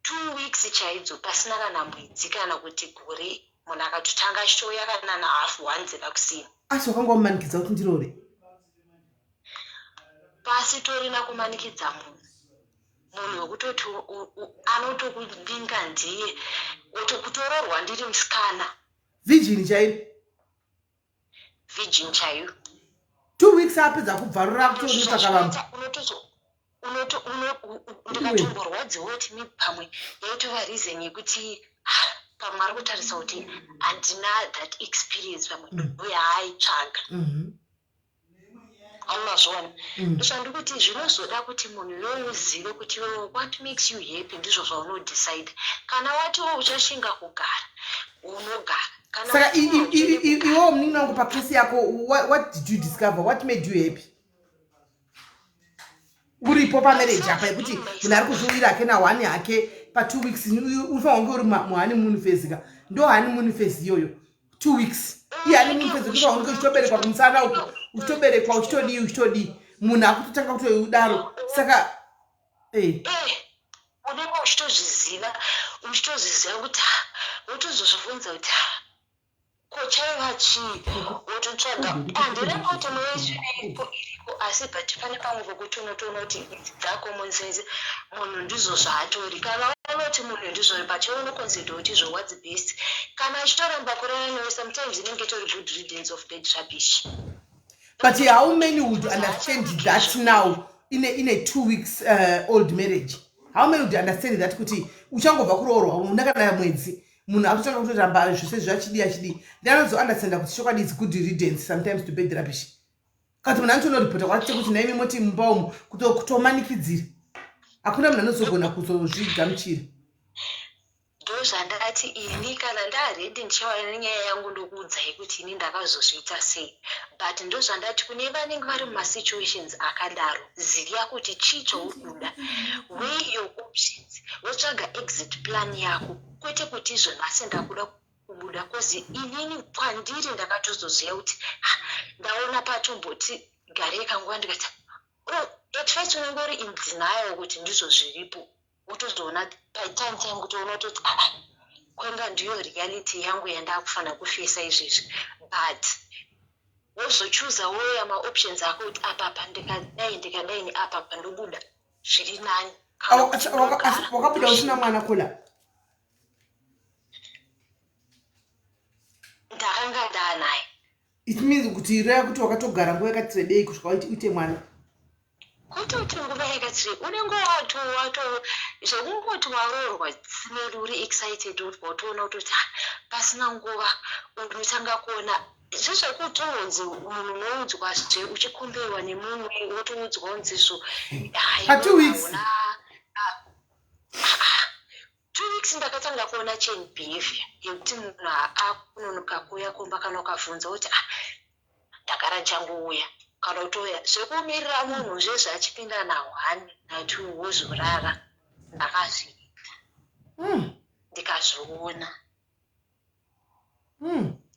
2 weeks chaidzo, pasina kana mwedzi kana kuti gore, munhu akatotanga achitouya kana nahalf one dzevakusini. Asi wakanga wamumanikidza kuti ndirore? Pasitorina kumanikidza munhu. Munhu wekutoti anotokudinga ndiye kutororwa ndiri musikana. Virgin chaiyo? Virgin chaiyo. 2 weeks apedza kubvarura, kutonotsvaka vamwe. Ndikatomborwadziwa kuti maybe pamwe yaitova reason yekuti ah, pamwe ari kutarisa kuti handina that experience, pamwe ndoyaaitsvaga. Aunazviona? Ndozvandikuti zvinozoda kuti munhu iwewe uzive kuti iwewe what makes you happy, ndizvo zvaunodecide. Kana watiwo uchashinga kugara, unogara. Kana Saka wati hauchadi kugara. Iwewo munin'ina wangu, pacase yako, what did you discover? What made you happy uripo pamarriage apa, yekuti munhu ari kuzviwira hake naone hake pa2 weeks? Unofanira kunge uri muhoneymoon phase ka. Ndo honeymoon phase iyoyo, 2 weeks ihoneymoon phase, yekuti unge uchitoberekwa kumusana uku, uchitoberekwa, uchitodii, uchitodii, munhu akutotanga kutodaro. Saka Unenge uchitozviziva, uchitozviziva kuti ah, wotozozvibvunza kuti ah, ko chaiva chii? Wototsvaga. Handireva kuti muisvina iriko, iriko, asi but pane pamwe pokuti unotoona kuti idzi dzacommon sense, munhu ndizvo zvaatori. Kana waona kuti munhu ndizvo, but iwe unoconsider kuti izvo what's best. Kana achitoramba kurara newe, sometimes inenge itori good riddance of bad rubbish. But how many would understand that now in a 2 weeks old marriage? How many would understand that, kuti uchangobva kuroorwa, una kana mwedzi, munhu akutanga kutoramba zvose zvachidii achidii? Ndanozounderstanda kuti chokwadi is good riddance sometimes to bad rubbish. Kati munhu anotonoripota kwati kuti naimi moti mumba umu kutomanikidzira, hakuna munhu anozogona kuzozvigamuchira. Ndozvandati ini kana ndaready, ndichauya nenyaya yangu, ndokuudzai kuti ini ndakazozviita sei. But ndozvandati kune vanenge vari mumasituations akadaro, ziva kuti chii chauri kuda, weigh your options, wotsvaga exit plan yako, kwete kuti izvo nhasi ndakuda kubuda. 'Cause inini kwandiri ndakatozoziva kuti ah, ndaona patomboti garei kanguva, ndikati oh, at first unenge uri in denial kuti ndizvo zviripo, wotozoona patime time kuti unototi ah, kwenga ndiyo reality yangu yandakufanira kufesa izvezvi. But wozochuza woya maoptions ako kuti apapa ndikadai, ndikadai, neapapa ndobuda zviri nani. Kana kuti ndogara. Wakabuda usina mwana, Kola? Ndakanga ndaanaye. It means kuti reva kuti wakatogara nguva yakati rebei kusvika uite mwana. Kutoti nguva yakati unenge wato wato zvekungoti waroorwa simeri uri excited, uri watoona kutoti ah, pasina nguva unotanga kuona zvezvekutonzi munhu unoudzwa zve uchikomberwa nemumwe, wotoudzwa unzizvo. Pa 2 weeks? 2 weeks ndakatanga kuona change behavior yekuti munhu akunonoka kuuya kumba. Kana ukabvunza kuti ah, ndagara ndichangouya, kana kutouya zvekumirira munhu zvezve achipinda na1 na2 wozorara, ndakazviita. Ndikazviona.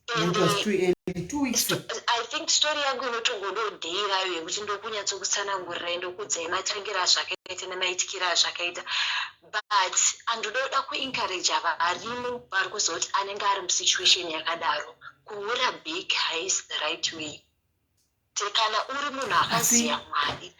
It was too early, 2 weeks. I think story yangu inotongododheirayo yekuti ndokunyatsokutsanangurirai, ndokudzai matangira azvakaita nemaitikiro azvakaita. But andododa kuencouraja varimo vari kuzoti anenge ari musituation yakadaro, kuura back haisi the right way. Kana uri munhu akaziya Mwari.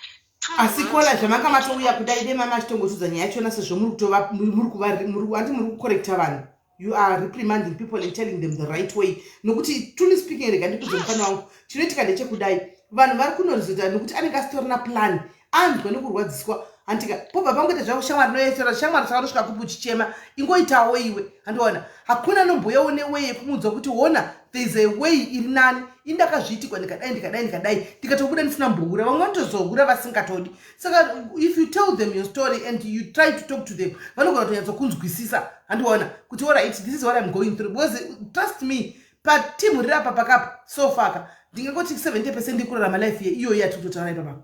Asi Kola, zvamanga matouya kudai, dai mama achitongotudza nyaya yachona, sezvo muri kutova muri kuva handi muri kucorrecta vanhu. You are reprimanding people and telling them the right way. Nokuti truly speaking, rega ndikudze mufana wangu, chinoitika ndechekudai: vanhu vari kunorizota nekuti anenge asitorina plan, anzwa nekurwadziswa, handika? Pobva pangoita zvako shamwari noyesera shamwari, saka unosvika kupi uchichema? Ingoitawo iwe, handiona hakuna nomboyawo neway yekumuudza kuti ona, there is a way iri nani. Indakazviitikwa, ndikadai, ndikadai, ndikadai, ndikatobuda ndisina mboura. Vamwe vanotozohura vasingatodi. Saka if you tell them your story and you try to talk to them, vanogona kutonyatsokunzwisisa, handiona, kuti alright, this is what I'm going through. Because trust me, patimu riri apa pakapa so far ka, ndingangoti 70% ikurarama life iyoyo yatiri kutotaura ipapapa,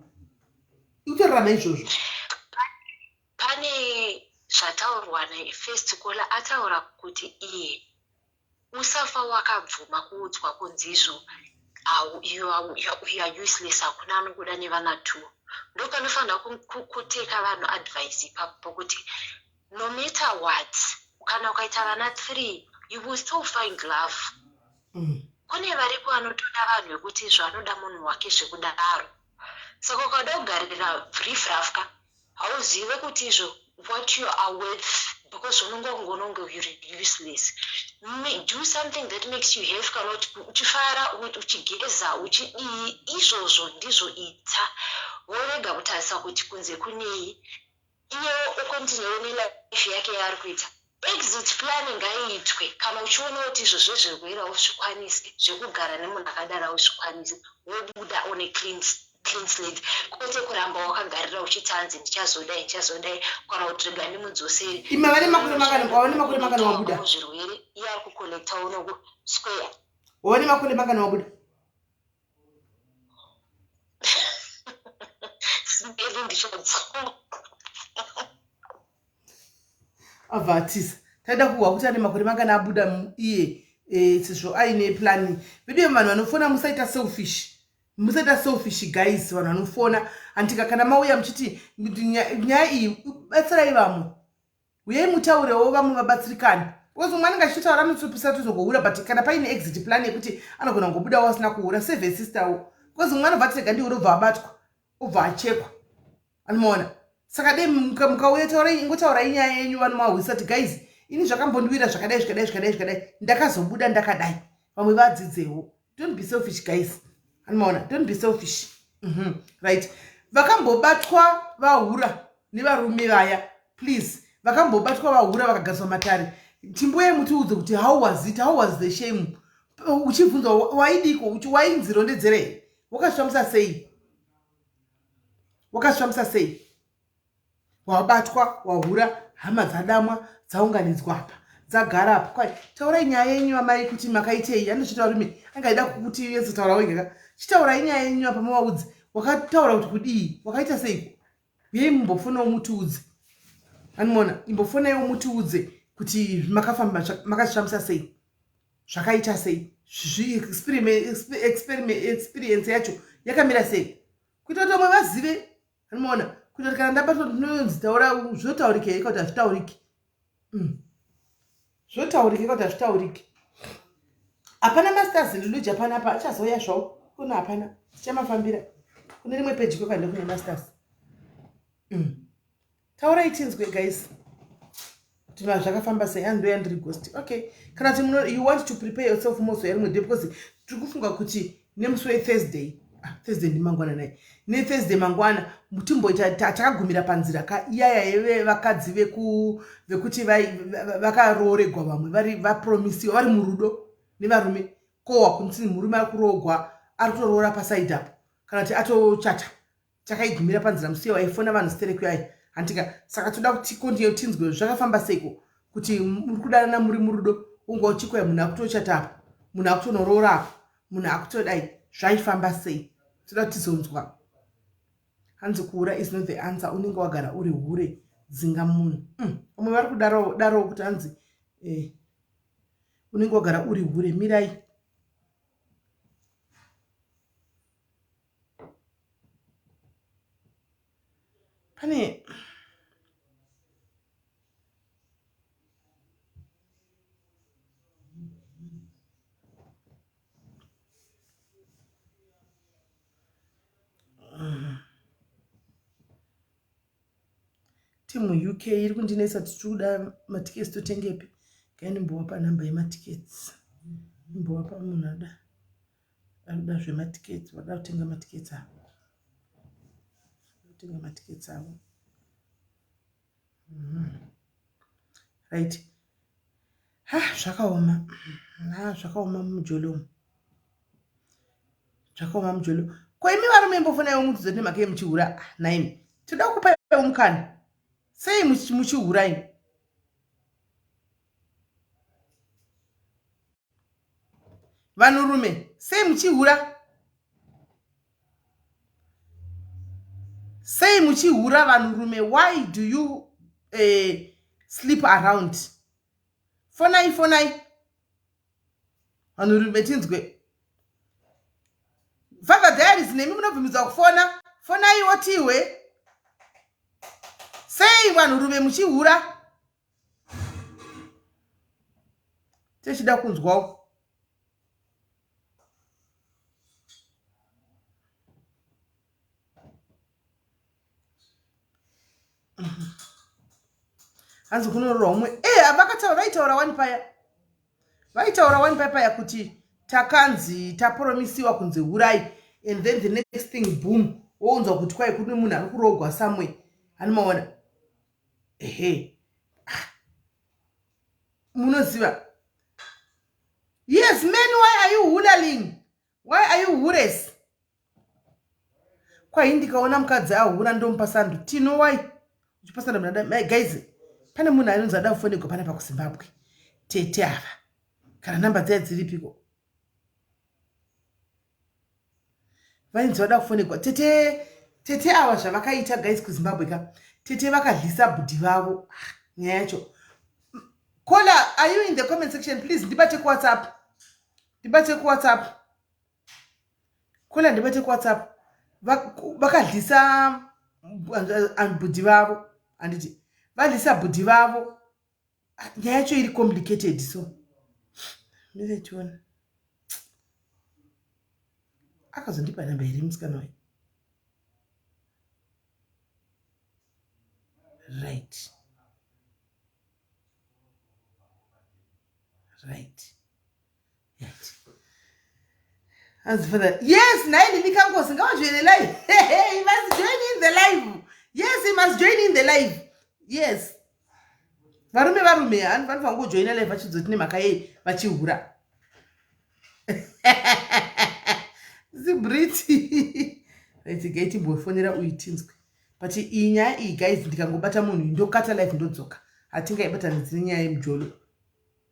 ikutorarama izvozvo. Pane zvataurwa nefirst caller, ataura kuti iye usafa wakabvuma kuudzwa kunzizvo you are useless, hakuna anokuda nevana two. Ndopanofanira kuteka vanhu advice ipapo kuti no matter what, kana ukaita vana three, you will still find love. Kune variko vanotoda vanhu vekuti zvanoda munhu wake zvekudaro. Saka ukada kugarira riffraff ka, hauzive kuti izvo what you are worth, because unonge ungononge uri useless. Do something that makes you happy. Kana kuti uchifara, uchigeza, uchidii, izvozvo ndizvo ita. Worega kutarisa kuti kunze kunei. Iyewo okontinewo nelife yake yaari kuita. Exit plan ngaiitwe kana uchiona kuti izvo zvezvirwere hauzvikwanisi, zvekugara nemunhu akadaro hauzvikwanisi, wobuda on a clean, clean slate kwete kuramba wakagarira uchiti hanzi ndichazodai ndichazodai kana kuti rega ndimudzosere. Ima vane makore mangani wava nemakore mangani wabuda? Zvirwere iye ari kucollecta unoku square. Wava nemakore mangani wabuda? Abva atiza. Taida kuhwa kuti ane makore mangani abuda iye eh, sezvo aine plani. Veduwe vanhu vanofona musaita selfish. Musaita selfish guys vanhu vanofona. Handika kana mauya muchiti nyaya iyi batsirai vamwe. Huyai mutaurewo vamwe vabatsirikane. Because umwe anenge achitotaura anotopisa tozongohura but kana paine exit plan yekuti anogona kungobudawo asina kuhura save a sister wo. Because umwe anobva ati rega ndihure obva abatwa obva achekwa. Anomaona? Saka dei mukauya taurai ingotaurai nyaya yenyu vanhu mahwisa kuti guys ini zvakambondiwira zvakadai zvakadai zvakadai zvakadai ndakazobuda ndakadai vamwe vadzidzewo. Don't be selfish guys. Anomaona? Don't be selfish. Right. Vakambobatwa vahura nevarume vaya please vakambobatwa vahura vakagariswa matare chimboyai mutiudze kuti how was it how was the shame uchibvunzwa waidiko wainzi rondedzerei wakazvifambisa sei wakazvifambisa sei wabatwa wahura hama dzadamwa dzaunganidzwa apa dzagara apa kwai taurai nyaya yenyu amai kuti makaitei andochita varume anga aida kuti yetsotaura wega chitaurai nyaya yenyu apa muvaudze wakataura kuti kudii wakaita seiko Uyai mumbofonawo mutiudze. Animoona imbofonaiwo mutiudze kuti makafamba makazvifambisa sei. Zvakaita sei. Experience yacho yakamira sei. Kuita kuti vamwe vazive. Animoona kuita kuti kana ndabatwa ndinonzi taura zvinotaurika here kuti hazvitauriki. Zvotaurika kuti hazvitauriki. Hapana masters Luluja panapa achazouya zvawo. Kuno hapana. Tichamafambira. Kune rimwe peji kwekande kune masters. Taurai tinzwe guys. Kuti zvakafamba sei and ndoya ndiri ghost. Okay. Kana kuti you want to prepare yourself mozouya rimwe day because tiri kufunga kuti nemusi weThursday. Thursday ndimangwana nai. NeThursday mangwana timboita takagumira panzira ka iyaya yeve vakadzi vekuti vakarooregwa vamwe vari vapromisiwa vari murudo nevarume kowa kunzi murume ari kuroogwa ari kutoroora pasaidi apo kana kuti atochata takaigumira panzira musiye waifona vanhu stereki yayi handika saka toda kuti kondiyo tinzwe zvakafamba seiko kuti muri kudanana muri murudo unga uchikwaya munhu akutochata apo munhu akutonoroora apo munhu akutodai zvaifamba sei toda tizonzwa hanzi kuhura is not the answer unenge wagara uri hure dzinga munhu vamwe vari kudarowo kuti hanzi unenge wagara uri hure mirai pane Team UK iri kundinetsa tiri kuda matiketsi totengepi kai ndimbowapa namba yematiketsi ndimbowapa munhu ada anoda zvematiketsi vada kutenga matiketsi avo kutenga matiketsi avo Right. Ha, zvakaoma. Ha, zvakaoma mumujolo umu. Zvakaoma mujolo. Ko imi varume imbofonaiwo mutiudze nemhaka yemuchihura ah, nhaimi. Toda kukupaiwo mukana. Sei muchihura imi? Vanhurume, sei muchihura? Sei muchihura vanhurume? Why do you sleep around? Fonai, fonai. Vanhurume tinzwe. Father Diaries nemi munobvumidzwa kufona. Fonai otihwe. Sei vanhurume muchihura? Tichida kunzwawo. Hanzi kunoroorwa umwe. Vakataura, vaitaura wani paya. Vaitaura wani paya paya kuti takanzi tapromisiwa kunzi hurai and then the next thing boom. Wounzwa kuti kwai kune munhu ari kuroogwa somewhere. Anomaona. Ehe. Ah. Munoziva. Yes, men, why are you hulaling? Why are you hures? Kwai ndikaona mukadzi ahura ndomupa sando. Tino why? Uchipa sando mnada. Guys, pane munhu anonzi ada kufonegwa pana pakuZimbabwe. Tete ava. Kana namba dziya dziripiko? Vainzi vada kufonegwa. Tete tete ava zvavakaita guys kuZimbabwe ka. Tete vakadlisa bhudhi vavo. Ah, nyaya yacho. Kola, are you in the comment section? Please ndibate kuWhatsApp. Ndibate kuWhatsApp. Kola ndibate kuWhatsApp. Vakadlisa bhudhi vavo. Handiti. Vadlisa bhudhi vavo. Nyaya yacho iri complicated so. Mire tione. Akazondipa namba here musikana uyu? Right. Right. Right. Hanzi father, yes, nhai Lily Kangosi ngavajoine live. He must join in the live. Yes, he must join in the live. Yes. Varume varume vanofanira kungojoina live vachidzoti nemhaka yei vachihura. Zibriti. Right, gai timbofonera uyu tinzwe. But iyi nyaya iyi guys ndikangobata munhu ndokata live ndodzoka. Hatingaibatanidzi nenyaya yemujolo.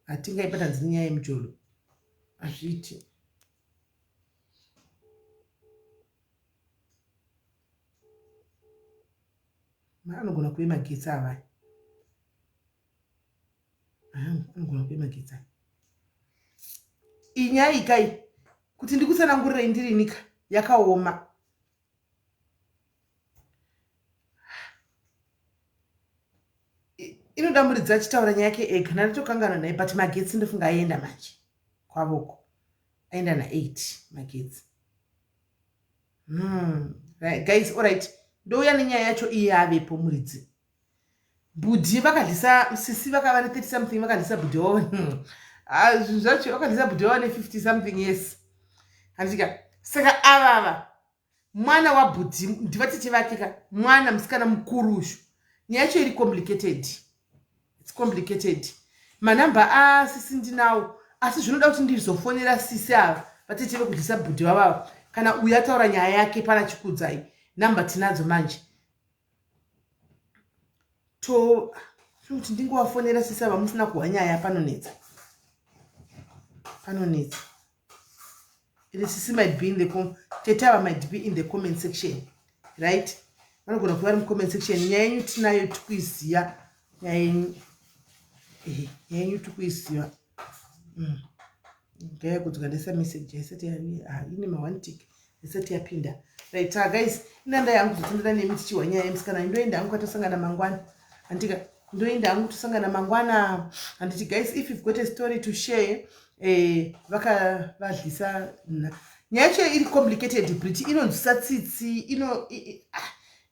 Hatingaibatanidzi nenyaya yemujolo. Hazviiti. Anogona kuve magetsi avaya. Anogona kuve magetsi aya. Iyi nyaya iyi kai kuti ndikutsanangurirei ndirinika yakaoma. Inoda muridzi achitaura nyaya yake ega nandatokanganwa naye but magetsi ndofunga aenda manje kwavoko aenda na8 magetsi. Right, guys, alright, ndouya nenyaya yacho iye avepo muridzi. Bhudhi vakadlisa sisi vakava ne 30 something vakadlisa bhudhi wavo. Ah, zvinhu zvacho vakadlisa bhudhi wavo ne 50 something years. Handitika saka avava mwana wabhudhi ndivatete vake ka mwana musikana mukuru uyu. Nyaya yacho iri complicated. It's complicated. Manamba asisi ndinawo asi zvinoda kuti ndizofonera sisi ava vatete vekudlisa bhudhi vavava kana uyu ataura nyaya yake pana Chikudzai. Namba tinadzo manje. To kuti ndingovafonera sisi ava musina kuhwa nyaya panonetsa. Panonetsa. Iri sisi might be in the com tete ava might be in the comment section. Right? Vanogona kuva vari mucomment section. Nyaya yenyu tinayo tikuiziya. Nyaya yenyu. Ehe, nyaya yenyu tikuiziva. Ngaya kudzoka ndesa message isati ine ma one tick isati yapinda. Right, guys, ina ndai yangu kuzotendera nemi tichihwa nyaya yemusikana. Ndoenda hangu kwatosangana mangwana. Handika ndoenda hangu tosangana mangwana. Handiti guys, if you've got a story to share, vakavadlisa nyaya yacho iri complicated Brit inonzwisa tsitsi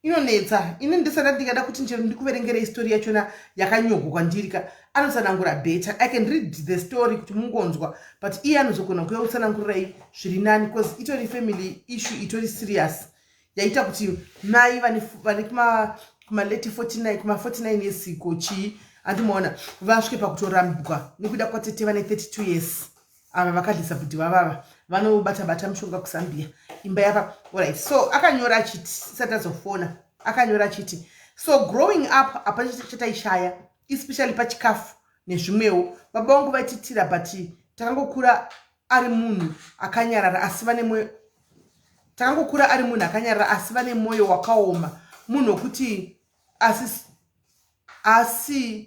inonetsa. Ini ndisana ndingada kuti nje ndikuverengere story yachona yakanyogwa kwandiri ka anotsanangura better. I can read the story kuti mungonzwa but iye anozogona kuuya kutsanangurirai zviri nani because itori family issue itori serious yaita kuti mai vane kuma late 49 kuma 49 years iko chii andimaona vasvike pakutorambwa nekuda kwatete vane 32 years ava vakadlisa bhudhi vavava vanobata bata mushonga kuZambia imba yapa. Alright, so akanyora achiti isati azofona akanyora achiti so growing up hapana chataishaya especially pachikafu nezvimwewo. Baba vangu vaititira but takangokura ari munhu akanyarara asi vane moyo takangokura ari munhu akanyarara asi vane moyo wakaoma munhu wekuti asi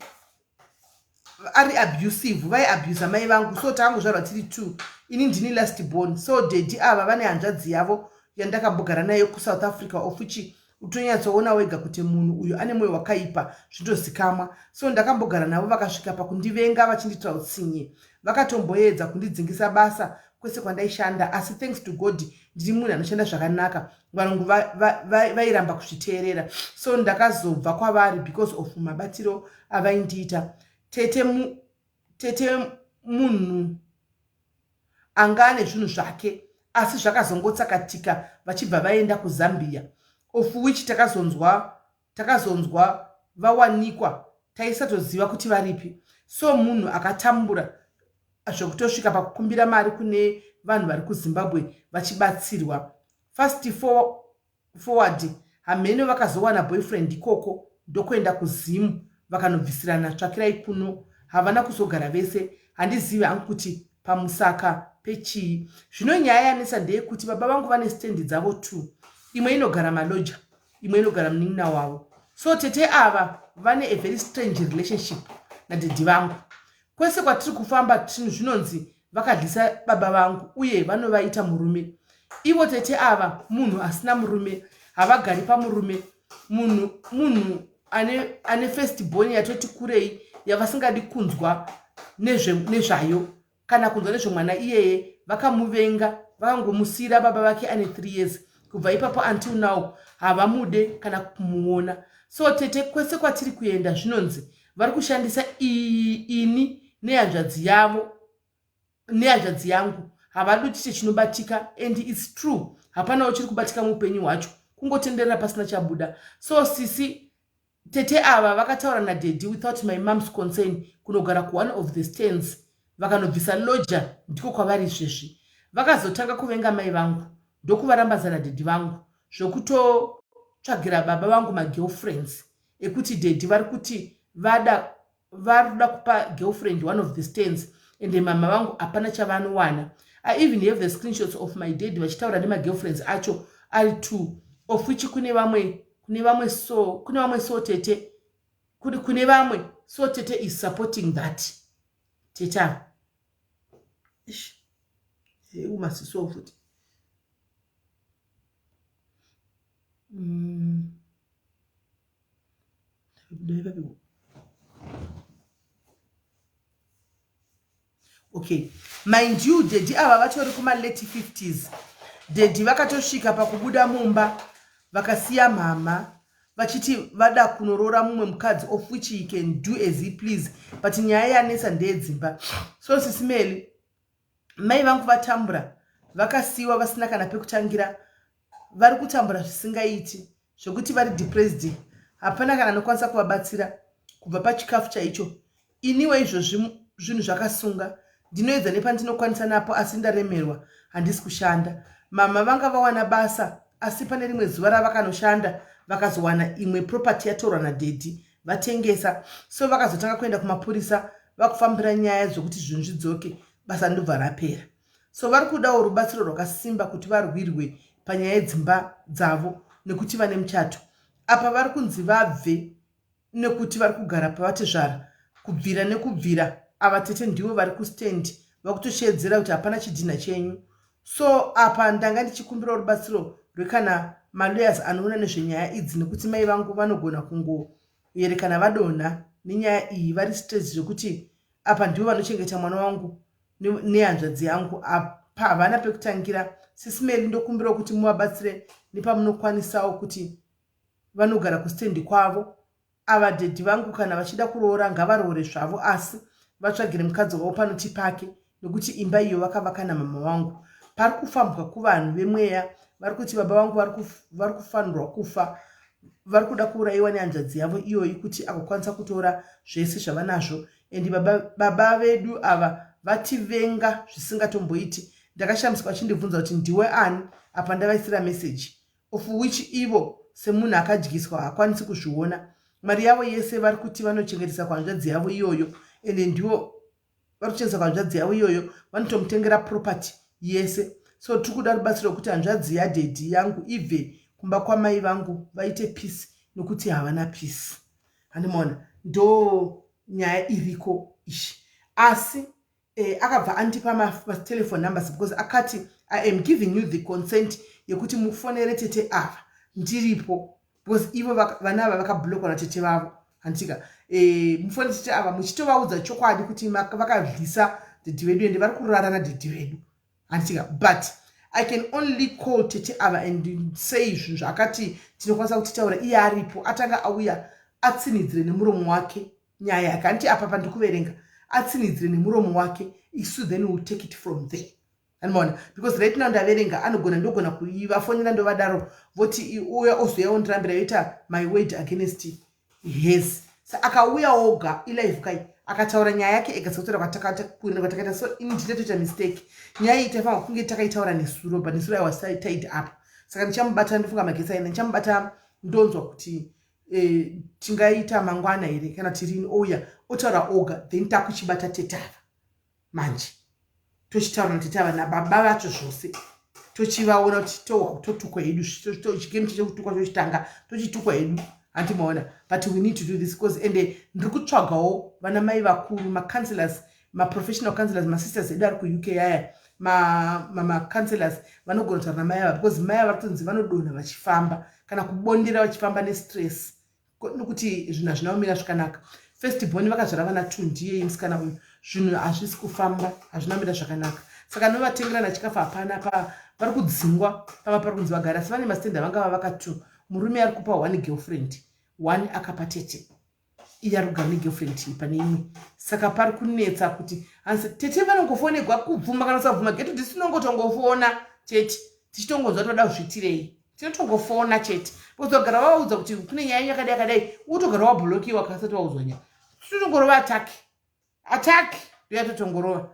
ari abusive vaiabusa mai vangu. So takangozvarwa tiri two, ini ndini last born. So daddy ava vane hanzvadzi yavo yandakambogara nayo kuSouth Africa of which utonyatsoona wega kuti munhu uyu ane mwoyo wakaipa zvitozikamwa. So ndakambogara navo vakasvika pakundivenga vachindiitira utsinye. Vakatomboedza kundidzingisa basa kwese kwandaishanda asi thanks to God ndiri munhu anoshanda zvakanaka. Varungu vairamba kuzviteerera. So ndakazobva kwavari because of mabatiro avaindiita. Tete munhu anga ane zvinhu zvake asi zvakazongotsakatika vachibva vaenda kuZambia. Of which takazonzwa takazonzwa vawanikwa taisatoziva kuti varipi. So munhu akatambura zvekutosvika pakukumbira mari kune vanhu vari kuZimbabwe vachibatsirwa. Fast forward hameno vakazowana boyfriend ikoko ndokuenda kuZim vakanobvisirana tsvakirai kuno. Havana kuzogara vese handizivi hangu kuti pamusaka pechii. Zvino nyaya yanetsa ndeyekuti baba vangu vane stand dzavo two. Imwe inogara maloja imwe inogara munin'ina wavo. So tete ava vane a very strange relationship nadhedhi vangu. Kwese kwatiri kufamba zvinonzi vakadlisa baba vangu uye vanovaita murume. Ivo tete ava munhu asina murume, havagari pamurume. Munhu munhu ane, ane first born yatoti kurei yavasingadi kunzwa nezvayo kana kunzwa nezvemwana iyeye. Vakamuvenga vakangomusiyira baba vake ane 3 years. Kubva ipapo until now havamude kana kumuona. So tete kwese kwatiri kuenda zvinonzi vari kushandisa ini nehanzvadzi yavo nehanzvadzi yangu. Havadi tiite chinobatika and it's true, hapanawo chiri kubatika muupenyu hwacho, kungotenderera pasina chabuda. So sisi tete ava vakataura nadaddy without my mom's concern kunogara kuone of the stands vakanobvisa lodger, ndiko kwavari izvezvi. Vakazotanga kuvenga mai vangu ndokuvarambadza nadaddy vangu zvokutotsvagira baba vangu magirlfriends ekuti daddy vari kuti vada vari kuda kupa girlfriend one of the stands ende mama vangu hapana chavanowana. I even have the screenshots of my dad vachitaura nemagirlfriends acho ari two, of which kune vamwe kune vamwe so kune vamwe so tete kune vamwe so tete is supporting that. Tete ava ish umasiso futi. Okay, mind you, daddy ava vatori kuma-late 50s. Daddy vakatosvika pakubuda mumba vakasiya mama vachiti vada kunoroora mumwe mukadzi, of which he can do as he please, but nyaya yanetsa ndeyedzimba. So sisimeli, mai vangu vatambura, vakasiyiwa vasina kana pekutangira. Vari kutambura zvisingaiti zvekuti vari depressed, hapana kana anokwanisa kuvabatsira kubva pachikafu chaicho. Iniwo izvozvi zvinhu zvakasunga, ndinoedza nepandinokwanisa napo asi ndaremerwa, handisi kushanda. Mama vanga vawana basa asi pane rimwe zuva ravakanoshanda vakazowana imwe property yatorwa nadaddy vatengesa. So vakazotanga kuenda kumapurisa vakufambira nyaya dzokuti zvinhu zvidzoke, basa ndobva rapera. So vari kudawo rubatsiro rwakasimba kuti varwirwe panyaya yedzimba dzavo nekuti vane muchato. Apa vari kunzi vabve nekuti vari kugara pavatezvara kubvira nekubvira. Ava tete ndivo vari kustand vakutoshedzera kuti hapana chidhinha chenyu. So apa ndanga ndichikumbirawo rubatsiro rwekana malawyers anoona nezvenyaya idzi nekuti mai vangu vanogona kungoyerekana vadonha nenyaya iyi, vari stress zvekuti apa ndivo vanochengeta mwana wangu nehanzvadzi yangu, apa havana pekutangira. Sisimeli, ndokumbirawo kuti muvabatsire nepamunokwanisawo kuti vanogara kustendi kwavo. Ava daddy vangu kana vachida kuroora ngavaroore zvavo, asi vatsvagire mukadzi wavo panoti pake nekuti imba iyo vakavaka namama wangu. Pari kufambwa kuvanhu vemweya vari kuti baba vangu vari kufanirwa kufa, vari kuda kuurayiwa nehanzvadzi yavo iyoyi kuti agokwanisa kutora zvese zvavanazvo. And baba, baba vedu ava vativenga zvisingatomboiti. Ndakashamiswa vachindibvunza kuti ndiwe ani apa ndavaisira meseji, of which ivo semunhu akadyiswa haakwanisi kuzviona. Mari yavo yese vari kuti vanochengetesa kuhanzvadzi yavo iyoyo, ende ndivo vari kuchengetesa kuhanzvadzi yavo iyoyo, vanotomutengera property yese. So tiri kuda rubatsiro rwekuti hanzvadzi yadaddy yangu ibve kumba kwamai vangu vaite peace nekuti havana peace. Handimaona ndo nyaya iriko ishi. Asi akabva andipa matelephone numbers because akati, "I am giving you the consent yekuti mufonere tete ava ndiripo," because ivo vana ava vakablockwa natete vavo, handitika? Mufonere tete ava muchitovaudza chokwadi kuti vakadlisa daddy vedu ende vari kurara nadaddy vedu, handitika? But I can only call tete ava and say zvinhu zvaakati tinokwanisa kutitaura iye aripo, atanga auya atsinidzire nemuromo wake nyaya yake. Handiti apa pandikuverenga, atsinidzire nemuromo wake, isu then will take it from there. Anomaona, because right now ndaverenga, anogona, ndogona kuivafonera, ndovadaro, voti uya ozouya ondirambira, yoita my word against his. Sa akauya oga ilive kai, akataura nyaya yake ega, sekutaura kwatakaita. So ini ndinetoita mistake. Nyaya iyi taifanira kunge takaitaura nesuro, but nesuro I was tied up. Saka ndichamubata, ndofunga magetsi aina, ndichamubata, ndonzwa kuti tingaita mangwana here kana tirini, ouya otaura oga, then takuchibata tetava manje, tochitaura natete nababa vacho zvose, tochivaona kuti totukwa hedu. Chigame chechekutukwa tochitanga, tochitukwa hedu, handimaona? But we need to do this because ende ndiri kutsvagawo vana mai vakuru, macounselors, maprofessional counselors, masisters edu ari kuUK aya, macounselors vanogona kutaura namai ava, because mai ava vari kutonzi vanodonha vachifamba kana kubondera vachifamba nestress, nokuti zvinhu hazvina kumira zvakanaka. First born, vakazvara vana two, ndiyei musikana uyu. Zvinhu hazvisi kufamba, hazvina kumira zvakanaka. Saka novatengerana chikafu hapana, vari kudzingwa pava pari kunzi vagara, asi vane mastendi avangava vakatu. Murume ari kupa one girlfriend, one akapa tete, iye ari kugara negirlfriend iyi pane imwe. Saka pari kunetsa kuti hanzi tete vanongofonegwa, kubvuma kana kusabvuma geto tisinongotongofona chete, tichitongonzwa kuti vada kuzviitirei. Tinotongofona chete, because wagara vaudza kuti kune nyaya yakadai yakadai, utogara wablokiwa kasati waudzwa nyaya. Tinotongorova attack, attack ndoyatotongorova.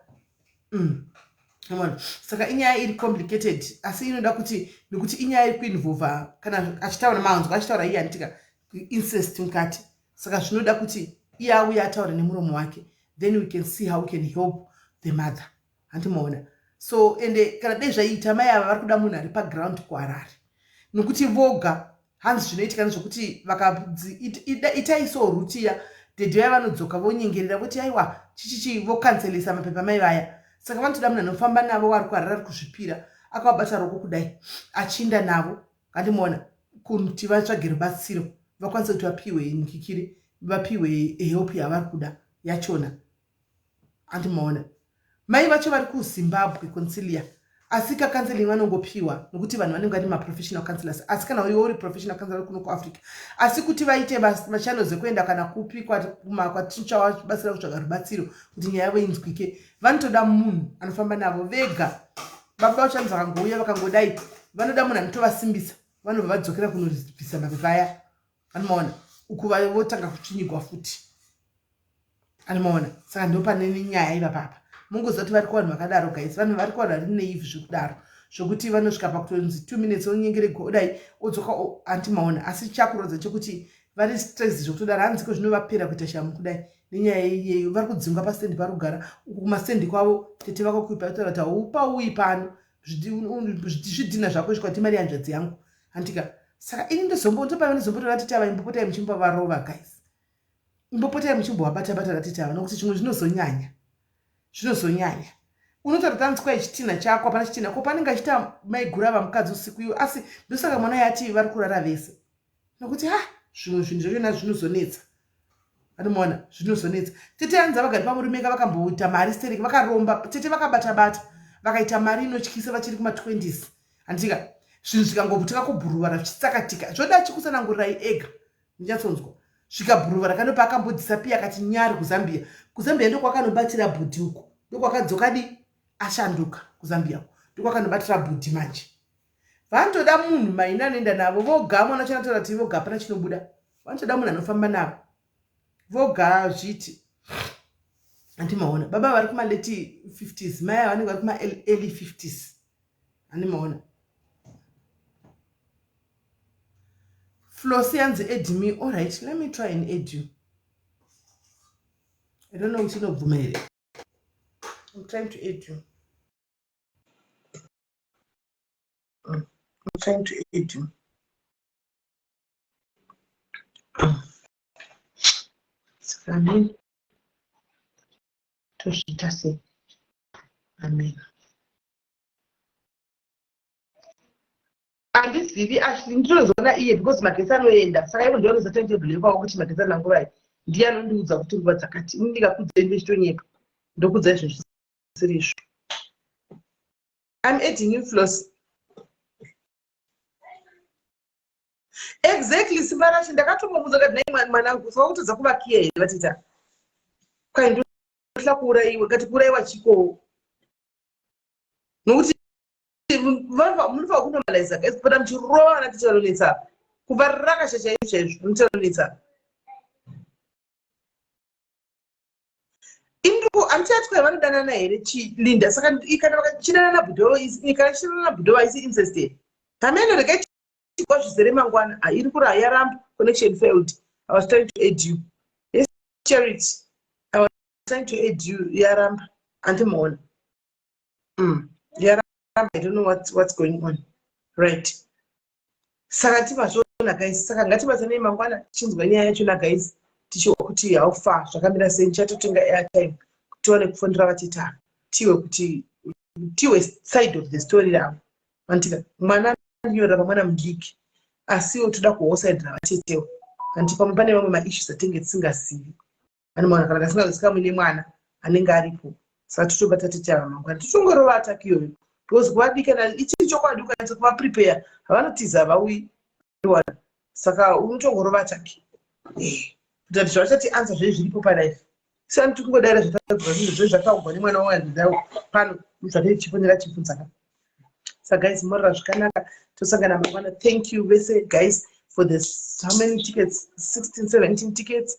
Saka inyaya iri complicated, asi inoda kuti, nekuti inyaya iri kuinvolva, kana achitaura manzwa achitaura iye, anditika incest mukati. Saka zvinoda kuti iye auye ataure nemuromo wake, then we can see how we can help the mother, handimaona? So ende kana dei zvaiita, mai ava vari kuda munhu ari paground kuHarare, nokuti voga hanzi zvinoitika nezvokuti itai so rutiya dhedhi vaya vanodzoka vonyengerera, voti aiwa, chichichi, vokanselesa mapepa mai vaya. Saka vanotoda munhu anofamba navo vari kuHarare, ari kuzvipira, akavabata roko kudai, achiinda navo, handimaona, kuti vatsvage rubatsiro, vakwanise kuti vapiwe nkikiri, vapiwe help yavari kuda yachona, handimaona? Mai vacho vari kuZimbabwe Concilia, asi kacounseling vanongopiwa nokuti vanhu vanenge vari maprofessional counselors. Asi kana iwe uri professional counselor kuno kuAfrica, asi kuti vaite machannels ekuenda kana kupi kwatichavabatsira kutsvaga rubatsiro kuti nyaya yavo inzwike, vanotoda munhu anofamba navo vega. Baba vachanzi vakangouya vakangodai, vanoda munhu anotovasimbisa, vanobva vadzokera kunobvisa mapepa aya, anomaona? Uku votanga kutsvinyigwa futi, anomaona? Saka ndo pane nyaya ivapapa. Mungoziva kuti vari kuvanhu vakadaro, guys, vanhu vari kuvanhu vari naive zvekudaro, zvokuti vanosvika pakutonzi 2 minutes onyengeregwa odai odzoka, handimaona? Asi chakurodza chekuti vari stress zvekutodaro, hanziko zvinovapera kuita shamu kudai nenyaya iyeyo. Vari kudzingwa pastendi pari kugara uku, kumastendi kwavo. Tete vako kuipa kutaura kuti haupauyi pano, zvidhina zvako zvikwati mari yanzvadzi yangu, handika? Saka ini ndozombotopa ndozombotora tete ava, imbopotai muchimbovarova, guys, imbopotai muchimbovabata bata ratete ava, nokuti zvimwe zvinozonyanya, zvinozonyanya. Unotaura tanzwa chitinha chako, hapana chitinha ko panenge achiita maiguru ava mukadzi usiku iwo. Asi ndosaka mwana yati vari kurara vese, nokuti ha, zvimwe zvinhu zvachona zvinozonetsa, anomaona? Zvinozonetsa. Tete hanzi vagari pamurumeka, vakamboita mari stereki, vakaromba tete, vakabata bata, vakaita mari inotyisa vachiri kuma20s, handika? Zvinhu zvikangoputika kubhuruvara zvichitsakatika, zvoda chikusanangurirai ega, ndinyatsonzwa zvikabhuruvara. Kano paakambodhisapiya akati nyari kuZambia, kuZambia ndokwakanobatira bhudhi uko, ndokwakadzoka di ashanduka kuZambia, ndokwakanobatira bhudhi. Manje vanotoda munhu maina anoenda navo voga. Mwana chanotaura kuti voga hapana chinobuda, vanotoda munhu anofamba navo voga zviti, handimaona? Baba vari kumalate 50s, mai ava vanenge vari kumaearly 50s, handimaona? Flosi yanzi add me. All right, let me try and add you. I don't know kuti inobvuma here. I'm trying to add you. I'm trying to add you. Saka mini tozviita sei? Amen. Handizivi, Ashley, ndinozoona iye because magetsi anoenda. Saka ivo ndinozoza timetable yekwavo kuti magetsi ana nguvai. Ndiye anondiudza kuti nguva dzakati. Ini ndikakudzai ndichitonyepa, ndokudzai zvinhu zvisiri izvo. I'm adding you, Floss. Exactly, simba racho ndakatombomuudza kati, nai mwanangu, saka kutodza kuvakiya here? Vatita kwai ndohla kuurayiwa, kati kuurayiwa chikowo. Nokuti munofanira kunormaliza guys, kupota muchirova vana tete vanonetsa apa. Kuvarakasha chaizvo chaizvo, muchanonetsa. Induku andichatywa vanodanana here chilinda saka kana vakachidanana nabhudho kana chidanana nabhudho vaisi incest here hameno regai chikwa zvizere mangwana ah, iri kura yaramba connection failed. I was trying to add you. Yes, Charity, I was trying to add you. Yaramba andimuona. Yaramba. I don't know what's going on. Right, saka tivazviona guys. Saka ngatibatsanei mangwana tichinzwa nyaya yachona guys, tichiwa kuti how far zvakamira sei. Ndichatotenga airtime kuti tiwane kufonera vatitara, tiwe kuti tiwe side of the story ravo. Antika mwana andinyorera pamwana mudiki, asiwo toda kuhwo side ravatetewo. Anti pamwe pane vamwe maissues atinge tisingazivi. Anomaona kana kasingazivi muine mwana anenge aripo. Saka totobata tete ava mangwana, totongorova attack iyoyo, because kuvadiki kana ichiri chokwadi, ukanyatsa kuvaprepare havanotiza, havauyi wana. Saka unotongorova attack eh, kuti zvavachati answer zvei zviripo palife. Sani tikungodaira zvatadzwa zvinhu zve zvakaugwa nemwana waanzidzawo pano zvatei tichifonera chibvunzaka. Saka guys, morara zvakanaka, tosangana mangwana. Thank you vese guys for the how many tickets, 16, 17 tickets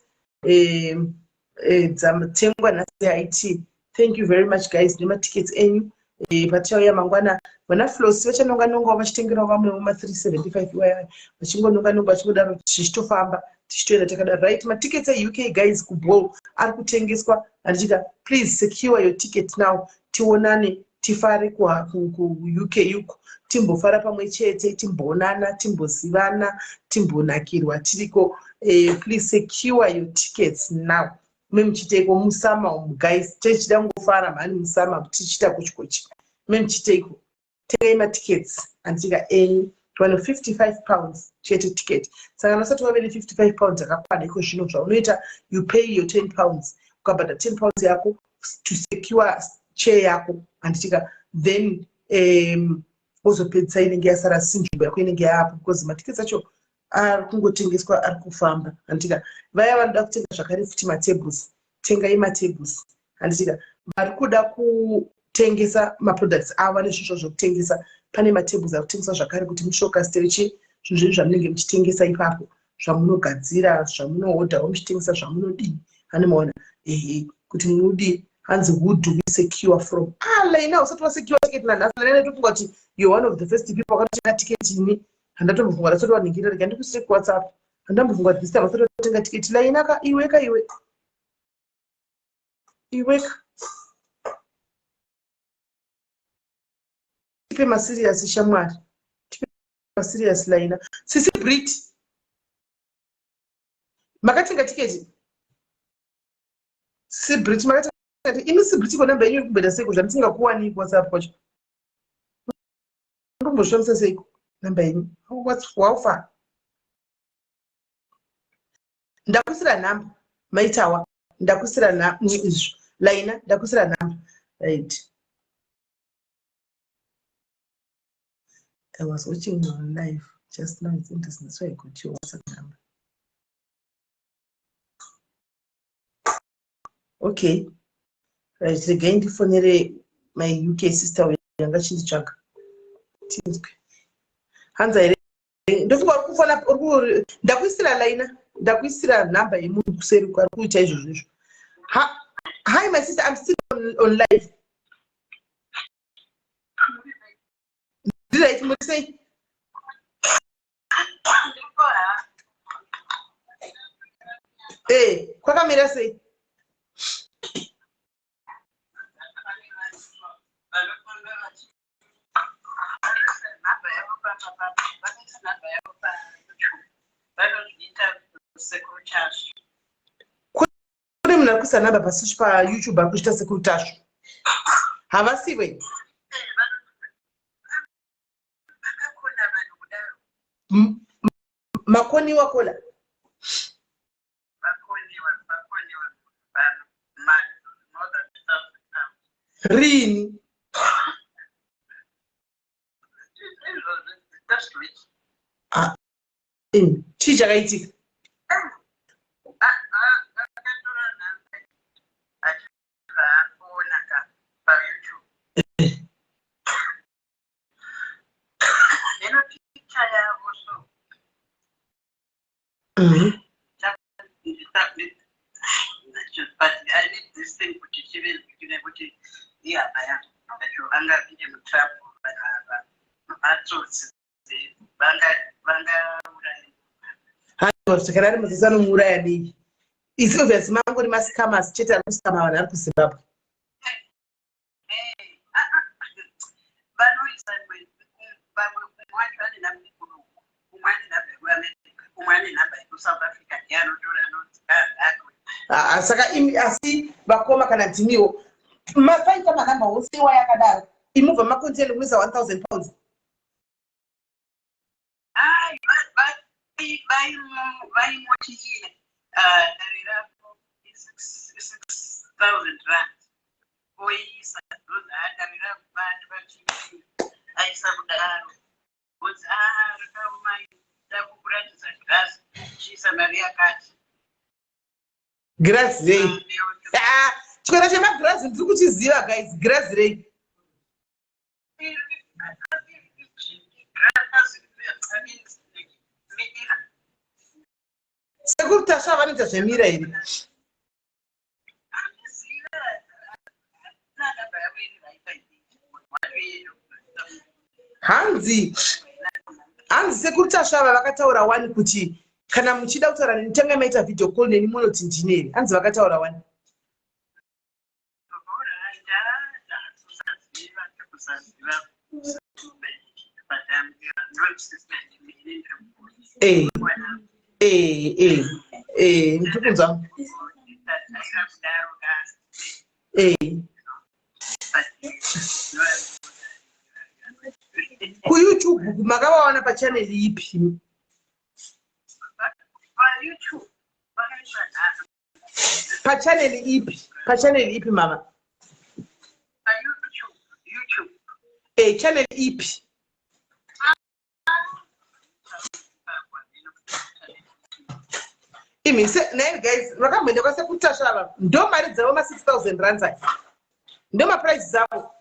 dzatengwa nhasi it. Thank you very much guys nematickets enyu. Patichauya mangwana, vana Flosi vachanonga nongawo vachitengerawo vamwewo ma375 iwaya, vachingononga nonga vachingodaro, tichitofamba tichitoenda takadaro. Right, matickets eUK guys, kuball ari kutengeswa handichika. Please secure your ticket now, tionane, tifare kuUK uko, timbofara pamwe chete, timboonana, timbozivana, timbonakirwa tiriko. Please secure your tickets now. Me muchiteiko musama umu guys? Tichida kungofara mhani musama, tichiita kuchikochi. Me muchiteiko? Tengai matickets anditika enyu, vanhu £55 chete ticket. Saka kana usati wave ne£55 akakwana iko zvino, zvaunoita, you pay your £10. Ukabhadha £10 yako to secure chair yako, handitika, then wozopedzisa inenge yasara, si nzvimbo yako inenge yaapo, because matickets acho ari kungotengeswa, ari kufamba, handitika. Vaya vanoda kutenga zvakare futi matables, tengai matables, handitika. Vari kuda kutengesa maproducts avo, vane zvinhu zvokutengesa, pane matables ari kutengeswa zvakare kuti mushowcastere chi zvinhu zvenyu zvamunenge muchitengesa ipapo, zvamunogadzira, zvamunoodhawo muchitengesa, zvamunodii, hani maona? Ehe, kuti mudi hanzi, "Who do we secure from?" Ah, Laina, usati wasecure ticket nanhasi. Laina, tofunga kuti you're one of the first people wakatotenga ticket. Ini handatombofunga ndasati wanhingira. Rega ndikusire kuWhatsApp. Handambofunga this time asati watenga ticket. Laina ka, iwe ka, iwe, iwe ka, tipe maserious shamwari, tipe maserious. Laina, sisi Brit, makatenga tiketi? Sibrit, makatenga? Imi Sibrit, ko namba yenyu iri kumboita seiko zvandisingakuwani kuWhatsApp kwacho? Ndomboshandisa seiko namba yenyu? How far? Ndakusira nhamba maitawa, ndakusira izvo. Laina, ndakusira nhamba. Right, I was watching your live just now. It's interesting. That's why I got your WhatsApp number. Okay, right, regai ndifonere my UK sister yanga chinditsvaga, tinzwe. Hanza here? Ndofunga uri kufona. Ndakuisira Laina, ndakuisira nhamba yemunhu kuseri ari kuita izvozvo izvo. Hi my sister, I'm still on live. Ndiright, muri sei? Eh, kwakamira sei? Vanozviita Sekuru Tasvu. Kune munhu ari kuisa nhamba pasi paYouTube ari kuchita Sekuru Tasvu, havasiwe? Vakakona vanhu kudaro. Makoniwa kola. Vakoniwa, vakoniwa vanhu mari more than £2,000. Rini? Izvozvi, last week. Ah, chii chakaitika? Vakatora nhamba achibva afona ka paYouTube. Kana ari matsotsi, anomuuraya nei? Isi obvious mangori mascammers chete ari kuscama vanhu ari kuZimbabwe. Vanoisa vamwe, umwe wacho ane namba yekuno, umwe ane namba yekuAmerica, umwe ane namba yekuSouth Africa, ndiye anotora anonzi. Ah, saka imi, asi vakoma, kana ndimiwo mafaita manhamba ose iwaya akadaro, imubva macontinue kuisa £1000? Ai, vaimoti iye dare rako R6,000, oisa dare rako vanhu vachii aisa kudaro, onzi a rakaoma, dakukuratidza girazi, chiisa mari yakati. Girazi rei? Ah, chikwera chemagirazi ndiri kuchiziva, guys. Girazi rei? Girazi, I mean, mirror. Sekuru Tasva vanoita zvemira here? Handiziva, namba yavo iri right, I think. Wacho. Hanzi Sekuru Tasvava vakataura wani kuti kana muchida kutaura neni, tangai maita video call neni, munoti ndini here? Hanzi vakataura wani. Alright, kusaziva, kusaziva, but I'm not sister. Eh, ndiri kunzwa. Kudaro ka. But KuYouTube makavawana pachannel ipi? PaYouTube vakaisa nharo. Pachannel ipi? Pachannel ipi, mama? PaYouTube, YouTube. Channel ipi? Imi nai guys, vakamboenda kwaSekuru Tasva ava, ndo mari dzavo ma6 000 rands aya, ndo maprice dzavo.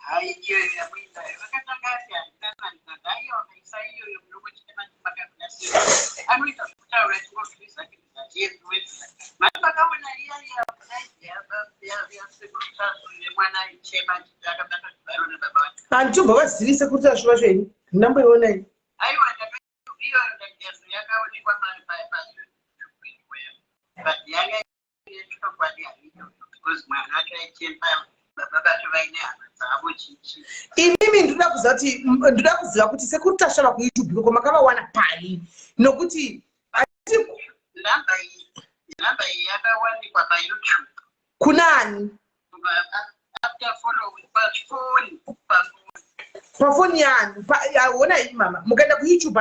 Hai, iyoyo yamuinayo vakatanga ati handina mari, ndaiwa maisa iyoyo munongochema, anoita zvekutaura chingozvizakizatiyeziwedzera mari. Makaona iya iya yaSekuru Tasvu nemwana aichema achiti akabata chibharo nababa vake? Handitobva vazivi Sekuru Tasvu vacho ini, ndinamboiona ini. Aiwa, iyo yakaonekwa paYouTube, but yanga yechokwadi haiyoyo, because mwana acho aichema, baba vacho vaine hama dzavo chichi. Inini ndinoda kuziva kuti ndoda kuziva kuti Sekuru Tasva kuYouTube ikoko makavawana pai, nokuti Namba iyi yakawanikwa paYouTube. Kunani? After following pafoni, pafoni. Pafoni yani? Honai mama, mukaenda kuYouTube,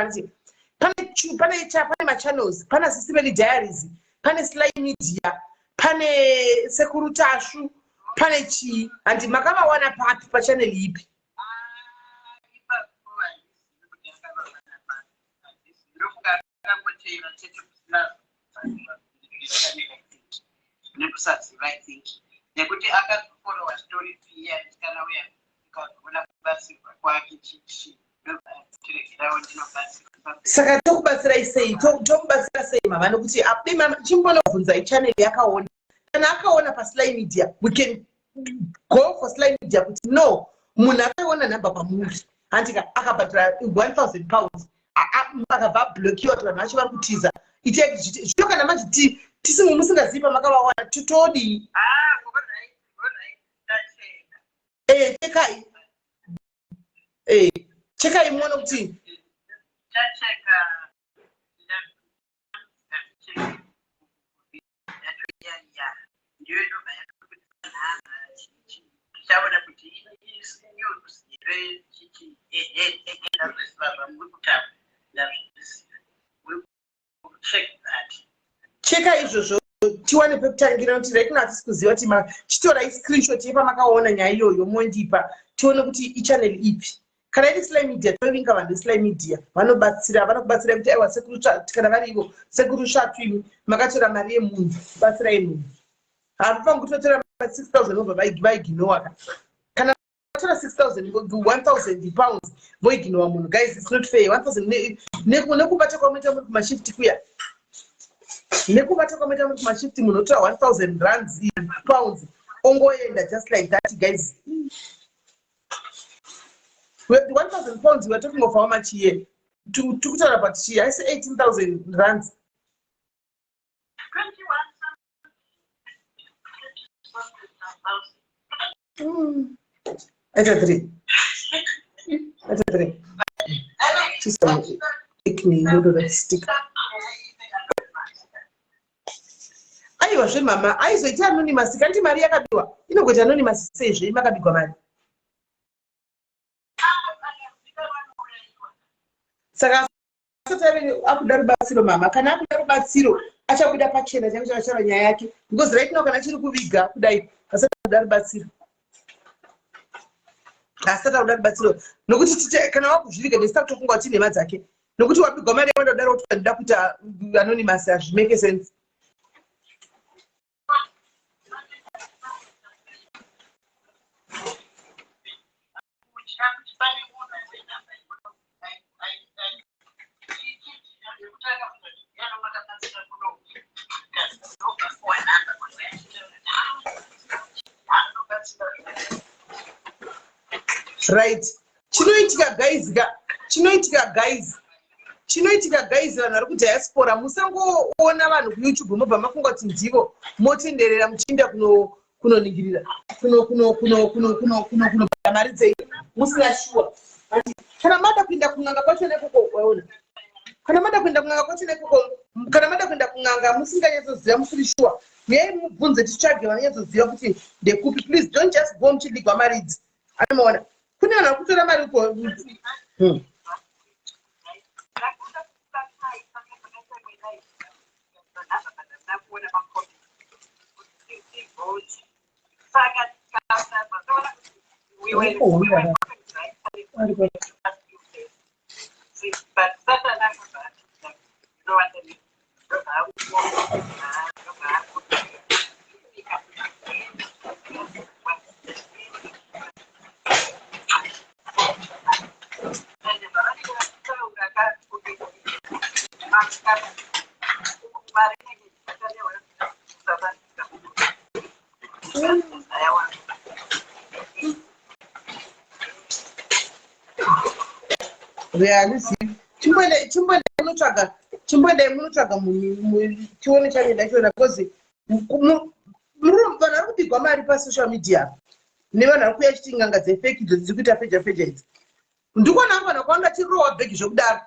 handiti pane machannels, pana Sisimeli Diaries, pane Sly Media, pane Sekuru Tasvu, pane chii? Handi makavawana papi, pachannel ipi? Ah, ipapo handizivi kuti akavawana papi. Handizivi. Ndofunga akangotera chete kusina nekusaziva, I think, nekuti akazofollowa story iya, kana uya ukazoona kubatsirwa kwake chichi, tiregerawo ndinobatsirwa. Saka tokubatsirai sei? Tomubatsira sei, mama? Nokuti mama, chimbonobvunzai channel yakaona. Kana akaona paSly Media, we can go for Sly Media kuti no, munhu akaona nhamba kwamuri, handika akabhadhara £1000, akabva ablockiwa, kuti vanhu vacho vari kutiza. Itai zvino kana manje musingazivi pamakavawana, todii? Ah, alright, ndacheka. Chekai, chekai muone kuti Ndacheka, ndacheka yacho iya ndiyo inobva yatobudisa nhamba chichi, tichaona kuti news here chichi. Ehe, ehe, ndazviziva zvamuri kutaura, ndazviziva. We will check that. Cheka izvozvo tiwane pekutangira, nokuti right now hatisi kuziva kuti chitorai screenshot yepamakaona nyaya iyoyo, mondipa tione kuti ichannel ipi. Kana iri Sly Media, tovinga vanhu veSly Media vanobatsira, vanokubatsirai kuti aiwa, Sekuru, kana vari ivo Sekuru Svatu, imi makatora mari yemunhu, batsirai munhu. Havafangi kutotora 6000 obva vaignowaka kana. Vanhu vatora 6000, £1000 voignora munhu. Guys, it's not fair. 1000 nekubata kwamuita muri kumashift kuya, nekubata kwamuita muri kumashift, munhu otora 1000 rands, pounds, ongoenda just like that. Guys, £1000, we are talking of how much here? Tikutaura but chii? Haisi 18,000 rands? 21 Aita three, aita three. Chisa ikni stick. Aiwa zvemama, aizoita anonymous kanti mari yakabiwa inongoita anonymous seizve makabigwa mari. Saka asati ave akuda rubatsiro, mama, kana akuda rubatsiro achabuda pachena change chakachara nyaya yake, because right now kana achiri kuviga kudai, asati akuda rubatsiro, asati akuda rubatsiro, nokuti kana wakuzviviga ndisita kutofunga kuti nhema dzake, nokuti wabigwa mari yawanda kudaro, kuti ndida kuita anonymous, hazvimake sense. Right, chinoitika guys ka, chinoitika guys, chinoitika guys, vanhu vari kudiaspora, musangoona vanhu kuYouTube mobva mafunga kuti ndivo, motenderera muchiinda kunoningirira kunobhadhara mari dzenyu musina shuwa. Kana mada kuenda kun'anga kwacho nekoko, waona, kana mada kuenda kun'anga kwacho nekoko, kana mada kuenda kun'anga musinganyatsoziva, musiri shuwa, uyai mubvunze, titsvage vanonyatsoziva kuti ndekupi. Please don't just go muchidigwa mari idzi. Anomaona kune vanhu vari kutora mari uko. Handizivi. Chimboendai munotsvaga, chimboendai munotsvaga tione chanenda chiona, because vanhu vari kubigwa mari pasocial media nevanhu vari kuuya chiti nganga dzefake idzo dziri kuita feja feja idzi. Ndikuona vangu vanhu vakawanda tirowa bhegi zvekudaro.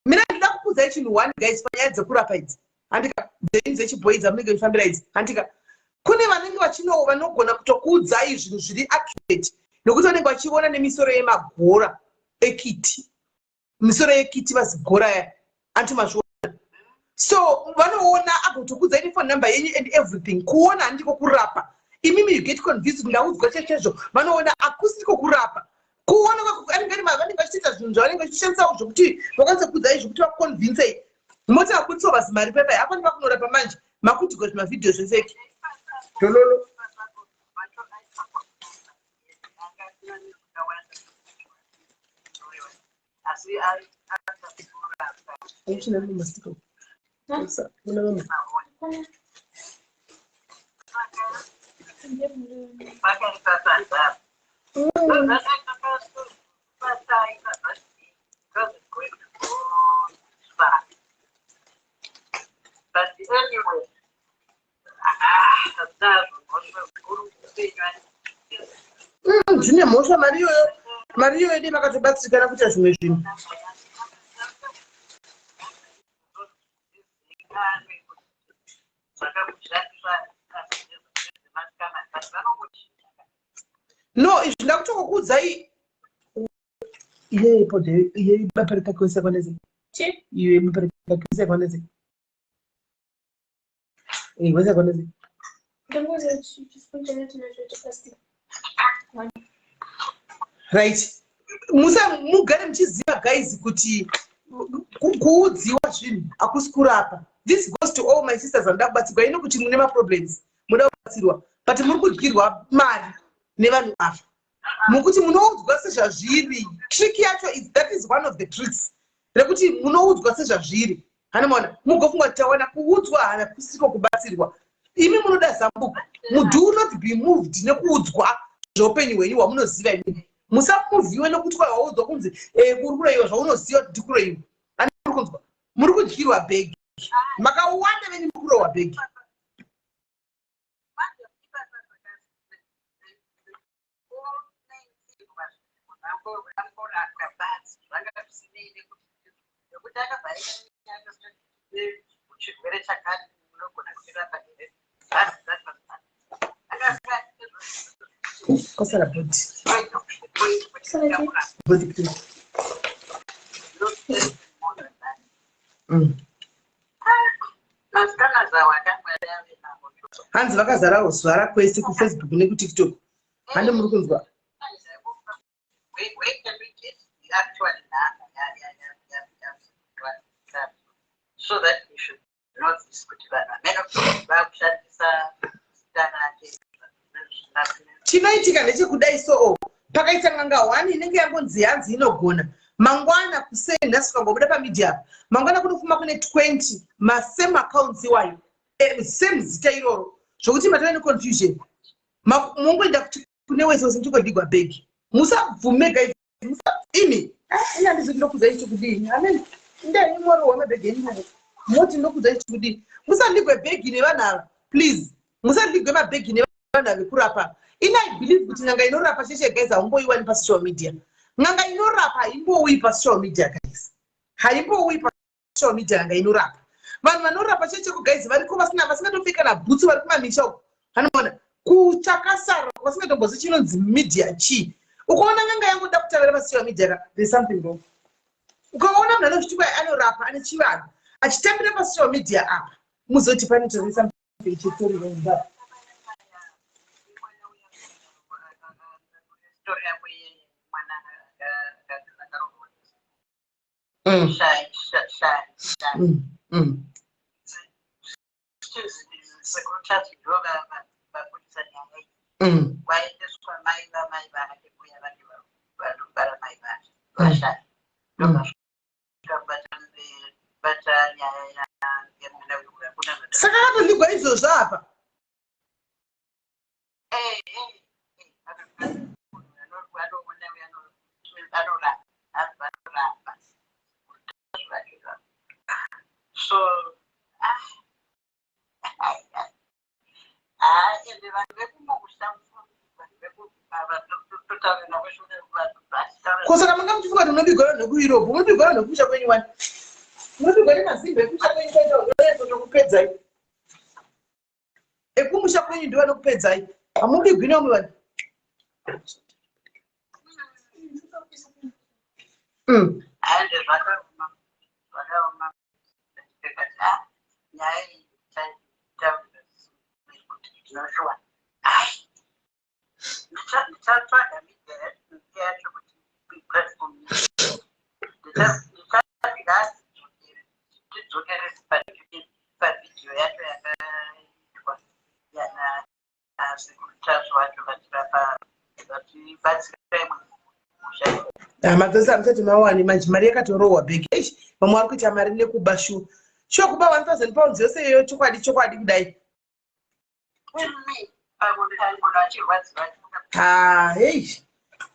Mina ndida kukuudzai chinhu one, guys, panyaya dzekurapa idzi, handika, dzenyu dzechibhoi dzamunenge muchifambira idzi, handika, kune vanenge vachino vanogona kutokuudzai zvinhu zviri accurate, nokuti vanenge vachiona nemisoro yemagora ekiti, misoro yekiti, vazigora ya anti mazviona. So vanoona agotokuudzai nephone number yenyu and everything. Kuona handiko kurapa. Imimi you get convinced kuti ndaudzwa chechezvo, vanoona. Akusiko kurapa kuona. Vanenge vachiita zvinhu zvavanenge vachishandisawo zvokuti vakwanise kuudzai, zvokuti vakuconvincei, moti vakudisawo vazimari pepai apa ndivakunorapa. Manje makutigwa zvimavhidhiyo zvefake dololo. Uchina mama siko. Una mama. But anyway, Zvine mhosva mari iyoyo, mari iyoyo dei makatobatsirikana kuita zvimwe zvinhu. No, izvi ndakutokukuudzai. Iye ipo, iye baparikakiwesekwaneze, iye baparikakiwesekwaneze, wesekwaneze. Right, musa mugare muchiziva guys kuti kuudziwa zvinhu hakusi kurapa. This goes to all my sisters vanoda kubatsirwa ino, kuti mune maproblems, muda kubatsirwa, but muri kudyirwa mari nevanhu ava. Mukuti munoudzwa sezvazviri. Trick yacho is that is one of the tricks rekuti munoudzwa sezvazviri. Hana maona mugofunga kuti tawana kuudzwa, hana kusiko kubatsirwa. Imi munoda zambuko. Do not be moved nekuudzwa zveupenyu hwenyu hwamunoziva imimi. Musamuvhiwe nekuti kwai waudzwa kunzi uri kuroyiwa, zvaunoziva kuti ndikuroyiwa. Ani muri kunzwa? Muri kudyirwa bhegi. Makawanda venyu muri kurohwa bhegi. Chirwere chakati munogona kutirapa here? Kwasara bhodhi. Bhodhi please. Hanzi vakazara zuva kwese kuFacebook nekuTikTok. Hande muri kunzwa? Where can we get the actual number ya so that we should know this, kuti vanhu vamene vakushandisa zita rake? Chinoitika ndechekudai, so pakaita n'anga one inenge yangonzi yanzi inogona, mangwana kuseni, nhasi ukangobuda pamedia apa, mangwana kunofuma kune 20 masame accounts iwayo, same zita iroro, zvokuti matova neconfusion. Mungoenda kuti kune wese wese muchingodigwa bhegi. Musabvume guys, imi. Ina ndizo ndinokudzai chikudii. Amen, ndai mwari mabhegi enyu moti ndinokudzai chikudii. Musandigwe bhegi nevanhu ava, please. Musandigwe mabhegi nevanhu ava vekurapa. Ini I believe kuti n'anga inorapa cheshe guys haumboiwani pasocial media. N'anga inorapa haimbouyi pasocial media guys, haimbouyi pasocial media n'anga inorapa. Vanhu vanorapa checheko guys variko vasina, vasingatopfeka nabhutsu, vari kumamisha uko, anoona kuchakasara, vasingatombozi chinonzi media chii. Ukaona n'anga yangoda kutavira pasocial media ka, there's something wrong. Ukaona munhu anozviti kwai anorapa, ane chivanhu, achitambira pasocial media apa, muzoti pane tori something chitori wrong but Story yako iyeye, mwana akarohwa. Shai shai shai. Sekuru Tasvu ndo vabudisa nyaya iyi. Kwaendeswa mai vamai vake kuya, vake vanobara mai vake vashaya, ndovasvika bata nyaya yemwana uyu hakuna. Saka akatoligwa izvozvo apa? Anoona, anorapa, anorapa. So ah, ende vanhu vekumusha, vanhu vekutotaura navo shona, vanhu vachitaura. Ko saka manga muchifunga kuti munobigwa vanhu vekuEurope? Munobigwa vanhu vekumusha kwenyu wani, munobigwa nemazimba ekumusha kwenyu. Kwaita ekumusha kwenyu ndo vanokupedzai. Hamubigwi nevamwe vanhu. Ande zvakaoma, zvakaoma. Ndikati ah, nyaya iyi taura kuti ndinoshwa, ai, ndichatsvaga media yacho kuti platform, ndichati ngatidzokere, tidzokere pavhidhiyo yacho yakaitwa yana Sekuru Tasvu vacho vachirapa, vachibatsira imwe musha. Hama dzose hamusati mawani manje mari yakatorohwa bhegi. Eish, vamwe vari kuita mari nekuba shuwa shuwa, kuba £1000 yose iyoyo. Chokwadi, chokwadi kudai. Pamwe munhu achirwadziwa. Ha, hei,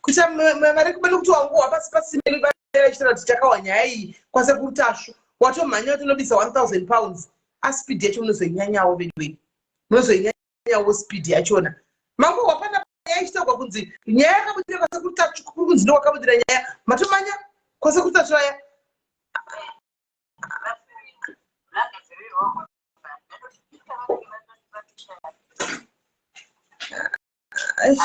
kuita mari kuba nekuti wanguhwa pasi pasine vachitaura kuti takawa nyaya iyi kwaSekuru Tasvu, watomhanya watonobisa £1000. Aspeed yacho munozoinyanyawo veduwe, munozoinyanyawo speed yachona. Manguhwa pana nyaya ichitaurwa kunzi nyaya yakabudira kwaSekuru Tasvu, kuri kunzi ndo kwakabudira nyaya, matomanya kwaSekuru Tasvu aya. Ragadzirirwa. Ai.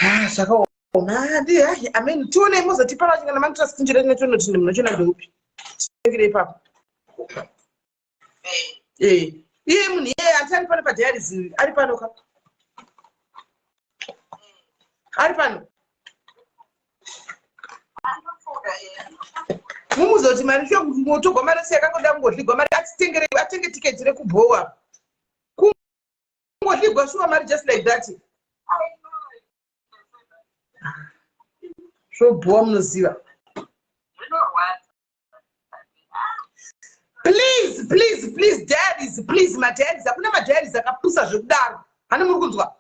Ah, zvakaoma. Hadi hai, amen. Tione mozotipa vacho kana manotora screenshot yacho, tinoti munochiona ndeupi. Titengere ipapo. Iye munhu iyeye ati ari pano padiaries, ari pano ka, ari pano. Mumuzoti mari shongotogwa, mari yose yakangoda kungodligwa mari, atitengere, atenge tiketi rekubhowa, kungodligwa shuwa mari just like that. Zvobhowa, munoziva. Zvinorwadza. Please, please, please, diaries, please, madiaries. Hakuna madiaries akapusa zvekudaro. Hani muri kunzwa?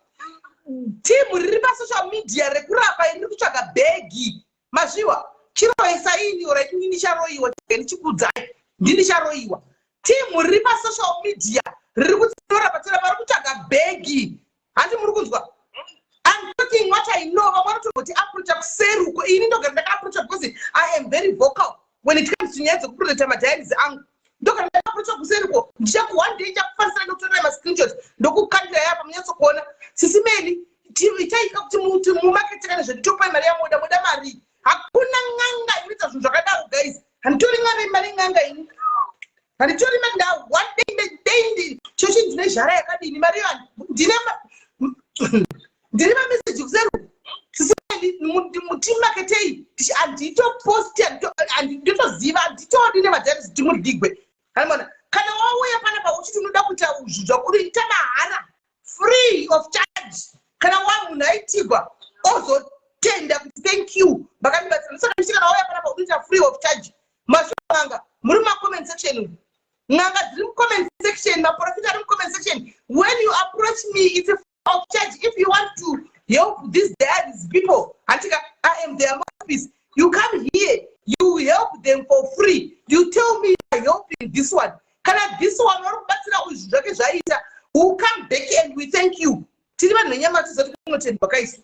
Timu riri pasocial media rekurapa riri kutsvaga bhegi. Mazviwa? Chiroesa ini ora ini ndicharoyiwa, ndichikuudzai. Ndini charoyiwa. Timu riri pasocial media riri kutorapa torapa riri kutsvaga bhegi. Handi muri kunzwa? I'm talking what I know. Vamwe vanotongoti approacha kuseri uko. Ini ndogara ndakaapproacha because I am very vocal when it comes to nyaya dzekuprotecta madiaries angu. Ndogara ndakaapproacha kuseri uko. Ndichaku one day ndichakufanisira ndokutorera mascreenshot ndokukandira yapa munyatsokuona. Sisi Meli, ichaika kuti mumakete kana zvedu topai mari yamoda, moda mari. Hakuna n'anga inoita zvinhu zvakadaro, guys. Handitori mari mari n'anga ini. Handitori mari nda one day day chochi ndine zhara yakadini mari iyo ndine ndiri mameseji kuseri. Sisi Meli, mutimaketei, handitoposti, handitoziva, handitodi nemadiaries kuti murigwe. Hanimona kana wauya panapa uchiti unoda kuita zvinhu zvako, unoita mahara, free of charge. Kana wa munhu aitigwa ozotenda kuti thank you, vakandibatsira. Saka ndichiti kana wauya panapa unoita free of charge. Mashonga muri mumacomment section umu, n'anga dziri mucomment section, maprofita ari mucomment section, when you approach me, it's a free of charge. If you want to help these diaries people, handika, I am their mouthpiece. You come here, you help them for free. You tell me you are helping this one. Kana this one vari kubatsira uyu, zvinhu zvake zvaita, will come back and we thank you. Tiri vanhu venyama, tizoti kunotendwa kaisu.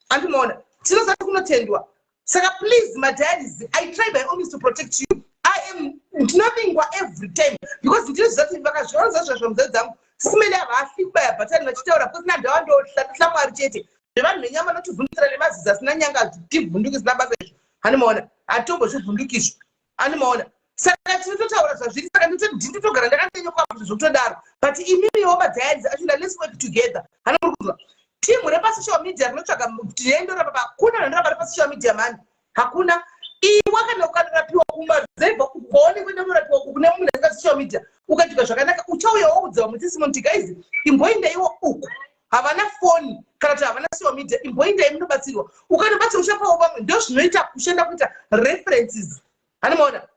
Andimaona, tinozati kunotendwa. Saka please, madiaries, I try by all means to protect you. I am ndinovingwa every time because ndinoziva kuti vakazviona zvazvo dzangu simene havafi kubaya bhatani vachitaura because nandawa ndohla Mwari chete. Zvevanhu venyama notivhundukira nemazizi asina nyanga, tivhunduki zina basa izvo. Handimaona, hatitombozvivhundukizvo. Handimaona, saka tinototaura zvazviri. Saka ndinotogara ndakanyenyokwa zvokutodaro. But imimiwo madiaries achona, let's work together. Hana muri kunzwa? Timu repasocial media rinotsvaga tiendorapa, hakuna randorapa repasocial media mani, hakuna. Iwe kana ukanorapiwa kumaruzevha, ukaone kuenda unorapiwa kune munhu ari pasocial media, ukaitika zvakanaka, uchauya waudza vamwe testimony, "Guys, imboendaiwo uku, havana foni kana kuti havana social media, imboendai munobatsirwa." Ukanobatsirwa, uchapawo vamwe. Ndo zvinoita kushanda kuita references. Hanimaona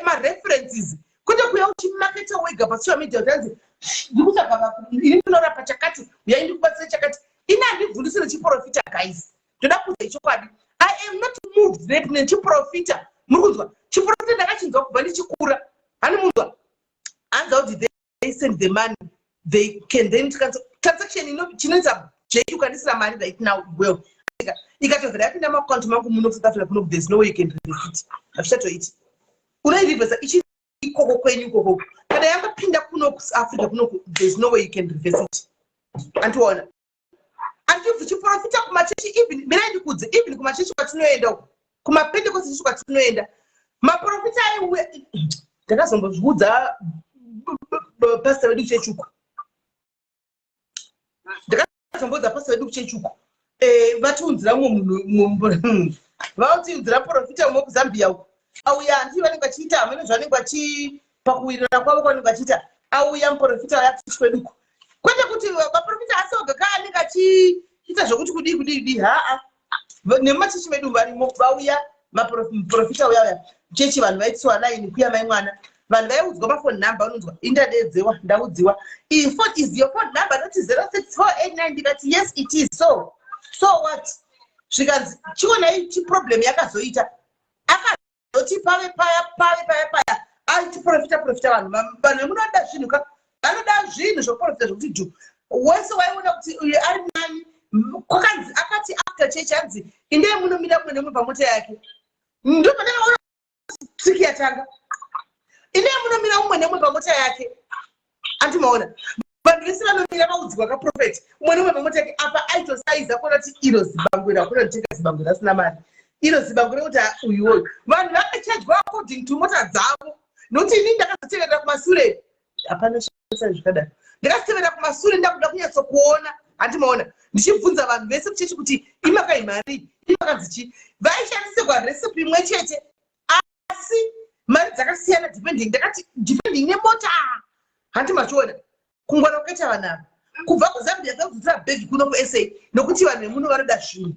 mareferences, kwete kuya uchimaketa wega pasocial media kuti anzi ndikutsvaga ini ndinorapa chakati, uyai ndikubatsire chakati. Ini handibvundisi nechiprofita, guys. Ndoda kuudza chokwadi, I am not moved nechiprofita. Muri kunzwa? Chiprofita ndakachinzwa kubva ndichikura. Hani munzwa? Hanzi how did they send the money? They can then transaction chinoita jeki. Ukandisira mari right now, well, ikatobvira yapinda maakaunti mangu muno South Africa kuno, there's no way you can reverse it. Hazvichatoiti. Unoirivhesa ichi ikoko kwenyu ikoko. Kana yangopinda kuno kuAfrica kuno, there's no way you can reverse it. Andiona andibvi chiprofita kumachechi. Even mirai ndikudze, even kumachechi kwatinoenda uko, kumapentecost chechi kwatinoenda, maprofita aiuya. Ndakazombozviudza pasta vedu kuchechi uko. Ndakazombodza pasta vedu kuchechi uko, vatiunzira mumwe munhu, vatiunzira profita umwe kuZambia uko. Auya, handii vanenge vachiita hamene zvavanenge vachipakuwirirana kwavo kwavanenge vachiita. Auya muprofita auya kuchechi kweduko. Kwete kuti maprofita asoga ka anenge achiita zvokuti kudii kudii kudii, haa, nemumachechi medu varimo. Vauya maprofita uya uya chechi, vanhu vaitiswa line kuya mai mwana. Vanhu vaiudzwa mafoni number. Unonzwa indadedzewa, ndaudziwa, "Iyi phone is your phone number noti 06489?" Ndikati, "Yes, it is." So what? Zvikanzi, chionai chiproblem yakazoita. Akazoti pave paya, pave paya paya, achiprofita profita vanhu. Vanhu vemunoda zvinhu ka, vanoda zvinhu zvoprofita zvokuti dhu. Wese waiona kuti uyu ari nani. Kwakanzi akati after church, hanzi indei munomira mumwe nemumwe pamota yake. Ndopandakaona trick yatanga. Indei munomira mumwe nemumwe pamota yake. Andimaona vanhu vese vanomira, vaudzwa kaprofeti, umwe nemumwe pamota yake. Apa aitosaiza kuona kuti iro zibangwe rakuna nditenga zibangwe rasina mari, iro zibangwe rekuti uyuwoyu. Vanhu vakachajwa according to mota dzavo. Nokuti ini ndakazoteverera kumasure, hapana sha zvakadaro. Ndakazotevera kumasure, ndakuda kunyatsokuona. Handimaona ndichibvunza vanhu vese kuchechi kuti imakai mari, imakanzi chii. Vaishandisirwa recipe imwe chete, asi mari dzakasiyana depending, ndakati depending nemota. Handi machiona kungwara kwakaita vanhu ava kubva kuZambia kakuzotora bhegi kuno kuSA, nokuti vanhu vemuno vanoda zvinhu.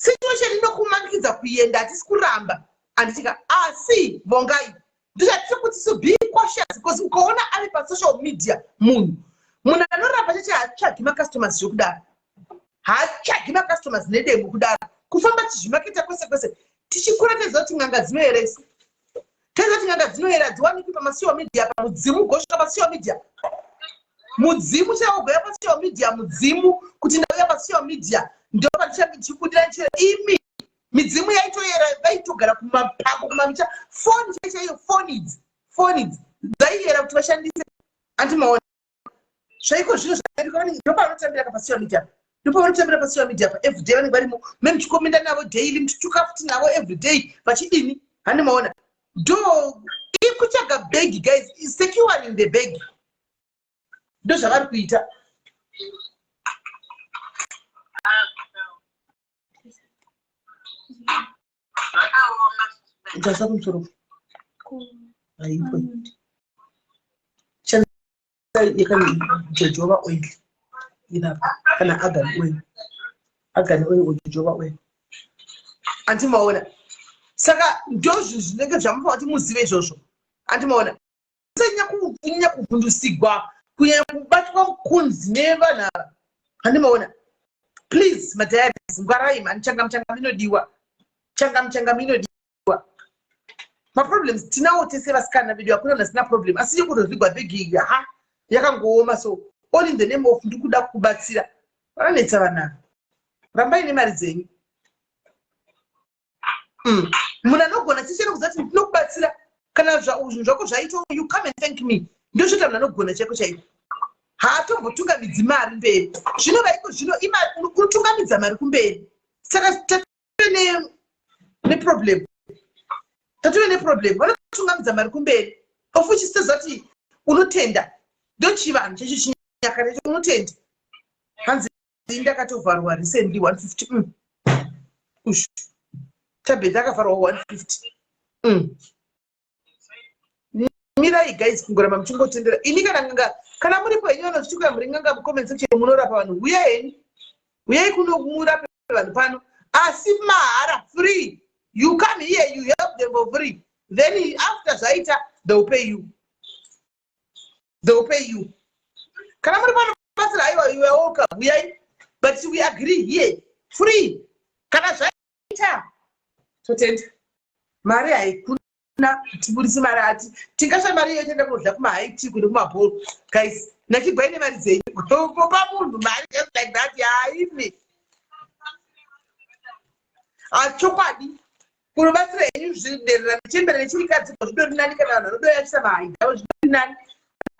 Situation inokumanikidza kuenda, hatisi kuramba, handitika? Asi vongai, ndozvatiri kuti, so be cautious, because ukaona ari pasocial media, munhu anorapa cheche haatsvagi macustomers zvekudaro, haatsvagi macustomers nedemo kudaro, kufamba tichizvimaketa kwese kwese. Tichikura taiziva kuti n'anga dzinoeresa, taiziva kuti n'anga dzinoera, hadziwanikwi pamasocial media. Pamudzimu gosvika pasocial media, mudzimu chaiwo goya pasocial media, mudzimu kuti ndauya pasocial media ndopatichibudira nchira imi. Midzimu yaitoyera, vaitogara kumapako, kumamicha. Foni chai chaiyo, foni idzi, foni idzi dzaiyera kuti vashandise. Andimaona zvaiko zvino zvakaitwa, ndopavanotambira pasocial media, ndopavanotambira pasocial media pa everyday. Vanenge varimo, memuchikomenda navo daily, muchituka futi navo everyday, vachidini? Handimaona ndo ikutsvaga bag, guys, securing the bag, ndo zvavari kuita. Zvakaoma. Tasa kumusoro haipo, shandisa yakani jojoba oil inapa, kana argan oil, argan oil or jojoba oil. Andimaona? Saka ndo zvinhu zvinenge zvamufanira kuti muzive izvozvo. Andimaona? Usanyanya kunyanya kuvhundusigwa, kunyanya kubatwa kunzi nevanhu ava. Handimaona? Please, madiaries, ngwarai mani. Changamu changamu inodiwa, changamu changamu inodiwa. Maproblems tinawo tese, vasikana vedu, hakuna munhu asina problem, asi yekutozvigwa bhegi ha yakangooma. So all in the name of ndikuda kubatsira, vanonetsa vanhu ava. Rambai nemari dzenyu. Munhu anogona chichene kuziva kuti ndinokubatsira, kana zvinhu zvako zvaita, you come and thank me. Ndozvoita munhu anogona chaiko chaiko, haatombotungamidzi mari mberi. Zvino vaiko zvino unotungamidza mari kumberi, saka tatove neproblem, tatove neproblem. Vanotungamidza mari kumberi, of which sezva kuti unotenda, ndochivanhu chacho chinyakare chacho, unotenda. Hanzi ndakatovharwa recently 150. Ush, tabet akavharwa 150. Mirai guys, kungoramba muchingotendera. Ini kana nganga, kana muripo henyu vanozvituka muri nganga, mucomment section munorapa vanhu, huyai henyu, huyai kuno murape vanhu pano, asi mahara, free. You come here, you help them for free, then after zvaita, they will pay you, they will pay you. Kana muri pano batsira, aiwa, you are welcome, huyai, but we agree here, free. Kana zvaita, totenda. Mari haikuna, tibudisi mari ati tingasha mari iyo toenda kudya kumahigh tea kune kumabhol. Guys, nakigwai nemari dzenyu, kupa munhu mari just like that, yaimi chokwadi kunobatsira henyu zviderera nechembere nechirikadzi zvidori nani. Kana vanhu vanodoyachisa mahaidi avo, zvidori nani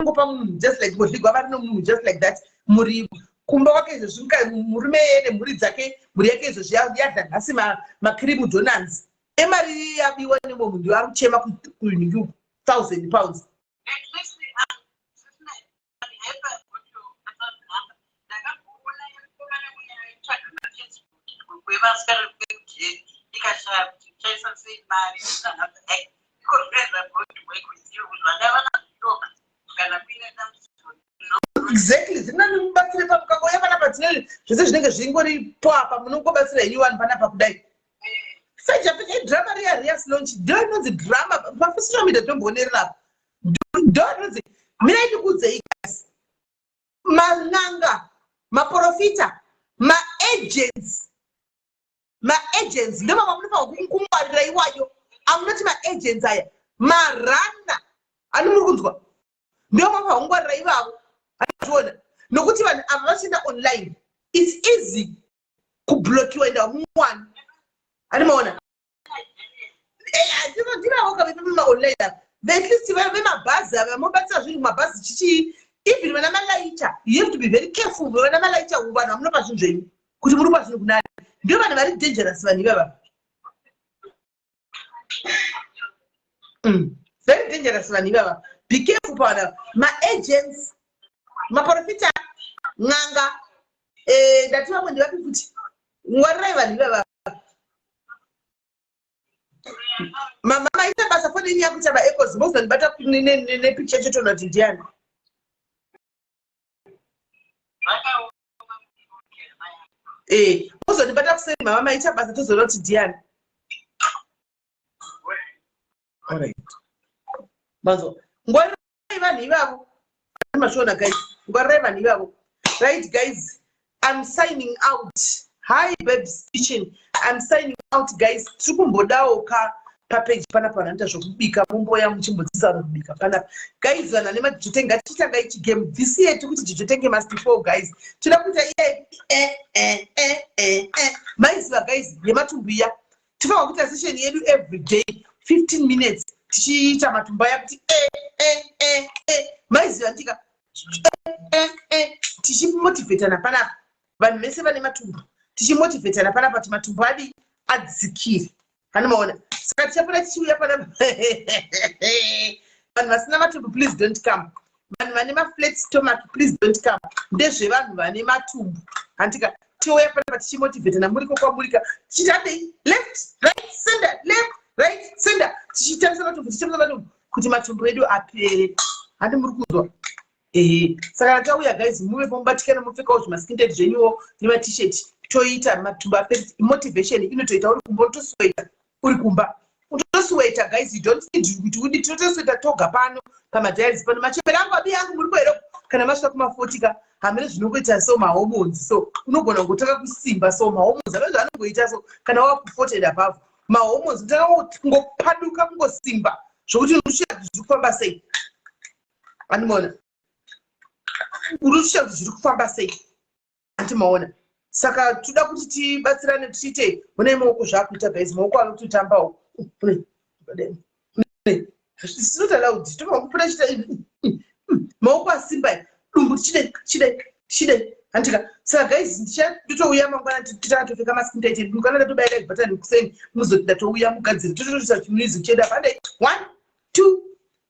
ngopa munhu just like ngodligwa mari nomunhu just like that. Muri kumba kwake izvozvi, murume iyeye nemhuri dzake, mhuri yake izvozvi yadya nhasi macream donuts emari yabiwa nemumwe munhu ari kuchema kunhingi uku, £1000. At least, Sister, I'm happy I got your account number. Ndakamboona mukomana uya aitsvaga maFacebook kwebasa rekuMTN, ndikashaya kuti ndichaisa sei mari. Ndisangabva iko guys, I'm going to work with you kuti vangava nazvishoma kana kuine dambudziko. Exactly, zvinani mubatsire pamukangoya panapa, tine zvese zvinenge zvingoripo apa, munongobatsira henyu vanhu panapa. Kudai feja feja idrama riya, rias launch, ndo inonzi drama pasocial media, tomboonerera apa, ndo inonzi. Mirai ndikuudzei guys, man'anga, maprofita, maagents, maagents ndo vamwe munofanira kungwarira iwayo amunoti maagents aya, marana ani muri kunzwa, ndo vamwe kungwarira ivavo. Ationa nokuti vanhu ava vachienda online, it's easy kublockiwa, enda mumwani ani maona ndivavo kave pemaonline ava. At least vemabhazi ava mobatsira zvinhu mabhazi chichii, even vana malaicha, you have to be very careful. Vana malaicha, vanhu vamunopa zvinhu zvenyu kuti muri kupa zvinhu kunani, ndio vanhu vari dangerous vanhu ivava. Very dangerous vanhu ivava. Be careful pavanhu ava, maagents, maprofita, n'anga, ndati vamwe ndivapi futi? Ngwarirai vanhu ivava. Mama, maita basa. Foni yenyu yakuita maecos, mozondibata nepicha chetoona kuti ndiani. Zvakaoma. Mozondibata kuseni mama, maita basa, tozoona kuti ndiani. Alright. Manzwa. Ngwarirai vanhu ivavo. Mashona guys. Ngwarirai vanhu ivavo. Right guys, I'm signing out. Hi Babes Kitchen. I'm signing out guys. Tiri kumbodawo ka papeji panapa vanoita zvokubika, mumboya muchimbodzidza kubika panapa guys. Vanhu vane maJojo, ngatichitanga ichi game this year. Tiri kuti Jojo tank must fall guys. Toda kuita iye eh eh eh eh eh, maiziva guys, yematumbu iya. Tifanira kuita session yedu every day, 15 minutes, tichiita matumbu aya kuti eh eh eh eh, maiziva ndika eh eh, tichimotivatana panapa. Vanhu vese vane matumbu, tichimotivatana panapa kuti matumbu adi adzikire. Hanomaona? Saka tichapota tichiuya panapa. Vanhu vasina matumbu, please don't come. Vanhu vane maflat stomach, please don't come. Ndezvevanhu vane matumbu, handika? Tiouya panapa tichimotivatana muriko kwamurika, tichitadei left, right, center, left, right, center, tichitambisa matumbu, tichitambisa matumbu kuti matumbu edu apere. Handi muri kunzwa? Ehe, saka tauya guys, muvepo mubatikana, mupfekawo zvimaskin tight zvenyuwo nemaT-shirt, toita matumbu apere. Motivation inotoita uri kumba, unotosweta uri kumba, utosweta guys. You don't need kuti udi, tinotosweta toga pano pamadiaries pano. Machembere angu, abi yangu, muri here? Kana masvika kuma-40 ka, hamene zvinongoita so, mahormones so, unogona kungotanga kusimba so, mahormones ane zvaanongoita so. Kana waku40 and above, mahormones utanga kungopaduka, kungosimba zvokuti unosvika kuti zviri kufamba sei. Andimaona? Uri kusvika kuti zviri kufamba sei, andimaona? Saka toda kuti tibatsirane tiite. Munai maoko zvaakuita guys, maoko anototambawo. It's not allowed. Tobva kupota chita maoko asimba, dumbu tichidai, tichidai, tichidai, handika? Saka guys, ndotouya mangwana, titanga topfeka maskin tight edu. Kana ndatobaya like button kuseni, muzoti ndatouya mugadzire, tototoita chimusic chedu apa. Handai, one, two,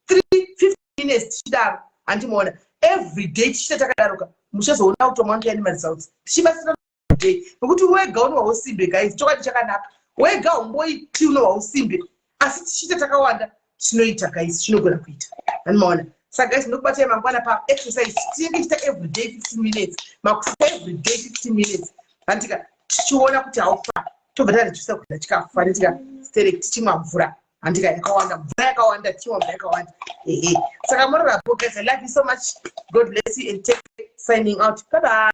three, 50 minutes tichidaro, handimaona? Every day tichiita takadaroka, muchazoona kuti wamwange nemaresults. Tichibatsira day, nokuti wega unohwa usimbe guys. Chokwadi chakanaka, wega umboiti unohwa usimbe, asi tichiita takawanda tinoita guys, chinogona kuita, handimaona? Saka guys, ndokubatai mangwana paexercise. Tinenge tichiita every day 15 minutes, makusa every day 15 minutes, handika? Tichiona kuti haufa, tobva taredusa kudya chikafu, handitika? Sterek, tichimwa mvura, handika? Yakawanda, mvura yakawanda, tichimwa mvura yakawanda, ehe. Saka morarapo guys. I love you so much. God bless you and take. Signing out. Bye bye.